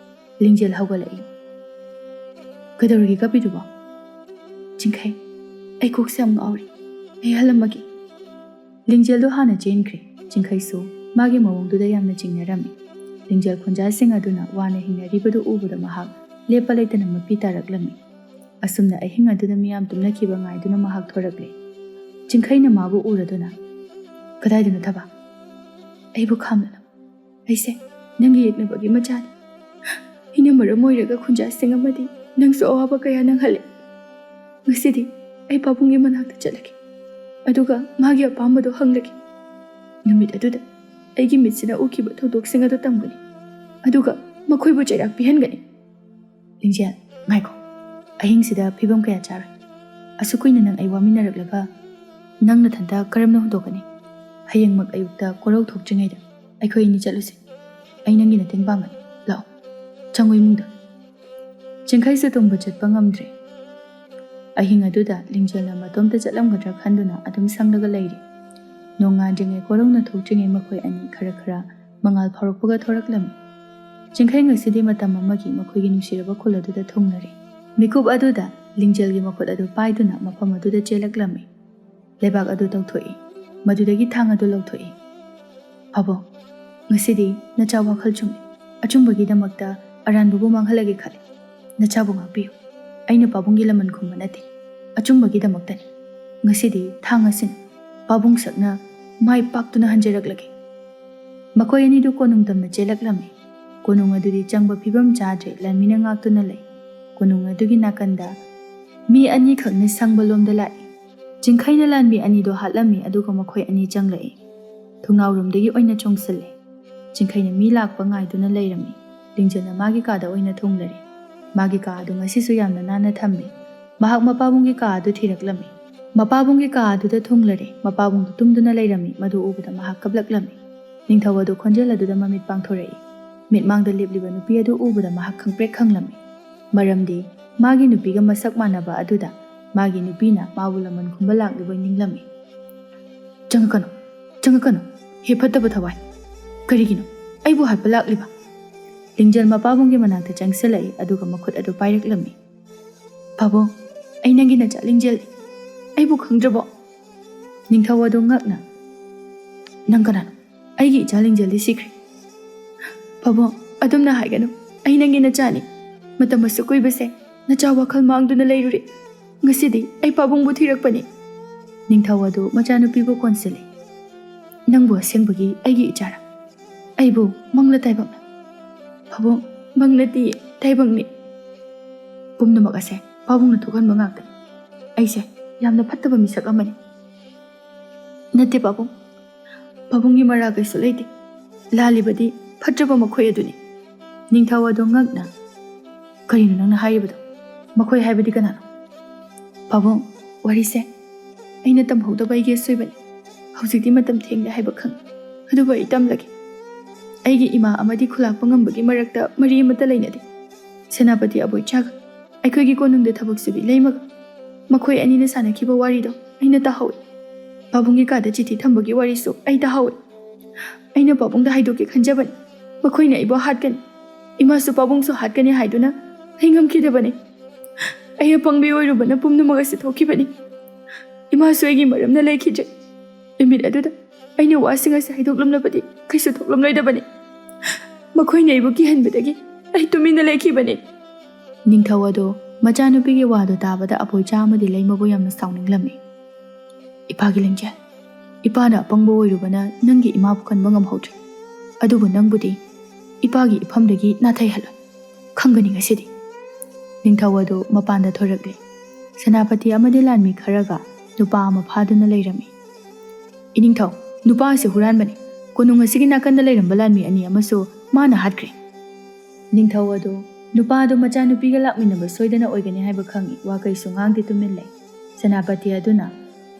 ꯂꯤꯡꯖꯦꯜ ꯍꯧꯒꯠꯂꯛꯏ꯫ "ꯀꯩꯗꯧꯔꯒꯦ ꯀꯞꯄꯤꯗꯨꯕꯣ?" "ꯆꯤꯡꯈꯩ, ꯑꯩ ꯀꯣꯛꯁꯦ ꯌꯥꯝ ꯉꯥꯎꯔꯤ꯫ ꯑꯩ ꯍꯜꯂꯝꯃꯒꯦ꯫" ꯂꯤꯡꯖꯦꯜꯗꯣ ꯍꯥꯟꯅ ꯆꯦꯟꯈ꯭ꯔꯦ꯫ ꯆꯤꯡꯈꯩꯁꯨ ꯃꯥꯒꯤ ꯃꯑꯣꯡꯗꯨꯗ ꯌꯥꯝꯅ ꯆꯤꯡꯅꯔꯝꯃꯤ꯫ ꯂꯤꯡꯖꯦꯜ ꯈꯨꯟꯖꯥꯁꯤꯡ ꯑꯗꯨꯅ ꯋꯥꯅ ꯍꯤꯡꯅꯔꯤꯕꯗꯨ ꯎꯕꯗ ꯃꯍꯥꯛ ꯂꯦꯞꯄ ꯂꯩꯇꯅ ꯃꯄꯤ ꯇꯥꯔꯛꯂꯝꯃꯤ꯫ ꯑꯁꯨꯝꯅ ꯑꯍꯤꯡ ꯑꯗꯨꯗ ꯃꯤꯌꯥꯝ ꯇꯨꯝꯅꯈꯤꯕ ꯉꯥꯏꯗꯨꯅ ꯃꯍꯥꯛ ꯊꯣꯔꯛꯂꯦ꯫ ꯆꯤꯡꯈꯩꯅ ꯃꯥꯕꯨ ꯎꯔꯗꯨꯅ, "ꯀꯗꯥꯏꯗꯅꯣ ꯊꯕꯥ? ꯑꯩꯕꯨ ꯈꯥꯝꯂꯠꯂꯝꯃꯨ꯫ ꯑꯩꯁꯦ ꯅꯪꯒꯤ ꯌꯦꯛꯅꯕꯒꯤ ꯃꯆꯥꯅꯤ꯫ ꯑꯩꯅ ꯃꯔꯝ ꯑꯣꯏꯔꯒ ꯈꯨꯟꯖꯥꯁꯤꯡ ꯑꯃꯗꯤ ꯅꯪꯁꯨ ꯑꯋꯥꯕ ꯀꯌꯥ ꯅꯪꯍꯜꯂꯦ꯫ ꯉꯁꯤꯗꯤ ꯑꯩ ꯄꯥꯕꯨꯡꯒꯤ ꯃꯅꯥꯛꯇ ꯆꯠꯂꯒꯦ, ꯑꯗꯨꯒ ꯃꯥꯒꯤ ꯑꯄꯥꯝꯕꯗꯣ ꯍꯪꯂꯒꯦ꯫ ꯅꯨꯃꯤꯠ ꯑꯗꯨꯗ ꯑꯩꯒꯤ ꯃꯤꯠꯁꯤꯅ ꯎꯈꯤꯕ ꯊꯧꯗꯣꯛꯁꯤꯡ ꯑꯗꯨ ꯇꯝꯒꯅꯤ, ꯑꯗꯨꯒ ꯃꯈꯣꯏꯕꯨ ꯆꯩꯔꯥꯛ ꯄꯤꯍꯟꯒꯅꯤ꯫" "ꯂꯤꯡꯖꯦꯜ, ꯉꯥꯏꯈꯣ꯫ ꯑꯍꯤꯡꯁꯤꯗ ꯐꯤꯕꯝ ꯀꯌꯥ ꯆꯥꯔꯣꯏ꯫ ꯑꯁꯨꯛ ꯀꯨꯏꯅ ꯅꯪ ꯑꯩ ꯋꯥꯃꯤꯟꯅꯔꯛꯂꯒ ꯅꯪ ꯅꯊꯟꯇ ꯀꯔꯝꯅ ꯍꯨꯟꯗꯣꯛꯀꯅꯤ? ꯍꯌꯦꯡꯃꯛ ꯑꯌꯨꯛꯇ ꯀꯣꯔꯧ ꯊꯣꯛꯇ꯭ꯔꯤꯉꯩꯗ ꯑꯩꯈꯣꯏ ꯑꯅꯤ ꯆꯠꯂꯨꯁꯤ꯫ ꯑꯩ ꯅꯪꯒꯤ ꯃꯇꯦꯡ ꯄꯥꯡꯒꯅꯤ꯫ ꯂꯥꯛꯑꯣ, ꯆꯪꯉꯨ ꯏꯃꯨꯡꯗ꯫" ꯆꯤꯡꯈꯩꯁꯨ ꯇꯨꯝꯕ ꯆꯠꯄ ꯉꯝꯗ꯭ꯔꯦ꯫ ꯑꯍꯤꯡ ꯑꯗꯨꯗ ꯂꯤꯡꯖꯦꯜꯅ ꯃꯇꯣꯝꯇ ꯆꯠꯂꯝꯒꯗ꯭ꯔꯥ ꯈꯟꯗꯨꯅ ꯑꯗꯨꯝ ꯁꯪꯂꯒ ꯂꯩꯔꯤ꯫ ꯅꯣꯡꯉꯥꯟꯗ꯭ꯔꯤꯉꯩ ꯀꯣꯔꯧꯅ ꯊꯣꯛꯇ꯭ꯔꯤꯉꯩ ꯃꯈꯣꯏ ꯑꯅꯤ ꯈꯔ ꯈꯔ ꯃꯉꯥꯜ ꯐꯥꯎꯔꯛꯄꯒ ꯊꯣꯔꯛꯂꯝꯃꯤ꯫ ꯆꯤꯡꯈꯩ ꯉꯁꯤꯗꯤ ꯃꯇꯝ ꯑꯃꯒꯤ ꯃꯈꯣꯏꯒꯤ ꯅꯨꯡꯁꯤꯔꯕ ꯈꯨꯜ ꯑꯗꯨꯗ ꯊꯨꯡꯂꯔꯦ꯫ ꯃꯤꯀꯨꯞ ꯑꯗꯨꯗ ꯂꯤꯡꯖꯦꯜꯒꯤ ꯃꯈꯨꯠ ꯑꯗꯨ ꯄꯥꯏꯗꯨꯅ ꯃꯐꯝ ꯑꯗꯨꯗ ꯆꯦꯜꯂꯛꯂꯝꯃꯤ꯫ ꯂꯩꯕꯥꯛ ꯑꯗꯨ ꯇꯧꯊꯣꯛꯏ꯫ ꯃꯗꯨꯗꯒꯤ ꯊꯥꯡ ꯑꯗꯨ ꯂꯧꯊꯣꯛꯏ꯫ "ꯄꯥꯕꯨꯡ, ꯉꯁꯤꯗꯤ ꯅꯆꯥ ꯋꯥꯈꯜ ꯆꯨꯝꯃꯤ꯫ ꯑꯆꯨꯝꯕꯒꯤꯗꯃꯛꯇ ꯑꯔꯥꯟꯕꯕꯨ ꯃꯥꯡꯍꯜꯂꯒꯦ ꯈꯜꯂꯤ꯫ ꯅꯆꯥꯕꯨ ꯉꯥꯛꯄꯤꯌꯨ꯫ ꯑꯩꯅ ꯄꯥꯕꯨꯡꯒꯤ ꯂꯃꯟ ꯈꯨꯝꯕ ꯅꯠꯇꯦ꯫ ꯑꯆꯨꯝꯕꯒꯤꯗꯃꯛꯇꯅꯤ꯫ ꯉꯁꯤꯗꯤ ꯊꯥꯡ ꯑꯁꯤꯅ ꯄꯥꯕꯨꯡ ꯁꯛꯅ ꯃꯥꯏ ꯄꯥꯛꯇꯨꯅ ꯍꯟꯖꯔꯛꯂꯒꯦ꯫" ꯃꯈꯣꯏ ꯑꯅꯤꯗꯨ ꯀꯣꯅꯨꯡ ꯇꯝꯅ ꯆꯦꯜꯂꯛꯂꯝꯃꯤ꯫ ꯀꯣꯅꯨꯡ ꯑꯗꯨꯗꯤ ꯆꯪꯕ ꯐꯤꯕꯝ ꯆꯥꯗ꯭ꯔꯦ, ꯂꯥꯟꯃꯤꯅ ꯉꯥꯛꯇꯨꯅ ꯂꯩ꯫ ꯀꯣꯅꯨꯡ ꯑꯗꯨꯒꯤ ꯅꯥꯀꯟꯗ ꯃꯤ ꯑꯅꯤꯈꯛꯅ ꯁꯪꯕ ꯂꯣꯝꯗ ꯂꯥꯛꯏ꯫ ꯆꯤꯡꯈꯩꯅ ꯂꯥꯟꯃꯤ ꯑꯅꯤꯗꯣ ꯍꯥꯠꯂꯝꯃꯤ, ꯑꯗꯨꯒ ꯃꯈꯣꯏ ꯑꯅꯤ ꯆꯪꯂꯛꯏ꯫ ꯊꯣꯡꯅꯥꯎꯔꯣꯝꯗꯒꯤ ꯑꯣꯏꯅ ꯆꯣꯡꯁꯤꯜꯂꯦ꯫ ꯆꯤꯡꯈꯩꯅ ꯃꯤ ꯂꯥꯛꯄ ꯉꯥꯏꯗꯨꯅ ꯂꯩꯔꯝꯃꯤ꯫ ꯂꯤꯡꯖꯦꯜꯅ ꯃꯥꯒꯤ ꯀꯥꯗ ꯑꯣꯏꯅ ꯊꯨꯡꯂꯔꯦ꯫ ꯃꯥꯒꯤ ꯀꯥ ꯑꯗꯨ ꯉꯁꯤꯁꯨ ꯌꯥꯝꯅ ꯅꯥꯟꯅ ꯊꯝꯃꯤ꯫ ꯃꯍꯥꯛ ꯃꯄꯥꯕꯨꯡꯒꯤ ꯀꯥ ꯑꯗꯨ ꯊꯤꯔꯛꯂꯝꯃꯤ꯫ ꯃꯄꯥꯕꯨꯡꯒꯤ ꯀꯥ ꯑꯗꯨꯗ ꯊꯨꯡꯂꯔꯦ꯫ ꯃꯄꯥꯕꯨꯡꯗꯨ ꯇꯨꯝꯗꯨꯅ ꯂꯩꯔꯝꯃꯤ꯫ ꯃꯗꯨ ꯎꯕꯗ ꯃꯍꯥꯛ ꯀꯞꯂꯛꯂꯝꯃꯤ꯫ ꯅꯤꯡꯊꯧ ꯑꯗꯨ ꯈꯣꯟꯖꯦꯜ ꯑꯗꯨꯗ ꯃꯃꯤꯠ ꯄꯥꯡꯊꯣꯔꯛꯏ꯫ ꯃꯤꯠꯃꯥꯡꯗ ꯂꯦꯞꯂꯤꯕ ꯅꯨꯄꯤ ꯑꯗꯨ ꯎꯕꯗ ꯃꯍꯥꯛ ꯈꯪꯄ꯭ꯔꯦꯛ ꯈꯪꯂꯝꯃꯤ꯫ ꯃꯔꯝꯗꯤ ꯃꯥꯒꯤ ꯅꯨꯄꯤꯒ ꯃꯁꯛ ꯃꯥꯟꯅꯕ ꯑꯗꯨꯗ ꯃꯥꯒꯤ ꯅꯨꯄꯤꯅ ꯃꯥꯕꯨ ꯂꯃꯟ ꯈꯨꯝꯕ ꯂꯥꯛꯂꯤꯕꯣꯏ ꯅꯤꯡꯂꯝꯃꯤ꯫ "ꯆꯪꯉꯛꯀꯅꯨ, ꯆꯪꯉꯛꯀꯅꯨ, ꯍꯦ ꯐꯠꯇꯕ ꯊꯋꯥꯏ! ꯀꯔꯤꯒꯤꯅꯣ ꯑꯩꯕꯨ ꯍꯥꯠꯄ ꯂꯥꯛꯂꯤꯕ?" ꯂꯤꯡꯖꯦꯜ ꯃꯄꯥꯕꯨꯡꯒꯤ ꯃꯅꯥꯛꯇ ꯆꯪꯁꯤꯜꯂꯛꯏ, ꯑꯗꯨꯒ ꯃꯈꯨꯠ ꯑꯗꯨ ꯄꯥꯏꯔꯛꯂꯝꯃꯤ꯫ "ꯄꯥꯕꯨꯡ, ꯑꯩ ꯅꯪꯒꯤ ꯅꯆꯥ ꯂꯤꯡꯖꯦꯜꯅꯤ꯫ ꯑꯩꯕꯨ ꯈꯪꯗ꯭ꯔꯕꯣ?" ꯅꯤꯡꯊꯧ ꯑꯗꯨ ꯉꯛꯅ, "ꯅꯪ ꯀꯅꯥꯅꯣ? ꯑꯩꯒꯤ ꯏꯆꯥ ꯂꯤꯡꯖꯦꯜꯗꯤ ꯁꯤꯈ꯭ꯔꯦ꯫" "ꯄꯥꯕꯨꯡ, ꯑꯗꯨꯝꯅ ꯍꯥꯏꯒꯅꯨ꯫ ꯑꯩ ꯅꯪꯒꯤ ꯅꯆꯥꯅꯤ꯫ ꯃꯇꯝ ꯑꯁꯨꯛ ꯀꯨꯏꯕꯁꯦ ꯅꯆꯥ ꯋꯥꯈꯜ ꯃꯥꯡꯗꯨꯅ ꯂꯩꯔꯨꯔꯦ꯫ ꯉꯁꯤꯗꯤ ꯑꯩ ꯄꯥꯕꯨꯡꯕꯨ ꯊꯤꯔꯛꯄꯅꯤ꯫" ꯅꯤꯡꯊꯧ ꯑꯗꯨ ꯃꯆꯥꯅꯨꯄꯤꯕꯨ ꯀꯣꯟꯁꯤꯜꯂꯤ꯫ "ꯅꯪꯕꯨ ꯑꯁꯦꯡꯕꯒꯤ ꯑꯩꯒꯤ ꯏꯆꯥꯔꯥ? ꯑꯩꯕꯨ ꯃꯪꯂ ꯇꯥꯏꯕꯪꯅ?" "ꯄꯥꯕꯨꯡ, ꯃꯪ ꯅꯠꯇꯤꯌꯦ, ꯇꯥꯏꯕꯪꯅꯤ꯫ ꯄꯨꯝꯅꯃꯛ ꯑꯁꯦ ꯄꯥꯕꯨꯡꯅ ꯊꯣꯛꯍꯟꯕ ꯉꯥꯛꯇꯅꯤ꯫ ꯑꯩꯁꯦ ꯌꯥꯝꯅ ꯐꯠꯇꯕ ꯃꯤꯁꯛ ꯑꯃꯅꯤ꯫" "ꯅꯠꯇꯦ ꯄꯥꯕꯨꯡ, ꯄꯥꯕꯨꯡꯒꯤ ꯃꯔꯥ ꯀꯩꯁꯨ ꯂꯩꯇꯦ꯫ ꯂꯥꯜꯂꯤꯕꯗꯤ ꯐꯠꯇ꯭ꯔꯕ ꯃꯈꯣꯏ ꯑꯗꯨꯅꯤ꯫" ꯅꯤꯡꯊꯧ ꯑꯗꯣ ꯉꯛꯅ, "ꯀꯔꯤꯅꯣ ꯅꯪꯅ ꯍꯥꯏꯔꯤꯕꯗꯣ? ꯃꯈꯣꯏ ꯍꯥꯏꯕꯗꯤ ꯀꯅꯥꯅꯣ?" "ꯄꯥꯕꯨꯡ, ꯋꯥꯔꯤꯁꯦ ꯑꯩꯅ ꯇꯝꯍꯧꯗꯕ ꯑꯩꯒꯤ ꯑꯁꯣꯏꯕꯅꯤ꯫ ꯍꯧꯖꯤꯛꯇꯤ ꯃꯇꯝ ꯊꯦꯡꯂꯦ ꯍꯥꯏꯕ ꯈꯪꯉꯤ, ꯑꯗꯨꯕꯨ ꯑꯩ ꯇꯝꯂꯒꯦ꯫ ꯑꯩꯒꯤ ꯏꯃꯥ ꯑꯃꯗꯤ ꯈꯨꯂꯥꯛꯄ ꯉꯝꯕꯒꯤ ꯃꯔꯛꯇ ꯃꯔꯤ ꯑꯃꯠꯇ ꯂꯩꯅꯗꯦ꯫ ꯁꯦꯅꯥꯄꯇꯤ ꯑꯕꯣꯏꯆꯥꯒ ꯑꯩꯈꯣꯏꯒꯤ ꯀꯣꯅꯨꯡꯗ ꯊꯕꯛ ꯁꯨꯕꯤ ꯂꯩꯃꯒ ꯃꯈꯣꯏ ꯑꯅꯤꯅ ꯁꯥꯟꯅꯈꯤꯕ ꯋꯥꯔꯤꯗꯣ ꯑꯩꯅ ꯇꯥꯍꯧꯏ꯫ ꯄꯥꯕꯨꯡꯒꯤ ꯀꯥꯗ ꯆꯤꯊꯤ ꯊꯝꯕꯒꯤ ꯋꯥꯔꯤꯁꯨ ꯑꯩ ꯇꯥꯍꯧꯏ꯫ ꯑꯩꯅ ꯄꯥꯕꯨꯡꯗ ꯍꯥꯏꯗꯣꯛꯀꯦ ꯈꯟꯖꯕꯅꯤ꯫ ꯃꯈꯣꯏꯅ ꯑꯩꯕꯨ ꯍꯥꯠꯀꯅꯤ, ꯏꯃꯥꯁꯨ ꯄꯥꯕꯨꯡꯁꯨ ꯍꯥꯠꯀꯅꯤ ꯍꯥꯏꯗꯨꯅ ꯑꯩ ꯉꯝꯈꯤꯗꯕꯅꯤ꯫ ꯑꯩ ꯑꯄꯪꯕꯤ ꯑꯣꯏꯔꯨꯕꯅ ꯄꯨꯝꯅꯃꯛ ꯑꯁꯤ ꯊꯣꯛꯈꯤꯕꯅꯤ꯫ ꯏꯃꯥꯁꯨ ꯑꯩꯒꯤ ꯃꯔꯝꯅ ꯂꯩꯈꯤꯗ꯭ꯔꯦ꯫ ꯅꯨꯃꯤꯠ ꯑꯗꯨꯗ ꯑꯩꯅ ꯋꯥꯁꯤꯡ ꯑꯁꯤ ꯍꯥꯏꯗꯣꯛꯂꯝꯂꯕꯗꯤ ꯀꯩꯁꯨ ꯊꯣꯛꯂꯝꯂꯣꯏꯗꯕꯅꯤ꯫ ꯃꯈꯣꯏꯅ ꯑꯩꯕꯨ ꯀꯤꯍꯟꯕꯗꯒꯤ ꯑꯩ ꯇꯨꯃꯤꯟꯅ ꯂꯩꯈꯤꯕꯅꯤ꯫" ꯅꯤꯡꯊꯧ ꯑꯗꯣ ꯃꯆꯥꯅꯨꯄꯤꯒꯤ ꯋꯥꯗꯣ ꯇꯥꯕꯗ ꯑꯕꯣꯏꯆꯥ ꯑꯃꯗꯤ ꯂꯩꯃꯕꯨ ꯌꯥꯝꯅ ꯁꯥꯎꯅꯤꯡꯂꯝꯃꯤ꯫ "ꯏꯄꯥꯒꯤ ꯂꯤꯡꯖꯦꯜ, ꯏꯄꯥꯅ ꯑꯄꯪꯕ ꯑꯣꯏꯔꯨꯕꯅ ꯅꯪꯒꯤ ꯏꯃꯥꯕꯨ ꯀꯟꯕ ꯉꯝꯍꯧꯗ꯭ꯔꯦ꯫ ꯑꯗꯨꯕꯨ ꯅꯪꯕꯨꯗꯤ ꯏꯄꯥꯒꯤ ꯏꯐꯝꯗꯒꯤ ꯅꯥꯊꯩꯍꯜꯂꯣꯏ꯫ ꯈꯪꯒꯅꯤ ꯉꯁꯤꯗꯤ꯫" ꯅꯤꯡꯊꯧ ꯑꯗꯨ ꯃꯄꯥꯟꯗ ꯊꯣꯔꯛꯂꯦ꯫ ꯁꯦꯅꯥꯄꯇꯤ ꯑꯃꯗꯤ ꯂꯥꯟꯃꯤ ꯈꯔꯒ ꯅꯨꯄꯥ ꯑꯃ ꯐꯥꯗꯨꯅ ꯂꯩꯔꯝꯃꯤ꯫ "ꯏꯅꯤꯡꯊꯧ, ꯅꯨꯄꯥ ꯑꯁꯤ ꯍꯨꯔꯥꯟꯕꯅꯤ꯫ ꯀꯣꯅꯨꯡ ꯑꯁꯤꯒꯤ ꯅꯥꯀꯟꯗ ꯂꯩꯔꯝꯕ ꯂꯥꯟꯃꯤ ꯑꯅꯤ ꯑꯃꯁꯨ ꯃꯥꯅ ꯍꯥꯠꯈ꯭ꯔꯦ꯫" ꯅꯤꯡꯊꯧ ꯑꯗꯨ ꯅꯨꯄꯥ ꯑꯗꯨ ꯃꯆꯥꯅꯨꯄꯤꯒ ꯂꯥꯛꯃꯤꯟꯅꯕ ꯁꯣꯏꯗꯅ ꯑꯣꯏꯒꯅꯤ ꯍꯥꯏꯕ ꯈꯪꯏ꯫ ꯋꯥ ꯀꯩꯁꯨ ꯉꯥꯡꯗꯦ, ꯇꯨꯃꯤꯟ ꯂꯩ꯫ ꯁꯦꯅꯥꯄꯇꯤ ꯑꯗꯨꯅ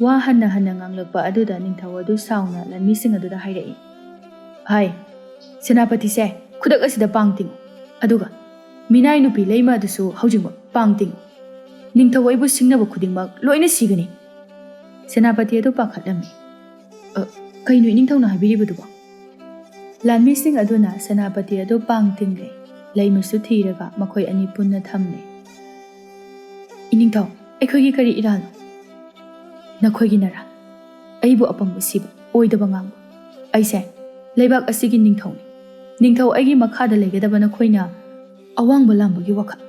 ꯋꯥ ꯍꯟꯅ ꯍꯟꯅ ꯉꯥꯡꯂꯛꯄ ꯑꯗꯨꯗ ꯅꯤꯡꯊꯧ ꯑꯗꯨ ꯁꯥꯎꯅ ꯂꯥꯟꯃꯤꯁꯤꯡ ꯑꯗꯨꯗ ꯍꯥꯏꯔꯛꯏ, "ꯍꯥꯏ, ꯁꯦꯅꯥꯄꯇꯤꯁꯦ ꯈꯨꯗꯛ ꯑꯁꯤꯗ ꯄꯥꯡ ꯇꯤꯡꯉꯨ, ꯑꯗꯨꯒ ꯃꯤꯅꯥꯏ ꯅꯨꯄꯤ ꯂꯩꯃ ꯑꯗꯨꯁꯨ ꯍꯧꯖꯤꯛꯃꯛ ꯄꯥꯡ ꯇꯤꯡꯉꯨ꯫ ꯅꯤꯡꯊꯧ ꯑꯩꯕꯨ ꯁꯤꯡꯅꯕ ꯈꯨꯗꯤꯡꯃꯛ ꯂꯣꯏꯅ ꯁꯤꯒꯅꯤ꯫" ꯁꯦꯅꯥꯄꯇꯤ ꯑꯗꯨ ꯄꯥꯈꯠꯂꯝꯃꯤ꯫ "ꯑ, ꯀꯩꯅꯣ ꯏꯅꯤꯡꯊꯧꯅ ꯍꯥꯏꯕꯤꯔꯤꯕꯗꯨꯕꯣ?" ꯂꯥꯟꯃꯤꯁꯤꯡ ꯑꯗꯨꯅ ꯁꯦꯅꯥꯄꯇꯤ ꯑꯗꯨ ꯄꯥꯡ ꯇꯤꯡꯂꯦ꯫ ꯂꯩꯃꯁꯨ ꯊꯤꯔꯒ ꯃꯈꯣꯏ ꯑꯅꯤ ꯄꯨꯟꯅ ꯊꯝꯂꯦ꯫ "ꯏꯅꯤꯡꯊꯧ, ꯑꯩꯈꯣꯏꯒꯤ ꯀꯔꯤ ꯏꯔꯥꯜꯅꯣ?" "ꯅꯈꯣꯏꯒꯤ ꯅꯔꯥꯜ꯫ ꯑꯩꯕꯨ ꯑꯄꯪꯕ ꯁꯤꯕ, ꯑꯣꯏꯗꯕ ꯉꯥꯡꯕ꯫ ꯑꯩꯁꯦ ꯂꯩꯕꯥꯛ ꯑꯁꯤꯒꯤ ꯅꯤꯡꯊꯧꯅꯤ꯫ ꯅꯤꯡꯊꯧ ꯑꯩꯒꯤ ꯃꯈꯥꯗ ꯂꯩꯒꯗꯕ ꯅꯈꯣꯏꯅ ꯑꯋꯥꯡꯕ ꯂꯥꯝꯕꯒꯤ ꯋꯥꯈꯜ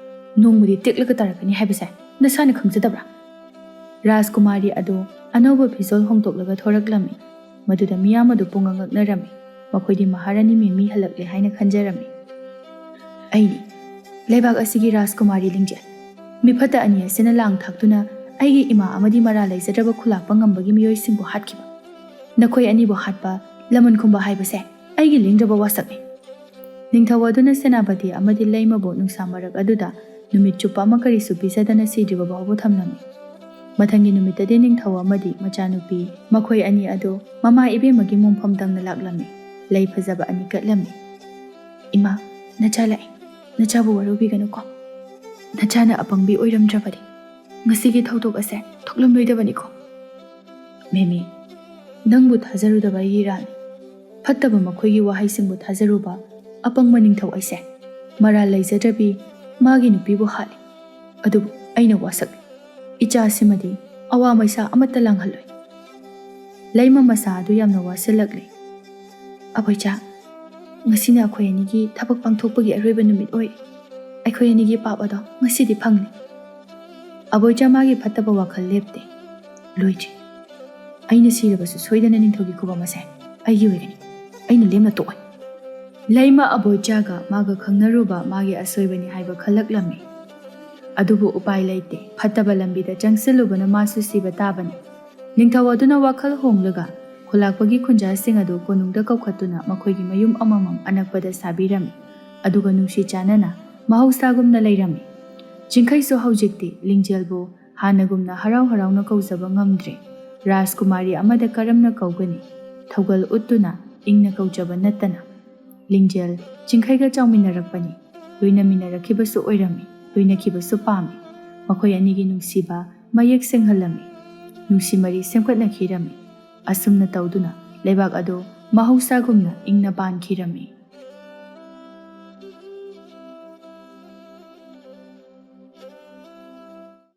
ꯅꯣꯡꯃꯗꯤ ꯇꯦꯛꯂꯒ ꯇꯥꯔꯛꯀꯅꯤ ꯍꯥꯏꯕꯁꯦ ꯅꯁꯥꯅ ꯈꯪꯖꯗꯕ꯭ꯔꯥ?" ꯔꯥꯖꯀꯨꯃꯥꯔꯤ ꯑꯗꯨ ꯑꯅꯧꯕ ꯐꯤꯖꯣꯜ ꯍꯣꯡꯗꯣꯛꯂꯒ ꯊꯣꯔꯛꯂꯝꯃꯤ꯫ ꯃꯗꯨꯗ ꯃꯤꯌꯥꯝ ꯑꯗꯨ ꯄꯨꯡꯉꯛ ꯉꯛꯅꯔꯝꯃꯤ꯫ ꯃꯈꯣꯏꯗꯤ ꯃꯍꯥꯔꯥꯅꯤ ꯃꯤꯃꯤ ꯍꯜꯂꯛꯂꯦ ꯍꯥꯏꯅ ꯈꯟꯖꯔꯝꯃꯤ꯫ "ꯑꯩꯅꯤ, ꯂꯩꯕꯥꯛ ꯑꯁꯤꯒꯤ ꯔꯥꯖꯀꯨꯃꯥꯔꯤ ꯂꯤꯡꯖꯦꯜ꯫ ꯃꯤꯐꯠꯇ ꯑꯅꯤ ꯑꯁꯤꯅ ꯂꯥꯡ ꯊꯥꯛꯇꯨꯅ ꯑꯩꯒꯤ ꯏꯃꯥ ꯑꯃꯗꯤ ꯃꯔꯥꯜ ꯂꯩꯖꯗ꯭ꯔꯕ ꯈꯨꯂꯥꯛꯄ ꯉꯝꯕꯒꯤ ꯃꯤꯑꯣꯏꯁꯤꯡꯕꯨ ꯍꯥꯠꯈꯤꯕ꯫ ꯅꯈꯣꯏ ꯑꯅꯤꯕꯨ ꯍꯥꯠꯄ, ꯂꯃꯟ ꯈꯨꯝꯕ ꯍꯥꯏꯕꯁꯦ ꯑꯩꯒꯤ ꯂꯦꯡꯗ꯭ꯔꯕ ꯋꯥꯁꯛꯅꯤ꯫" ꯅꯤꯡꯊꯧ ꯑꯗꯨꯅ ꯁꯦꯅꯥꯄꯇꯤ ꯑꯃꯗꯤ ꯂꯩꯃꯕꯨ ꯅꯨꯡꯁꯥ ꯃꯔꯛ ꯑꯗꯨꯗ ꯅꯨꯃꯤꯠ ꯆꯨꯞꯄ ꯑꯃ ꯀꯔꯤꯁꯨ ꯄꯤꯖꯗꯅ ꯁꯤꯗ꯭ꯔꯤꯕ ꯐꯥꯎꯕ ꯊꯝꯂꯝꯃꯤ꯫ ꯃꯊꯪꯒꯤ ꯅꯨꯃꯤꯠꯇꯗꯤ ꯅꯤꯡꯊꯧ ꯑꯃꯗꯤ ꯃꯆꯥꯅꯨꯄꯤ ꯃꯈꯣꯏ ꯑꯅꯤ ꯑꯗꯨ ꯃꯃꯥ ꯏꯕꯦꯝꯃꯒꯤ ꯃꯣꯡꯐꯝ ꯇꯝꯅ ꯂꯥꯛꯂꯝꯃꯤ꯫ ꯂꯩ ꯐꯖꯕ ꯑꯅꯤ ꯀꯠꯂꯝꯃꯤ꯫ "ꯏꯃꯥ, ꯅꯆꯥ ꯂꯥꯛꯑꯦ꯫ ꯅꯆꯥꯕꯨ ꯋꯥꯔꯧꯕꯤꯒꯅꯨꯀꯣ꯫ ꯅꯆꯥꯅ ꯑꯄꯪꯕꯤ ꯑꯣꯏꯔꯝꯗ꯭ꯔꯕꯗꯤ ꯉꯁꯤꯒꯤ ꯊꯧꯗꯣꯛ ꯑꯁꯦ ꯊꯣꯛꯂꯝꯂꯣꯏꯗꯕꯅꯤꯀꯣ꯫" "ꯃꯦꯃꯤ, ꯅꯪꯕꯨ ꯊꯥꯖꯔꯨꯗꯕ ꯑꯩꯒꯤ ꯏꯔꯥꯜꯅꯤ꯫ ꯐꯠꯇꯕ ꯃꯈꯣꯏꯒꯤ ꯋꯥꯍꯩꯁꯤꯡꯕꯨ ꯊꯥꯖꯔꯨꯕ ꯑꯄꯪꯕ ꯅꯤꯡꯊꯧ ꯑꯩꯁꯦ ꯃꯔꯥꯜ ꯂꯩꯖꯗ꯭ꯔꯕꯤ ꯃꯥꯒꯤ ꯅꯨꯄꯤꯕꯨ ꯍꯥꯠꯂꯤ꯫ ꯑꯗꯨꯕꯨ ꯑꯩꯅ ꯋꯥꯁꯛ ꯏꯆꯥꯁꯤꯃꯗꯤ ꯑꯋꯥ ꯃꯩꯁꯥ ꯑꯃꯠꯇ ꯂꯥꯡꯍꯜꯂꯣꯏ꯫" ꯂꯩꯃ ꯃꯁꯥ ꯑꯗꯨ ꯌꯥꯝꯅ ꯋꯥꯁꯤꯜꯂꯛꯂꯦ꯫ "ꯑꯕꯣꯏꯆꯥ, ꯉꯁꯤꯅ ꯑꯩꯈꯣꯏ ꯑꯅꯤꯒꯤ ꯊꯕꯛ ꯄꯥꯡꯊꯣꯛꯄꯒꯤ ꯑꯔꯣꯏꯕ ꯅꯨꯃꯤꯠ ꯑꯣꯏ꯫ ꯑꯩꯈꯣꯏ ꯑꯅꯤꯒꯤ ꯄꯥꯞ ꯑꯗꯣ ꯉꯁꯤꯗꯤ ꯐꯪꯂꯦ꯫" ꯑꯕꯣꯏꯆꯥ ꯃꯥꯒꯤ ꯐꯠꯇꯕ ꯋꯥꯈꯜ ꯂꯦꯞꯇꯦ꯫ "ꯂꯣꯏꯗ꯭ꯔꯤ꯫ ꯑꯩꯅ ꯁꯤꯔꯕꯁꯨ ꯁꯣꯏꯗꯅ ꯅꯤꯡꯊꯧꯒꯤ ꯈꯨꯕꯝ ꯑꯁꯦ ꯑꯩꯒꯤ ꯑꯣꯏꯒꯅꯤ꯫ ꯑꯩꯅ ꯂꯦꯝꯅ ꯇꯣꯛꯑꯣꯏ꯫" ꯂꯩꯃ ꯑꯕꯣꯏꯆꯥꯒ ꯃꯥꯒ ꯈꯪꯅꯔꯨꯕ ꯃꯥꯒꯤ ꯑꯁꯣꯏꯕꯅꯤ ꯍꯥꯏꯕ ꯈꯜꯂꯛꯂꯝꯃꯤ꯫ ꯑꯗꯨꯕꯨ ꯎꯄꯥꯏ ꯂꯩꯇꯦ, ꯐꯠꯇꯕ ꯂꯝꯕꯤꯗ ꯆꯪꯁꯤꯜꯂꯨꯕꯅ ꯃꯥꯁꯨ ꯁꯤꯕ ꯇꯥꯕꯅꯤ꯫ ꯅꯤꯡꯊꯧ ꯑꯗꯨꯅ ꯋꯥꯈꯜ ꯍꯣꯡꯂꯒ ꯈꯨꯂꯥꯛꯄꯒꯤ ꯈꯨꯟꯖꯥꯁꯤꯡ ꯑꯗꯨ ꯀꯣꯅꯨꯡꯗ ꯀꯧꯈꯠꯇꯨꯅ ꯃꯈꯣꯏꯒꯤ ꯃꯌꯨꯝ ꯑꯃꯃꯝ ꯑꯅꯛꯄꯗ ꯁꯥꯕꯤꯔꯝꯃꯤ꯫ ꯑꯗꯨꯒ ꯅꯨꯡꯁꯤ ꯆꯥꯟꯅꯅ ꯃꯍꯧꯁꯥꯒꯨꯝꯅ ꯂꯩꯔꯝꯃꯤ꯫ ꯆꯤꯡꯈꯩꯁꯨ ꯍꯧꯖꯤꯛꯇꯤ ꯂꯤꯡꯖꯦꯜꯕꯨ ꯍꯥꯟꯅꯒꯨꯝꯅ ꯍꯔꯥꯎ ꯍꯔꯥꯎꯅ ꯀꯧꯖꯕ ꯉꯝꯗ꯭ꯔꯦ꯫ ꯔꯥꯖꯀꯨꯃꯥꯔꯤ ꯑꯃꯗ ꯀꯔꯝꯅ ꯀꯧꯒꯅꯤ? ꯊꯧꯒꯜ ꯎꯠꯇꯨꯅ ꯏꯪꯅ ꯀꯧꯖꯕ ꯅꯠꯇꯅ꯫ ꯂꯤꯡꯖꯦꯜ ꯆꯤꯡꯈꯩꯒ ꯆꯥꯎꯃꯤꯟꯅꯔꯛꯄꯅꯤ꯫ ꯂꯣꯏꯅꯃꯤꯟꯅꯔꯛꯈꯤꯕꯁꯨ ꯑꯣꯏꯔꯝꯃꯤ, ꯂꯣꯏꯅꯈꯤꯕꯁꯨ ꯄꯥꯝꯃꯤ꯫ ꯃꯈꯣꯏ ꯑꯅꯤꯒꯤ ꯅꯨꯡꯁꯤꯕ ꯃꯌꯦꯛ ꯁꯦꯡꯍꯜꯂꯝꯃꯤ꯫ ꯅꯨꯡꯁꯤ ꯃꯔꯤ ꯁꯦꯝꯒꯠꯅꯈꯤꯔꯝꯃꯤ꯫ ꯑꯁꯨꯝꯅ ꯇꯧꯗꯨꯅ ꯂꯩꯕꯥꯛ ꯑꯗꯨ ꯃꯍꯧꯁꯥꯒꯨꯝꯅ ꯏꯪꯅ ꯄꯥꯟꯈꯤꯔꯝꯃꯤ꯫